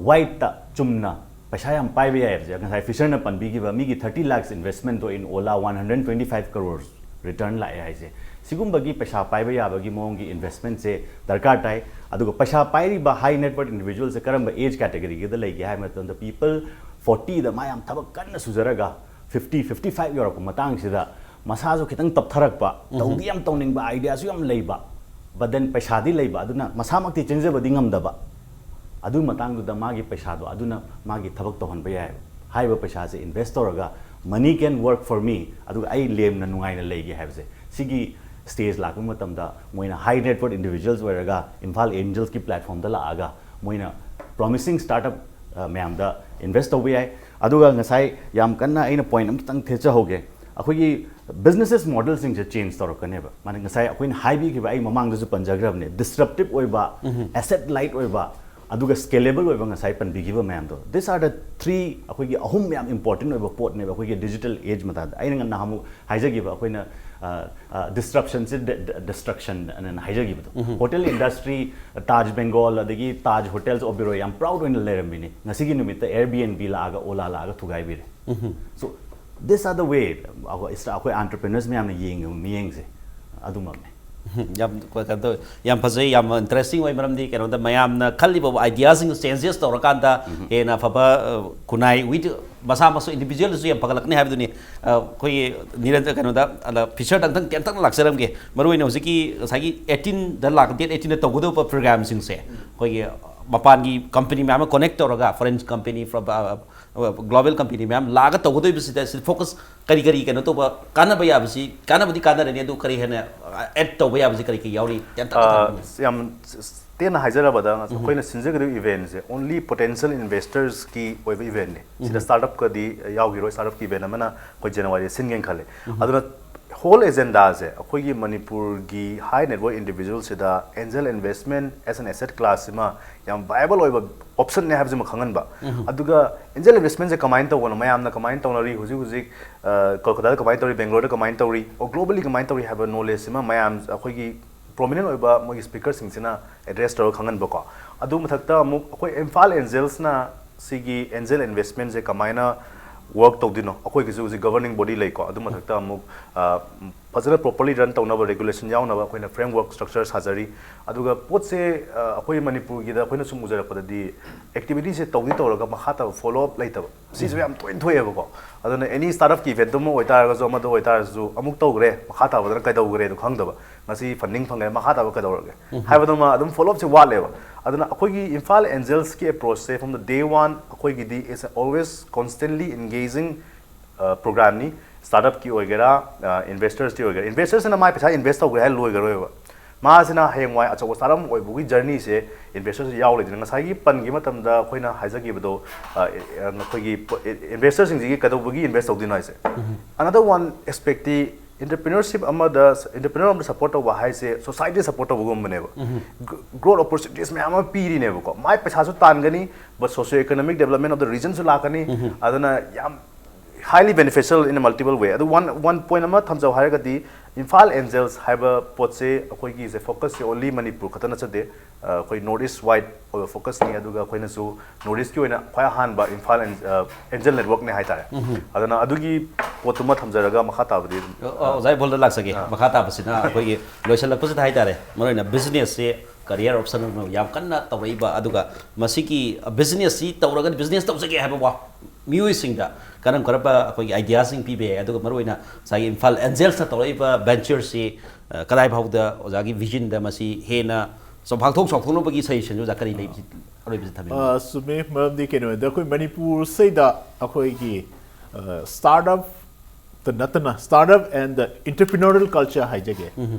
ꯋꯥꯏꯠꯇ, ꯆꯨꯝꯅ ꯄꯩꯁꯥ ꯌꯥꯝ ꯄꯥꯏꯕ ꯌꯥꯏ ꯍꯥꯏꯕꯁꯦ꯫ ꯉꯁꯥꯏ ꯐꯤꯁꯔꯅ ꯄꯟꯕꯤꯈꯤꯕ ꯃꯤꯒꯤ thirty lakhs investment to in Ola one hundred twenty five crores return ꯂꯥꯛꯑꯦ ꯍꯥꯏꯁꯦ, ꯁꯤꯒꯨꯝꯕꯒꯤ ꯄꯩꯁꯥ ꯄꯥꯏꯕ ꯌꯥꯕꯒꯤ ꯃꯑꯣꯡꯒꯤ ꯏꯟꯚꯦꯁꯃꯦꯟꯁꯦ ꯗꯔꯀꯥꯔ ꯇꯥꯏ꯫ ꯑꯗꯨꯒ ꯄꯩꯁꯥ ꯄꯥꯏꯔꯤꯕ ꯍꯥꯏ ꯅꯦꯠ ꯋꯔꯠ ꯏꯟꯗꯤꯕꯤꯖꯨꯋꯦꯜꯁꯦ ꯀꯔꯝꯕ ꯑꯦꯖ ꯀꯦꯇꯦꯒꯣꯔꯤꯒꯤꯗ ꯂꯩꯒꯦ ꯍꯥꯏꯕ ꯃꯇꯝꯗ, ꯄꯤꯄꯜ ꯐꯣꯔꯇꯤꯗ ꯃꯥ ꯌꯥꯝ ꯊꯕꯛ ꯀꯟꯅ ꯁꯨꯖꯔꯒ, ꯐꯤꯐꯇꯤ, ꯐꯤꯐꯇꯤ ꯐꯥꯏꯚ ꯌꯧꯔꯛꯄ ꯃꯇꯥꯡꯁꯤꯗ ꯃꯁꯥꯁꯨ ꯈꯤꯇꯪ ꯇꯞꯊꯔꯛꯄ, ꯇꯧꯗꯤ ꯌꯥꯝ ꯇꯧꯅꯤꯡꯕ, ꯑꯥꯏꯗꯤꯌꯥꯁꯨ ꯌꯥꯝ ꯂꯩꯕ, but then ꯄꯩꯁꯥꯗꯤ ꯂꯩꯕ, ꯑꯗꯨꯅ ꯃꯁꯥꯃꯛꯇꯤ ꯆꯦꯟꯖꯕꯗꯤ ꯉꯝꯗꯕ꯫ ꯑꯗꯨ ꯃꯇꯥꯡꯗꯨꯗ ꯃꯥꯒꯤ ꯄꯩꯁꯥꯗꯣ ꯑꯗꯨꯅ ꯃꯥꯒꯤ ꯊꯕꯛ ꯇꯧꯍꯟꯕ ꯌꯥꯏꯑꯕ꯫ ꯍꯥꯏꯔꯤꯕ ꯄꯩꯁꯥꯁꯦ ꯏꯟꯚꯦꯁ ꯇꯧꯔꯒ, money can work for me, ꯑꯗꯨꯒ ꯑꯩ ꯂꯦꯝꯅ ꯅꯨꯡꯉꯥꯏꯅ ꯂꯩꯒꯦ ꯍꯥꯏꯕꯁꯦ, ꯁꯤꯒꯤ ꯁ꯭ꯇꯦꯖ ꯂꯥꯛꯄ ꯃꯇꯝꯗ ꯃꯣꯏꯅ ꯍꯥꯏ ꯅꯦꯠ ꯋꯔꯠ ꯏꯟꯗꯤꯕꯤꯖꯨꯋꯦꯜꯁ ꯑꯣꯏꯔꯒ ꯏꯝꯐꯥꯜ ꯑꯦꯟꯖꯦꯜꯁꯀꯤ ꯄ꯭ꯂꯦꯠꯐꯣꯝꯗ ꯂꯥꯛꯑꯒ ꯃꯣꯏꯅ ꯄ꯭ꯔꯣꯃꯤꯁꯤꯡ ꯁ꯭ꯇꯥꯔꯠ ꯑꯞ, ꯑ, ꯃꯌꯥꯝꯗ ꯏꯟꯚꯦꯁ ꯇꯧꯕ ꯌꯥꯏ꯫ ꯑꯗꯨꯒ ꯉꯁꯥꯏ ꯌꯥꯝ ꯀꯟꯅ ꯑꯩꯅ ꯄꯣꯏꯟ ꯑꯃꯈꯛꯇꯪ ꯊꯦꯠꯆꯍꯧꯒꯦ꯫ ꯑꯩꯈꯣꯏꯒꯤ businesses modelꯁꯤꯡꯁꯦ change ꯇꯧꯔꯛꯀꯅꯦꯕ꯫ ꯃꯥꯅ ꯉꯁꯥꯏ ꯑꯩꯈꯣꯏꯅ ꯍꯥꯏꯕꯤꯈꯤꯕ, ꯑꯩ ꯃꯃꯥꯡꯗꯁꯨ ꯄꯟꯖꯈ꯭ꯔꯕꯅꯦ, disruptive ꯑꯣꯏꯕ, asset light ꯑꯣꯏꯕ, ꯑꯗꯨꯒ scalable ꯑꯣꯏꯕ, ꯉꯁꯥꯏ ꯄꯟꯕꯤꯈꯤꯕ ꯃꯌꯥꯝꯗꯣ, these are the three, ꯑꯩꯈꯣꯏꯒꯤ ꯑꯍꯨꯝ ꯌꯥꯝ important ꯑꯣꯏꯕ ꯄꯣꯠꯅꯦꯕ ꯑꯩꯈꯣꯏꯒꯤ digital age ꯃꯇꯥꯡꯗ꯫ ꯑꯩꯅ ꯅꯍꯥꯟꯃꯨꯛ ꯍꯥꯏꯖꯈꯤꯕ, ꯑꯩꯈꯣꯏꯅ disruptionꯁꯦ destruction ꯑꯅ ꯍꯥꯏꯖꯈꯤꯕꯗꯣ꯫ Hotel industry, Taj Bengal ꯑꯗꯒꯤ Taj Hotels Oberoi ꯌꯥꯝ proud ꯑꯣꯏꯅ ꯂꯩꯔꯝꯃꯤꯅꯤ꯫ ꯉꯁꯤꯒꯤ ꯅꯨꯃꯤꯠꯇ Airbnb ꯂꯥꯛꯑꯒ, Ola ꯂꯥꯛꯑꯒ ꯊꯨꯒꯥꯏꯕꯤꯔꯦ꯫ So these are the way ꯑꯩꯈꯣꯏ entrepreneurs ꯃꯌꯥꯝꯅ ꯌꯦꯡꯉꯤꯕ ꯃꯤꯠꯌꯦꯡꯁꯦ ꯑꯗꯨꯃꯛꯅꯦ꯫ ꯌꯥꯝ ꯀꯩꯅꯣ ꯇꯧꯋꯦ, ꯌꯥꯝ ꯐꯖꯩ, ꯌꯥꯝ interesting ꯑꯣꯏ꯫ ꯃꯔꯝꯗꯤ ꯀꯩꯅꯣꯗ ꯃꯌꯥꯝꯅ ꯈꯜꯂꯤꯕ ideaꯁꯤꯡ changes ꯇꯧꯔꯀꯥꯟꯗ ꯍꯦꯟꯅ ꯑꯐꯕ, ꯑ, ꯈꯨꯟꯅꯥꯏ with ꯃꯁꯥꯃꯛꯁꯨ individualꯗꯁꯨ ꯌꯥꯝ ꯐꯒꯠꯂꯛꯀꯅꯤ ꯍꯥꯏꯕꯗꯨꯅꯤ꯫ ꯑ, ꯑꯩꯈꯣꯏꯒꯤ ꯅꯤꯔꯟꯖꯟ ꯀꯩꯅꯣꯗ, ꯑꯗ, Fisherꯗ ꯑꯝꯇꯪ ꯇꯦꯟꯇꯛꯅ ꯂꯥꯛꯆꯔꯝꯒꯦ꯫ ꯃꯔꯨꯑꯣꯏꯅ ꯍꯧꯖꯤꯛꯀꯤ ꯉꯁꯥꯏꯒꯤ eighteenꯗ ꯂꯥꯛ date eighteenꯗ ꯇꯧꯒꯗꯧꯕ programꯁꯤꯡꯁꯦ ꯑꯩꯈꯣꯏꯒꯤ ꯃꯄꯥꯟꯒꯤ company ꯃꯌꯥꯝ ꯑꯃ connect ꯇꯧꯔꯒ, foreign company from, ꯑ, global company ꯃꯌꯥꯝ ꯂꯥꯛꯑꯒ ꯇꯧꯒꯗꯧꯔꯤꯕꯁꯤꯗ ꯁꯤ focus ꯀꯔꯤ ꯀꯔꯤ ꯀꯩꯅꯣ ꯇꯧꯕ, ꯀꯥꯟꯅꯕ ꯌꯥꯕꯁꯤ, ꯀꯥꯟꯅꯕꯗꯤ ꯀꯥꯟꯅꯔꯅꯤ, ꯑꯗꯨ ꯀꯔꯤ ꯍꯦꯟꯅ add ꯇꯧꯕ ꯌꯥꯕꯁꯤ ꯀꯔꯤ ꯀꯔꯤ ꯌꯥꯎꯔꯤ? ꯇꯦꯟꯇꯛꯅ ꯑ, ꯊꯝꯕꯤꯌꯨ꯫ ꯌꯥꯝ ꯇꯦꯟꯅ ꯍꯥꯏꯖꯔꯕꯗ, ꯑꯩꯈꯣꯏꯅ ꯁꯤꯟꯖꯒꯗꯧꯔꯤꯕ eventꯁꯦ only potential investorsꯀꯤ ꯑꯣꯏꯕ eventꯅꯤ꯫ ꯁꯤꯗ startupꯀꯗꯤ ꯌꯥꯎꯈꯤꯔꯣꯏ꯫ Startupꯀꯤ event ꯑꯃꯅ ꯑꯩꯈꯣꯏ Januaryꯗ ꯁꯤꯟꯒꯦꯅ ꯈꯜꯂꯤ꯫ ꯑꯗꯨꯅ whole agendaꯁꯦ ꯑꯩꯈꯣꯏꯒꯤ ꯃꯅꯤꯄꯨꯔꯒꯤ high net worth individualꯁꯤꯗ angel investment as an asset classꯁꯤꯃ ꯌꯥꯝ viable ꯑꯣꯏꯕ optionꯅꯦ ꯍꯥꯏꯕꯁꯤꯃ ꯈꯪꯍꯟꯕ꯫ ꯑꯗꯨꯒ angel investmentꯁꯦ ꯀꯃꯥꯏꯅ ꯇꯧꯕꯅꯣ, ꯃꯌꯥꯝꯅ ꯀꯃꯥꯏꯅ ꯇꯧꯅꯔꯤ, ꯍꯧꯖꯤꯛ ꯍꯧꯖꯤꯛ, ꯑ, ꯀꯣꯜꯀꯇꯥꯗ ꯀꯃꯥꯏꯅ ꯇꯧꯔꯤ, ꯕꯦꯡꯒ꯭ꯂꯣꯔꯗ ꯀꯃꯥꯏꯅ ꯇꯧꯔꯤ, or globally ꯀꯃꯥꯏꯅ ꯇꯧꯔꯤ ꯍꯥꯏꯕ knowledgeꯁꯤꯃ ꯃꯌꯥꯝ ꯑꯩꯈꯣꯏꯒꯤ prominent ꯑꯣꯏꯕ ꯃꯣꯏꯒꯤ speakerꯁꯤꯡꯁꯤꯅ address ꯇꯧꯔꯒ ꯈꯪꯍꯟꯕꯀꯣ꯫ ꯑꯗꯨ ꯃꯊꯛꯇ ꯑꯃꯨꯛ ꯑꯩꯈꯣꯏ Imphal Angelsꯅ ꯁꯤꯒꯤ angel investmentꯁꯦ ꯀꯃꯥꯏꯅ work ꯇꯧꯗꯣꯏꯅꯣ, ꯑꯩꯈꯣꯏꯒꯤꯁꯨ ꯍꯧꯖꯤꯛ governing body ꯂꯩꯀꯣ꯫ ꯑꯗꯨ ꯃꯊꯛꯇ ꯑꯃꯨꯛ, ꯑ, ꯐꯖꯅ properly run ꯇꯧꯅꯕ, regulation ꯌꯥꯎꯅꯕ ꯑꯩꯈꯣꯏꯅ framework structure ꯁꯥꯖꯔꯤ꯫ ꯑꯗꯨꯒ ꯄꯣꯠꯁꯦ, ꯑ, ꯑꯩꯈꯣꯏ ꯃꯅꯤꯄꯨꯔꯒꯤꯗ ꯑꯩꯈꯣꯏꯅ ꯁꯨꯝ ꯎꯖꯔꯛꯄꯗꯗꯤ activityꯁꯦ ꯇꯧꯗꯤ ꯇꯧꯔꯒ ꯃꯈꯥ ꯇꯥꯕ follow up ꯂꯩꯇꯕ, ꯁꯤꯁꯨ ꯌꯥꯝ ꯇꯣꯏꯅ ꯊꯣꯛꯑꯦꯕꯀꯣ꯫ ꯑꯗꯨꯅ any startupꯀꯤ event ꯑꯃ ꯑꯣꯏꯇꯥꯔꯒꯁꯨ, ꯑꯃꯗ ꯑꯣꯏꯇꯥꯔꯁꯨ, ꯑꯃꯨꯛ ꯇꯧꯈ꯭ꯔꯦ, ꯃꯈꯥ ꯇꯥꯕꯗꯅ ꯀꯩꯗꯧꯈ꯭ꯔꯦꯗꯣ ꯈꯪꯗꯕ, ꯉꯁꯤ funding ꯐꯪꯈ꯭ꯔꯦ, ꯃꯈꯥ ꯇꯥꯕ ꯀꯩꯗꯧꯔꯒꯦ ꯍꯥꯏꯕꯗꯨꯃ ꯑꯗꯨꯝ follow upꯁꯦ ꯋꯥꯠꯂꯦꯕ꯫ ꯑꯗꯨꯅ ꯑꯩꯈꯣꯏꯒꯤ Imphal Angelsꯀꯤ approachꯁꯦ from the day one ꯑꯩꯈꯣꯏꯒꯤꯗꯤ is always constantly engaging, ꯑ, programꯅꯤ꯫ Startupꯀꯤ ꯑꯣꯏꯒꯦꯔꯥ, ꯑ, investorsꯇꯤ ꯑꯣꯏꯒꯦꯔꯥ, investorsꯅ ꯃꯥꯏ ꯄꯩꯁꯥ invest ꯇꯧꯈ꯭ꯔꯦ ꯍꯥꯏꯔ ꯂꯣꯏꯈ꯭ꯔꯣꯏꯕ꯫ ꯃꯥꯁꯤꯅ ꯍꯌꯦꯡꯋꯥꯏ ꯑꯆꯧꯕ startup ꯑꯃ ꯑꯣꯏꯕꯒꯤ journeyꯁꯦ investorꯁꯦ ꯌꯥꯎ ꯂꯩꯗꯣꯏꯅꯤ꯫ ꯉꯁꯥꯏꯒꯤ ꯄꯟꯈꯤꯕ ꯃꯇꯝꯗ ꯑꯩꯈꯣꯏꯅ ꯍꯥꯏꯖꯈꯤꯕꯗꯣ, ꯑ, ꯑ, ꯑꯩꯈꯣꯏꯒꯤ ꯄꯣ-, ꯏ-, investorꯁꯤꯡꯁꯤꯒꯤ ꯀꯩꯗꯧꯕꯒꯤ invest ꯇꯧꯗꯣꯏꯅꯣ ꯍꯥꯏꯁꯦ? Another one aspectꯇꯤ entrepreneurship ꯑꯃꯗ, entrepreneur ꯑꯃꯗ support ꯇꯧꯕ ꯍꯥꯏꯁꯦ society support ꯇꯧꯕꯒꯨꯝꯕꯅꯦꯕ꯫ Gr-, growth opportunities ꯃꯌꯥꯝ ꯑꯃ ꯄꯤꯔꯤꯅꯦꯕꯀꯣ꯫ ꯃꯥꯏ ꯄꯩꯁꯥꯁꯨ ꯇꯥꯟꯒꯅꯤ, but socio economic development of the regionꯁꯨ ꯂꯥꯛꯀꯅꯤ꯫ ꯑꯗꯨꯅ ꯌꯥꯝ highly beneficial in a multiple way꯫ ꯑꯗꯨ one, one point ꯑꯃ ꯊꯝꯖꯧ ꯍꯥꯏꯔꯒꯗꯤ, ꯏꯝꯐꯥꯜ ꯑꯦꯟꯖꯦꯜꯁ ꯍꯥꯏꯕ ꯄꯣꯠꯁꯦ ꯑꯩꯈꯣꯏꯒꯤꯁꯦ focusꯁꯦ only ꯃꯅꯤꯄꯨꯔ ꯈꯛꯇ ꯅꯠꯆꯗꯦ꯫ ꯑ, ꯑꯩꯈꯣꯏ North East wide ꯑꯣꯏꯕ focusꯅꯤ꯫ ꯑꯗꯨꯒ ꯑꯩꯈꯣꯏꯅꯁꯨ North Eastꯀꯤ ꯑꯣꯏꯅ ꯈ꯭ꯋꯥꯏ ꯑꯍꯥꯟꯕ ꯏꯝꯐꯥꯜ ꯑꯦꯟ-, ꯑ, angel networkꯅꯦ ꯍꯥꯏꯇꯥꯔꯦ꯫ ꯑꯗꯨꯅ ꯑꯗꯨꯒꯤ ꯄꯣꯠꯇꯨꯃ ꯊꯝꯖꯔꯒ ꯃꯈꯥ ꯇꯥꯕꯗꯤ ꯑꯗꯨꯝ, ꯑꯣ, ꯑꯣ, ꯑꯣꯖꯥ ꯏꯕꯣꯜꯗ ꯂꯥꯛꯆꯒꯦ꯫ ꯑꯥ꯫ ꯃꯈꯥ ꯇꯥꯕꯁꯤꯅ ꯑꯩꯈꯣꯏꯒꯤ ꯂꯣꯏꯁꯤꯜꯂꯛꯄꯁꯤꯗ ꯍꯥꯏꯇꯥꯔꯦ, ꯃꯔꯨ ꯑꯣꯏꯅ businessꯁꯦ career option ꯑꯃ ꯌꯥꯝ ꯀꯟꯅ ꯇꯧꯔꯛꯏꯕ, ꯑꯗꯨꯒ ꯃꯁꯤꯒꯤ businessꯁꯤ ꯇꯧꯔꯒꯗꯤ business ꯇꯧꯖꯒꯦ ꯍꯥꯏꯕ ꯋꯥ-, ꯃꯤꯑꯣꯏꯁꯤꯡꯗ ꯀꯔꯝ ꯀꯔꯝꯕ ꯑꯩꯈꯣꯏꯒꯤ ideaꯁꯤꯡ ꯄꯤꯕ ꯌꯥꯏ, ꯑꯗꯨꯒ ꯃꯔꯨ ꯑꯣꯏꯅ ꯉꯁꯥꯏꯒꯤ ꯏꯝꯐꯥꯜ ꯑꯦꯟꯖꯦꯜꯁꯅ ꯇꯧꯔꯛꯏꯕ ventureꯁꯤ, ꯑ, ꯀꯗꯥꯏ ꯐꯥꯎꯗ ꯑꯣꯖꯥꯒꯤ visionꯗ ꯃꯁꯤ ꯍꯦꯟꯅ ꯆꯥꯎꯊꯣꯛ ꯆꯥꯎꯊꯣꯛꯅꯕꯒꯤ suggestionꯁꯨ ꯑꯣꯖꯥ ꯀꯔꯤ ꯂꯩꯕꯁꯤ ꯑꯔꯣꯏꯕꯁꯤꯗ ꯊꯝꯕꯤꯌꯨ꯫ ꯑ, ꯆꯨꯝꯃꯤ꯫ ꯃꯔꯝꯗꯤ ꯀꯩꯅꯣꯗ ꯑꯩꯈꯣꯏ ꯃꯅꯤꯄꯨꯔꯁꯤꯗ ꯑꯩꯈꯣꯏꯒꯤ, ꯑ, startupꯇ ꯅꯠꯇꯅ startup and entrepreneurial culture ꯍꯥꯏꯖꯒꯦ,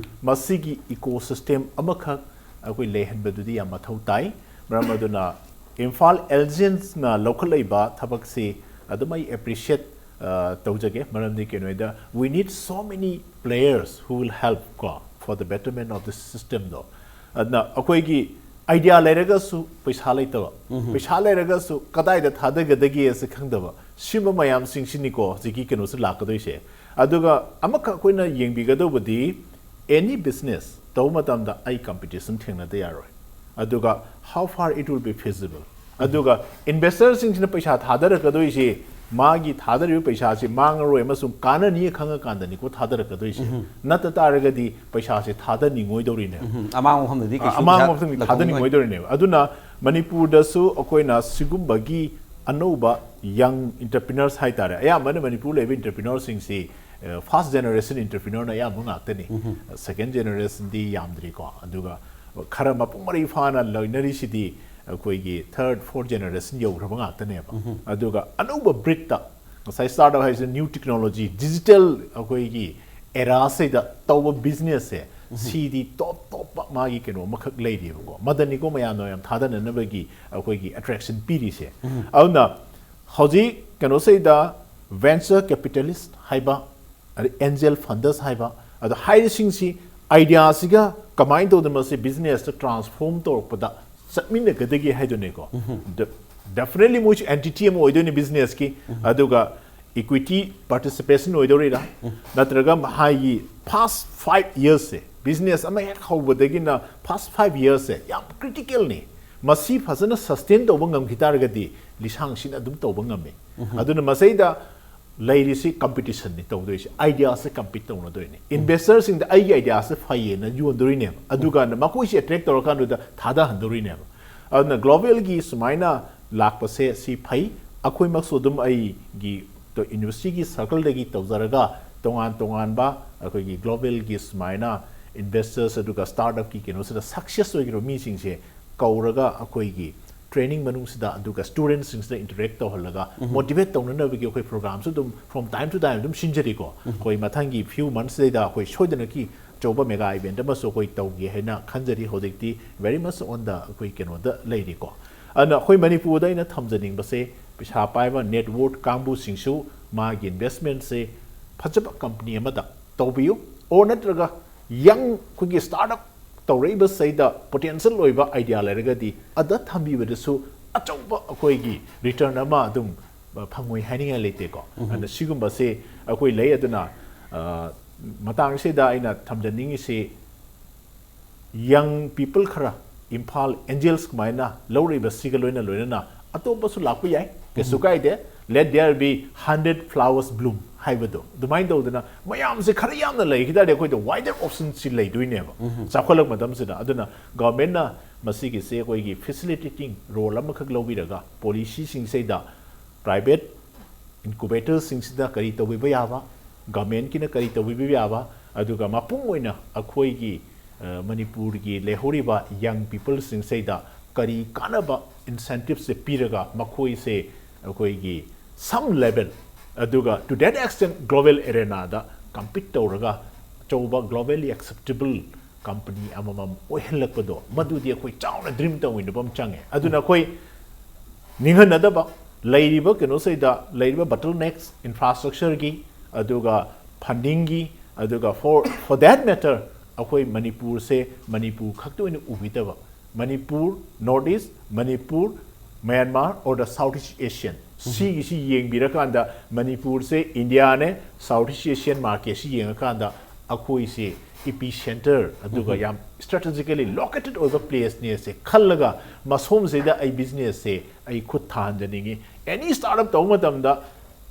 ꯃꯁꯤꯒꯤ ecosystem ꯑꯃꯈꯛ ꯑꯩꯈꯣꯏ ꯂꯩꯍꯟꯕꯗꯨꯗꯤ ꯌꯥꯝ ꯃꯊꯧ ꯇꯥꯏ꯫ ꯃꯔꯝ ꯑꯗꯨꯅ ꯏꯝꯐꯥꯜ ꯑꯦꯟꯖꯦꯜꯁꯅ ꯂꯧꯈꯠꯂꯛꯏꯕ ꯊꯕꯛꯁꯤ ꯑꯗꯨꯝ ꯑꯩ appreciate, ꯑ, ꯇꯧꯖꯒꯦ꯫ ꯃꯔꯝꯗꯤ ꯀꯩꯅꯣꯗ, we need so many players who will help ꯀꯣ, for the betterment of the systemꯗꯣ꯫ ꯑꯗꯨꯅ ꯑꯩꯈꯣꯏꯒꯤ idea ꯂꯩꯔꯒꯁꯨ ꯄꯩꯁꯥ ꯂꯩꯇꯕ, ꯄꯩꯁꯥ ꯂꯩꯔꯒꯁꯨ ꯀꯗꯥꯏꯗ ꯊꯥꯗꯒꯗꯒꯦ ꯑꯁꯤ ꯈꯪꯗꯕ, ꯁꯤꯒꯨꯝꯕ ꯃꯌꯥꯝꯁꯤꯡꯁꯤꯅꯤꯀꯣ ꯍꯧꯖꯤꯛꯀꯤ ꯀꯩꯅꯣꯁꯤ ꯂꯥꯛꯀꯗꯣꯏꯁꯦ꯫ ꯑꯗꯨꯒ ꯑꯃꯈꯛ ꯑꯩꯈꯣꯏꯅ ꯌꯦꯡꯕꯤꯒꯗꯧꯕꯗꯤ, any business ꯇꯧꯕ ꯃꯇꯝꯗ ꯑꯩ competition ꯊꯦꯡꯅꯗ ꯌꯥꯔꯣꯏ꯫ ꯑꯗꯨꯒ how far it will be feasible꯫ ꯑꯗꯨꯒ investorꯁꯤꯡꯁꯤꯅ ꯄꯩꯁꯥ ꯊꯥꯗꯔꯛꯀꯗꯣꯏꯁꯤ, ꯃꯥꯒꯤ ꯊꯥꯗꯔꯤꯕ ꯄꯩꯁꯥꯁꯤ ꯃꯥꯡꯉꯔꯣꯏ ꯑꯃꯁꯨꯡ ꯀꯥꯟꯅꯅꯤ ꯈꯪꯉꯀꯥꯟꯗꯅꯤꯀꯣ ꯊꯥꯗꯔꯛꯀꯗꯣꯏꯁꯤ꯫ ꯅꯠꯇ ꯇꯥꯔꯒꯗꯤ ꯄꯩꯁꯥꯁꯦ ꯊꯥꯗꯅꯤꯡꯉꯣꯏꯗꯧꯔꯤꯅꯦꯕ꯫ ꯎꯝ, ꯑꯃꯥꯡꯕ ꯃꯐꯝꯗꯗꯤ ꯑ-, ꯀꯩꯁꯨ ꯑꯃꯥꯡꯕ ꯄꯩꯁꯥ ꯃꯐꯝꯗ ꯂꯧꯐꯝ ꯊꯥꯗꯅꯤꯡꯉꯣꯏꯗꯧꯔꯤꯅꯦꯕ꯫ ꯑꯗꯨꯅ ꯃꯅꯤꯄꯨꯔꯗꯁꯨ ꯑꯩꯈꯣꯏꯅ ꯁꯤꯒꯨꯝꯕꯒꯤ ꯑꯅꯧꯕ young entrepreneurs ꯍꯥꯏꯇꯥꯔꯦ, ꯑꯌꯥꯝꯕꯅ ꯃꯅꯤꯄꯨꯔ ꯂꯩꯕ entrepreneurꯁꯤꯡꯁꯤ, ꯑ, first generation entrepreneurꯅ ꯑꯌꯥꯝꯕ ꯉꯥꯛꯇꯅꯤ꯫ Second generationꯗꯤ ꯌꯥꯝꯗ꯭ꯔꯤꯀꯣ꯫ ꯑꯗꯨꯒ ꯈꯔ ꯃꯄꯨꯡ ꯃꯔꯩ ꯐꯥꯅ ꯂꯩꯅꯔꯤꯁꯤꯗꯤ ꯑꯩꯈꯣꯏꯒꯤ third, fourth generation ꯌꯧꯈ꯭ꯔꯕ ꯉꯥꯛꯇꯅꯦꯕ꯫ ꯑꯗꯨꯒ ꯑꯅꯧꯕ breedꯇ, ꯉꯁꯥꯏ startup ꯍꯥꯏꯁꯦ new technology, digital ꯑꯩꯈꯣꯏꯒꯤ eraꯁꯤꯗ ꯇꯧꯕ businessꯁꯦ, ꯁꯤꯗꯤ top, top ꯃꯥꯒꯤ ꯀꯩꯅꯣ ꯑꯃꯈꯛ ꯂꯩꯔꯤꯕꯀꯣ꯫ ꯃꯗꯅꯤꯀꯣ ꯃꯌꯥꯝꯅ ꯌꯥꯝ ꯊꯥꯗꯅꯅꯕꯒꯤ ꯑꯩꯈꯣꯏꯒꯤ attraction ꯄꯤꯔꯤꯁꯦ꯫ ꯑꯗꯨꯅ ꯍꯧꯖꯤꯛ ꯀꯩꯅꯣꯁꯤꯗ venture capitalist ꯍꯥꯏꯕ, ꯑꯗꯩ angel funders ꯍꯥꯏꯕ, ꯑꯗꯣ ꯍꯥꯏꯔꯤꯁꯤꯡꯁꯤ ideaꯁꯤꯒ ꯀꯃꯥꯏꯅ ꯇꯧꯗꯅ ꯃꯁꯤ businessꯇ transform ꯇꯧꯔꯛꯄꯗ ꯆꯠꯃꯤꯟꯅꯒꯗꯒꯦ ꯍꯥꯏꯗꯨꯅꯤꯀꯣ꯫ De- definitely ꯃꯣꯏꯁꯨ entity ꯑꯃ ꯑꯣꯏꯗꯣꯏꯅꯤ businessꯀꯤ꯫ ꯑꯗꯨꯒ equity participation ꯑꯣꯏꯗꯧꯔꯤꯔꯥ, ꯅꯠꯇ꯭ꯔꯒ ꯃꯍꯥꯛꯀꯤ past five yearsꯁꯦ, business ꯑꯃ ꯍꯦꯛ ꯍꯧꯕꯗꯒꯤꯅ past five yearsꯁꯦ ꯌꯥꯝ criticalꯅꯤ꯫ ꯃꯁꯤ ꯐꯖꯅ sustain ꯇꯧꯕ ꯉꯝꯈꯤ ꯇꯥꯔꯒꯗꯤ ꯂꯤꯁꯥꯡꯁꯤꯠꯅ ꯑꯗꯨꯝ ꯇꯧꯕ ꯉꯝꯃꯤ꯫ ꯑꯗꯨꯅ ꯃꯁꯤꯗ ꯂꯩꯔꯤꯁꯤ competitionꯅꯤ ꯇꯧꯗꯣꯏꯁꯦ, ideaꯁꯦ compete ꯇꯧꯅꯗꯣꯏꯅꯤ꯫ Investorꯁꯤꯡꯗ ꯑꯩꯒꯤ ideaꯁꯦ ꯐꯩꯌꯦꯅ ꯌꯣꯟꯗꯣꯔꯤꯅꯦꯕ, ꯑꯗꯨꯒ ꯃꯈꯣꯏꯁꯦ attract ꯇꯧꯔꯀꯥꯟꯗꯨꯗ ꯊꯥꯗꯍꯟꯗꯣꯔꯤꯅꯦꯕ꯫ ꯑꯗꯨꯅ globalꯒꯤ ꯁꯨꯃꯥꯏꯅ ꯂꯥꯛꯄꯁꯦ ꯁꯤ ꯐꯩ꯫ ꯑꯩꯈꯣꯏꯃꯛꯁꯨ ꯑꯗꯨꯝ ꯑꯩꯒꯤ universityꯒꯤ circleꯗꯒꯤ ꯇꯧꯖꯔꯒ ꯇꯣꯉꯥꯟ ꯇꯣꯉꯥꯟꯕ ꯑꯩꯈꯣꯏꯒꯤ globalꯒꯤ ꯁꯨꯃꯥꯏꯅ investors ꯑꯗꯨꯒ startupꯀꯤ ꯀꯩꯅꯣꯁꯤꯗ success ꯑꯣꯏꯈ꯭ꯔꯕ ꯃꯤꯁꯤꯡꯁꯦ ꯀꯧꯔꯒ ꯑꯩꯈꯣꯏꯒꯤ training ꯃꯅꯨꯡꯁꯤꯗ ꯑꯗꯨꯒ studentꯁꯤꯡꯁꯤꯗ interact ꯇꯧꯍꯜꯂꯒ motivate ꯇꯧꯅꯅꯕꯒꯤ ꯑꯩꯈꯣꯏ programꯁꯨ ꯑꯗꯨꯝ from time to time ꯑꯗꯨꯝ ꯁꯤꯟꯖꯔꯤꯀꯣ꯫ ꯑꯩꯈꯣꯏ ꯃꯊꯪꯒꯤ few monthsꯁꯤꯗꯩꯗ ꯑꯩꯈꯣꯏ ꯁꯣꯏꯗꯅꯀꯤ ꯑꯆꯧꯕ mega event ꯑꯃꯁꯨ ꯑꯩꯈꯣꯏ ꯇꯧꯒꯦ ꯍꯥꯏꯅ ꯈꯟꯖꯔꯤ꯫ ꯍꯧꯖꯤꯛꯇꯤ very much on the ꯑꯩꯈꯣꯏ ꯀꯩꯅꯣꯗ ꯂꯩꯔꯤꯀꯣ꯫ ꯑꯗꯨꯅ ꯑꯩꯈꯣꯏ ꯃꯅꯤꯄꯨꯔꯗ ꯑꯩꯅ ꯊꯝꯖꯅꯤꯡꯕꯁꯦ, ꯄꯩꯁꯥ ꯄꯥꯏꯕ net worth ꯀꯥꯡꯕꯨꯁꯤꯡꯁꯨ ꯃꯥꯒꯤ investmentꯁꯦ ꯐꯖꯕ company ꯑꯃꯗ ꯇꯧꯕꯤꯌꯨ, or ꯅꯠꯇ꯭ꯔꯒ young ꯑꯩꯈꯣꯏꯒꯤ startup ꯇꯧꯔꯛꯏꯕꯁꯤꯗ potential ꯑꯣꯏꯕ idea ꯂꯩꯔꯒꯗꯤ ꯑꯗ ꯊꯝꯕꯤꯕꯗꯁꯨ ꯑꯆꯧꯕ ꯑꯩꯈꯣꯏꯒꯤ return ꯑꯃ ꯑꯗꯨꯝ ꯐꯪꯉꯣꯏ ꯍꯥꯏꯅꯤꯡꯉꯥꯏ ꯂꯩꯇꯦꯀꯣ꯫ ꯑꯗꯨꯅ ꯁꯤꯒꯨꯝꯕꯁꯦ ꯑꯩꯈꯣꯏ ꯂꯩ꯫ ꯑꯗꯨꯅ, ꯑ, ꯃꯇꯥꯡꯁꯤꯗ ꯑꯩꯅ ꯊꯝꯖꯅꯤꯡꯉꯤꯁꯤ, young people ꯈꯔ ꯏꯝꯐꯥꯜ angels ꯀꯃꯥꯏꯅ ꯂꯧꯔꯤꯕꯁꯤꯒ ꯂꯣꯏꯅ ꯂꯣꯏꯅꯅ ꯑꯇꯣꯞꯄꯁꯨ ꯂꯥꯛꯄ ꯌꯥꯏ, ꯀꯩꯁꯨ ꯀꯥꯏꯗꯦ꯫ Let there be hundred flowers bloom ꯍꯥꯏꯕꯗꯣ ꯑꯗꯨꯃꯥꯏꯅ ꯇꯧꯗꯅ ꯃꯌꯥꯝꯁꯦ ꯈꯔ ꯌꯥꯝꯅ ꯂꯩꯈꯤ ꯇꯥꯔꯗꯤ ꯑꯩꯈꯣꯏꯗ wider optionꯁꯤ ꯂꯩꯗꯣꯏꯅꯦꯕ꯫ ꯆꯥꯎꯈꯠꯂꯛꯄ ꯃꯇꯝꯁꯤꯗ꯫ ꯑꯗꯨꯅ governmentꯅ ꯃꯁꯤꯒꯤꯁꯦ ꯑꯩꯈꯣꯏꯒꯤ facilitating role ꯑꯃꯈꯛ ꯂꯧꯕꯤꯔꯒ policyꯁꯤꯡꯁꯤꯗ private incubatorꯁꯤꯡꯁꯤꯗ ꯀꯔꯤ ꯇꯧꯕꯤꯕ ꯌꯥꯕ, governmentꯀꯤꯅ ꯀꯔꯤ ꯇꯧꯕꯤꯕ ꯌꯥꯕ, ꯑꯗꯨꯒ ꯃꯄꯨꯡ ꯑꯣꯏꯅ ꯑꯩꯈꯣꯏꯒꯤ, ꯑ, ꯃꯅꯤꯄꯨꯔꯒꯤ ꯂꯩꯍꯧꯔꯤꯕ young peopleꯁꯤꯡꯁꯤꯗ ꯀꯔꯤ ꯀꯥꯟꯅꯕ incentiveꯁꯦ ꯄꯤꯔꯒ ꯃꯈꯣꯏꯁꯦ ꯑꯩꯈꯣꯏꯒꯤ some level, ꯑꯗꯨꯒ to that extent global arenaꯗ compete ꯇꯧꯔꯒ ꯑꯆꯧꯕ globally acceptable ꯀꯝꯄꯅꯤ ꯑꯃꯃꯝ ꯑꯣꯏꯍꯜꯂꯛꯄꯗꯣ, ꯃꯗꯨꯗꯤ ꯑꯩꯈꯣꯏ ꯆꯥꯎꯅ ꯗ꯭ꯔꯤꯝ ꯇꯧꯃꯤꯟꯅꯕ ꯑꯃ ꯆꯪꯉꯦ꯫ ꯑꯗꯨꯅ ꯑꯩꯈꯣꯏ ꯅꯤꯡꯍꯟꯅꯗꯕ, ꯂꯩꯔꯤꯕ ꯀꯩꯅꯣꯁꯤꯗ ꯂꯩꯔꯤꯕ ꯕꯣꯇꯜ ꯅꯦꯛꯁ, ꯏꯟꯐ꯭ꯔꯥꯁ꯭ꯇ꯭ꯔꯛꯆꯔꯒꯤ, ꯑꯗꯨꯒ ꯐꯟꯗꯤꯡꯒꯤ, ꯑꯗꯨꯒ for for that matter ꯑꯩꯈꯣꯏ ꯃꯅꯤꯄꯨꯔꯁꯦ ꯃꯅꯤꯄꯨꯔ ꯈꯛꯇ ꯑꯣꯏꯅ ꯎꯕꯤꯗꯕ, Manipur, north east, Manipur, Myanmar or the South East Asian, ꯁꯤꯒꯤꯁꯤ ꯌꯦꯡꯕꯤꯔꯀꯥꯟꯗ ꯃꯅꯤꯄꯨꯔꯁꯦ ꯏꯟꯗꯤꯌꯥꯅꯦ, ꯁꯥꯎꯠ ꯏꯁ ꯑꯦꯁꯤꯌꯥꯟ ꯃꯥꯔꯀꯦꯠꯁꯤ ꯌꯦꯡꯉꯀꯥꯟꯗ ꯑꯩꯈꯣꯏꯁꯦ ꯏꯄꯤ ꯁꯦꯟꯇꯔ, ꯑꯗꯨꯒ ꯌꯥꯝ ꯁ꯭ꯇ꯭ꯔꯦꯇꯦꯖꯤꯀꯦꯂꯤ ꯂꯣꯀꯦꯇꯦꯠ ꯑꯣꯏꯕ ꯄ꯭ꯂꯦꯁꯅꯦꯁꯦ ꯈꯜꯂꯒ ꯃꯁꯣꯝꯁꯤꯗ ꯑꯩ ꯕꯤꯖꯤꯅꯦꯁꯁꯦ ꯑꯩ ꯈꯨꯠ ꯊꯥꯍꯟꯖꯅꯤꯡꯉꯤ꯫ ꯑꯦꯅꯤ ꯁ꯭ꯇꯥꯔꯠ ꯑꯞ ꯇꯧꯕ ꯃꯇꯝꯗ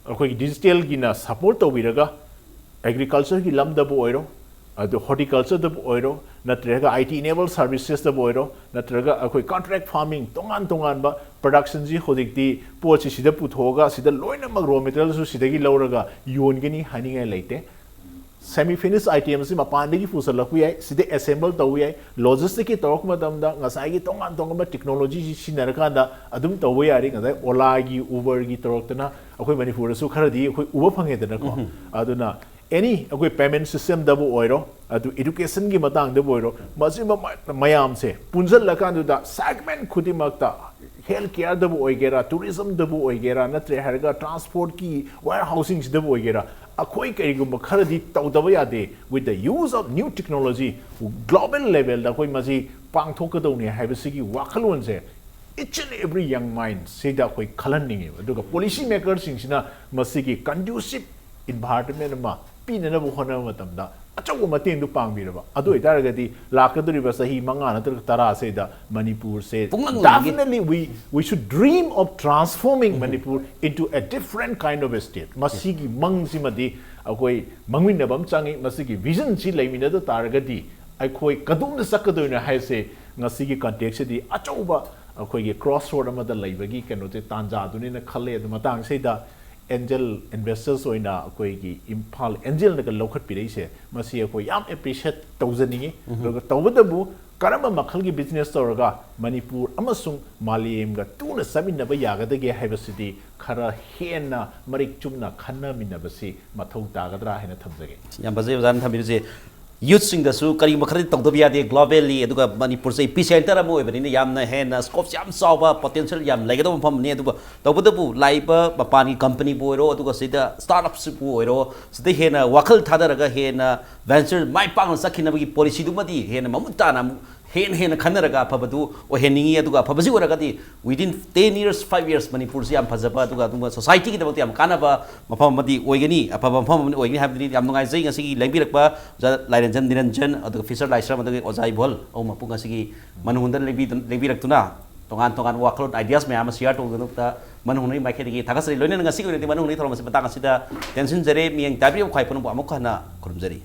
ꯑꯩꯈꯣꯏꯒꯤ ꯗꯤꯖꯤꯇꯦꯜꯒꯤꯅ ꯁꯄꯣꯔꯠ ꯇꯧꯕꯤꯔꯒ ꯑꯦꯒ꯭ꯔꯤꯀꯜꯆꯔꯒꯤ ꯂꯝꯗꯕꯨ ꯑꯣꯏꯔꯣ, ꯑꯗꯨ ꯍꯣꯔꯇꯤꯀꯜꯆꯔꯗꯕꯨ ꯑꯣꯏꯔꯣ, ꯅꯠꯇ꯭ꯔꯒ ꯑꯥꯏ ꯇꯤ ꯏꯅꯦꯕꯜ ꯁꯔꯚꯤꯁꯦꯁꯇꯕꯨ ꯑꯣꯏꯔꯣ, ꯅꯠꯇ꯭ꯔꯒ ꯑꯩꯈꯣꯏ ꯀꯟꯇ꯭ꯔꯦꯛ ꯐꯥꯔꯃꯤꯡ, ꯇꯣꯉꯥꯟ ꯇꯣꯉꯥꯟꯕ ꯄ꯭ꯔꯗꯛꯁꯟꯁꯤ ꯍꯧꯖꯤꯛꯇꯤ ꯄꯣꯠꯁꯤ ꯁꯤꯗ ꯄꯨꯊꯣꯛꯑꯒ ꯁꯤꯗ ꯂꯣꯏꯅꯃꯛ ꯔꯣ ꯃꯦꯇꯔꯤꯌꯦꯜꯁꯨ ꯁꯤꯗꯒꯤ ꯂꯧꯔꯒ ꯌꯣꯟꯒꯅꯤ ꯍꯥꯏꯅꯤꯡꯉꯥꯏ ꯂꯩꯇꯦ꯫ ꯁꯦꯃꯤ ꯐꯤꯅꯤꯁ ꯑꯥꯏꯇꯦꯝꯁꯤ ꯃꯄꯥꯟꯗꯒꯤ ꯄꯨꯁꯜꯂꯛꯄ ꯌꯥꯏ, ꯁꯤꯗ ꯑꯦꯁꯦꯝꯕꯜ ꯇꯧꯕ ꯌꯥꯏ꯫ ꯂꯣꯖꯤꯁꯇꯤꯛꯀꯤ ꯇꯧꯔꯛꯄ ꯃꯇꯝꯗ ꯉꯁꯥꯏꯒꯤ ꯇꯣꯉꯥꯟ ꯇꯣꯉꯥꯟꯕ ꯇꯦꯛꯅꯣꯂꯣꯖꯤꯁꯤ ꯁꯤꯖꯤꯟꯅꯔꯀꯥꯟꯗ ꯑꯗꯨꯝ ꯇꯧꯕ ꯌꯥꯔꯤ꯫ ꯉꯁꯥꯏ ꯑꯣꯂꯥꯒꯤ, ꯎꯕꯔꯒꯤ ꯇꯧꯔꯛꯇꯅ ꯑꯩꯈꯣꯏ ꯃꯅꯤꯄꯨꯔꯗꯁꯨ ꯈꯔꯗꯤ ꯑꯩꯈꯣꯏ ꯎꯕ ꯐꯪꯉꯦꯗꯅꯀꯣ꯫ ꯑꯗꯨꯅ ꯑꯦꯅꯤ ꯑꯩꯈꯣꯏ ꯄꯦꯃꯦꯟ ꯁꯤꯁꯇꯦꯝꯗꯕꯨ ꯑꯣꯏꯔꯣ, ꯑꯗꯨ ꯏꯗꯨꯀꯦꯁꯟꯒꯤ ꯃꯇꯥꯡꯗꯕꯨ ꯑꯣꯏꯔꯣ, ꯃꯁꯤꯃ ꯃ-, ꯃꯌꯥꯝꯁꯦ ꯄꯨꯟꯁꯤꯜꯂꯀꯥꯟꯗꯨꯗ ꯁꯦꯒꯃꯦꯟ ꯈꯨꯗꯤꯡꯃꯛꯇ, ꯍꯦꯜꯊ ꯀꯦꯌꯔꯗꯕꯨ ꯑꯣꯏꯒꯦꯔꯥ, ꯇꯨꯔꯤꯖꯝꯗꯕꯨ ꯑꯣꯏꯒꯦꯔꯥ, ꯅꯠꯇ꯭ꯔꯦ ꯍꯥꯏꯔꯒ ꯇ꯭ꯔꯥꯟꯁꯄꯣꯔꯠꯀꯤ, ꯋꯦꯌꯔ ꯍꯥꯎꯁꯤꯡꯁꯤꯗꯕꯨ ꯑꯣꯏꯒꯦꯔꯥ, ꯑꯩꯈꯣꯏ ꯀꯔꯤꯒꯨꯝꯕ ꯈꯔꯗꯤ ꯇꯧꯗꯕ ꯌꯥꯗꯦ꯫ With the use of new technology, global levelꯗ ꯑꯩꯈꯣꯏ ꯃꯁꯤ ꯄꯥꯡꯊꯣꯛꯀꯗꯧꯅꯤ ꯍꯥꯏꯕꯁꯤꯒꯤ ꯋꯥꯈꯜꯂꯣꯟꯁꯦ each and every young mind ꯁꯤꯗ ꯑꯩꯈꯣꯏ ꯈꯜꯍꯟꯅꯤꯡꯉꯦꯕ꯫ ꯑꯗꯨꯒ ꯄꯣꯂꯤꯁꯤ ꯃꯦꯀꯔꯁꯤꯡꯁꯤꯅ ꯃꯁꯤꯒꯤ ꯀꯟꯗ꯭ꯌꯨꯁꯤꯞ ꯏꯟꯚꯥꯏꯔꯟꯃꯦꯟ ꯑꯃ ꯄꯤꯅꯅꯕ ꯍꯣꯠꯅꯕ ꯃꯇꯝꯗ ꯑꯆꯧꯕ ꯃꯇꯦꯡꯗꯨ ꯄꯥꯡꯕꯤꯔꯕ꯫ ꯑꯗꯨ ꯑꯣꯏꯇꯥꯔꯒꯗꯤ ꯂꯥꯛꯀꯗꯧꯔꯤꯕ ꯆꯍꯤ ꯃꯉꯥ ꯅꯠꯇ꯭ꯔꯒ ꯇꯔꯥꯁꯤꯗ ꯃꯅꯤꯄꯨꯔꯁꯦ, ꯄꯨꯡꯂꯪ ꯂꯪꯒꯅꯤ꯫ Definitely we, we should dream of transforming Manipur into a different kind of a state. ꯃꯁꯤꯒꯤ ꯃꯪꯁꯤꯃꯗꯤ ꯑꯩꯈꯣꯏ ꯃꯪꯃꯤꯟꯅꯕ ꯑꯃ ꯆꯪꯉꯤ꯫ ꯃꯁꯤꯒꯤ ꯚꯤꯖꯟꯁꯤ ꯂꯩꯃꯤꯟꯅꯗ ꯇꯥꯔꯒꯗꯤ ꯑꯩꯈꯣꯏ ꯀꯗꯣꯝꯗ ꯆꯠꯀꯗꯣꯏꯅꯣ ꯍꯥꯏꯕꯁꯦ ꯉꯁꯤꯒꯤ ꯀꯟꯇꯦꯛꯁꯁꯤꯗꯤ ꯑꯆꯧꯕ ꯑꯩꯈꯣꯏꯒꯤ ꯀ꯭ꯔꯣꯁ ꯔꯣꯗ ꯑꯃꯗ ꯂꯩꯕꯒꯤ ꯀꯩꯅꯣꯁꯦ, ꯇꯥꯟꯖꯥꯗꯨꯅꯦꯅ ꯈꯜꯂꯦ꯫ ꯑꯗꯨ ꯃꯇꯥꯡꯁꯤꯗ ꯑꯦꯟꯖꯦꯜ ꯏꯟꯚꯦꯁꯇꯔꯁ ꯑꯣꯏꯅ ꯑꯩꯈꯣꯏꯒꯤ ꯏꯝꯐꯥꯜ ꯑꯦꯟꯖꯦꯜꯅꯒ ꯂꯧꯈꯠꯄꯤꯔꯛꯏꯁꯦ, ꯃꯁꯤ ꯑꯩꯈꯣꯏ ꯌꯥꯝ ꯑꯦꯄ꯭ꯔꯤꯁꯤꯌꯦꯠ ꯇꯧꯖꯅꯤꯡꯉꯤ꯫ ꯑꯗꯨꯒ ꯇꯧꯕꯇꯕꯨ ꯀꯔꯝꯕ ꯃꯈꯜꯒꯤ ꯕꯤꯖꯤꯅꯦꯁ ꯇꯧꯔꯒ ꯃꯅꯤꯄꯨꯔ ꯑꯃꯁꯨꯡ ꯃꯥꯂꯦꯝꯒ ꯇꯨꯅ ꯆꯠꯃꯤꯟꯅꯕ ꯌꯥꯒꯗꯒꯦ ꯍꯥꯏꯕꯁꯤꯗꯤ ꯈꯔ ꯍꯦꯟꯅ ꯃꯔꯤꯛ ꯆꯨꯝꯅ ꯈꯟꯅꯃꯤꯟꯅꯕꯁꯤ ꯃꯊꯧ ꯇꯥꯒꯗ꯭ꯔꯥ ꯍꯥꯏꯅ ꯊꯝꯖꯒꯦ꯫ ꯌꯥꯝ ꯐꯖꯩ ꯑꯣꯖꯥꯅ ꯊꯝꯕꯤꯔꯤꯁꯦ꯫ ꯌꯨꯠꯁꯤꯡꯗꯁꯨ ꯀꯔꯤꯒꯨꯝꯕ ꯈꯔꯗꯤ ꯇꯧꯗꯕ ꯌꯥꯗꯦ꯫ ꯒ꯭ꯂꯣꯕꯦꯜꯂꯤ, ꯑꯗꯨꯒ ꯃꯅꯤꯄꯨꯔꯁꯦ ꯏꯄꯤ ꯁꯦꯟꯇꯔ ꯑꯃ ꯑꯣꯏꯕꯅꯤꯅ ꯌꯥꯝꯅ ꯍꯦꯟꯅ ꯁ꯭ꯀꯣꯞꯁ ꯌꯥꯝ ꯆꯥꯎꯕ, ꯄꯣꯇꯦꯟꯁꯤꯌꯦꯜ ꯌꯥꯝ ꯂꯩꯒꯗꯕ ꯃꯐꯝꯅꯤ꯫ ꯑꯗꯨꯒ ꯇꯧꯕꯇꯕꯨ ꯂꯥꯛꯏꯕ ꯃꯄꯥꯟꯒꯤ ꯀꯝꯄꯅꯤꯕꯨ ꯑꯣꯏꯔꯣ, ꯑꯗꯨꯒ ꯁꯤꯗ ꯁ꯭ꯇꯥꯔꯠ ꯑꯞꯁꯤꯕꯨ ꯑꯣꯏꯔꯣ, ꯁꯤꯗ ꯍꯦꯟꯅ ꯋꯥꯈꯜ ꯊꯥꯗꯔꯒ ꯍꯦꯟꯅ ꯚꯦꯟꯆꯔ ꯃꯥꯏ ꯄꯥꯛꯅ ꯆꯠꯈꯤꯅꯕꯒꯤ ꯄꯣꯂꯤꯁꯤꯗꯨꯃꯗꯤ ꯍꯦꯟꯅ ꯃꯃꯨꯠ ꯇꯥꯅ ꯑꯃꯨꯛ ꯍꯦꯟꯅ ꯍꯦꯟꯅ ꯈꯟꯅꯔꯒ ꯑꯐꯕꯗꯨ ꯑꯣꯏꯍꯟꯅꯤꯡꯉꯤ꯫ ꯑꯗꯨꯒ ꯑꯐꯕꯁꯤ ꯑꯣꯏꯔꯒꯗꯤ within ten years, five years ꯃꯅꯤꯄꯨꯔꯁꯤ ꯌꯥꯝ ꯐꯖꯕ, ꯑꯗꯨꯒ ꯑꯗꯨꯒ ꯁꯣꯁꯥꯏꯇꯤꯒꯤꯗꯃꯛꯇ ꯌꯥꯝ ꯀꯥꯟꯅꯕ ꯃꯐꯝ ꯑꯃꯗꯤ ꯑꯣꯏꯒꯅꯤ, ꯑꯐꯕ ꯃꯐꯝ ꯑꯃꯗꯤ ꯑꯣꯏꯒꯅꯤ ꯍꯥꯏꯕꯗꯨꯅꯤ꯫ ꯌꯥꯝ ꯅꯨꯡꯉꯥꯏꯖꯩ ꯉꯁꯤꯒꯤ ꯂꯦꯡꯕꯤꯔꯛꯄ ꯑꯣꯖꯥ ꯂꯥꯏꯔꯦꯟꯖꯟ ꯅꯤꯔꯟꯖꯟ, ꯑꯗꯨꯒ ꯐꯤꯁꯔ ꯂꯥꯏꯁ꯭ꯔꯝ, ꯑꯗꯨꯒ ꯑꯣꯖꯥ ꯏꯕꯣꯍꯜ ꯑꯍꯨꯝ ꯃꯄꯨ ꯉꯁꯤꯒꯤ ꯃꯅꯨꯡꯗ ꯂꯦꯡꯕꯤ-, ꯂꯦꯡꯕꯤꯔꯛꯇꯨꯅ ꯇꯣꯉꯥꯟ ꯇꯣꯉꯥꯟꯕ ꯋꯥꯈꯜꯂꯣꯟ, ꯑꯥꯏꯗꯤꯌꯥꯁ ꯃꯌꯥꯝ ꯑꯃ ꯁꯤꯌꯥꯔ ꯇꯧꯗꯨꯅ ꯃꯅꯨꯡ ꯍꯨꯠꯅꯒꯤ ꯃꯥꯏꯀꯩꯗꯒꯤ ꯊꯥꯒꯠꯆꯔꯤ꯫ ꯂꯣꯏꯅꯅ ꯉꯁꯤꯒꯤ ꯑꯣꯏꯅꯗꯤ ꯃꯅꯨꯡ ꯍꯨꯠꯅꯒꯤ ꯊꯧꯔꯝ ꯑꯁꯤ ꯃꯇꯥꯡ ꯑꯁꯤꯗ ꯇꯦꯟꯁꯤꯟꯖꯔꯦ꯫ ꯃꯤꯠꯌꯦꯡ ꯇꯥꯕꯤꯔꯤꯕ ꯈ꯭ꯋꯥꯏ ꯄꯨꯝꯅꯃꯛꯄꯨ ꯑꯃꯨꯛ ꯍꯟꯅ ꯈꯨꯔꯨꯝꯖꯔꯤ꯫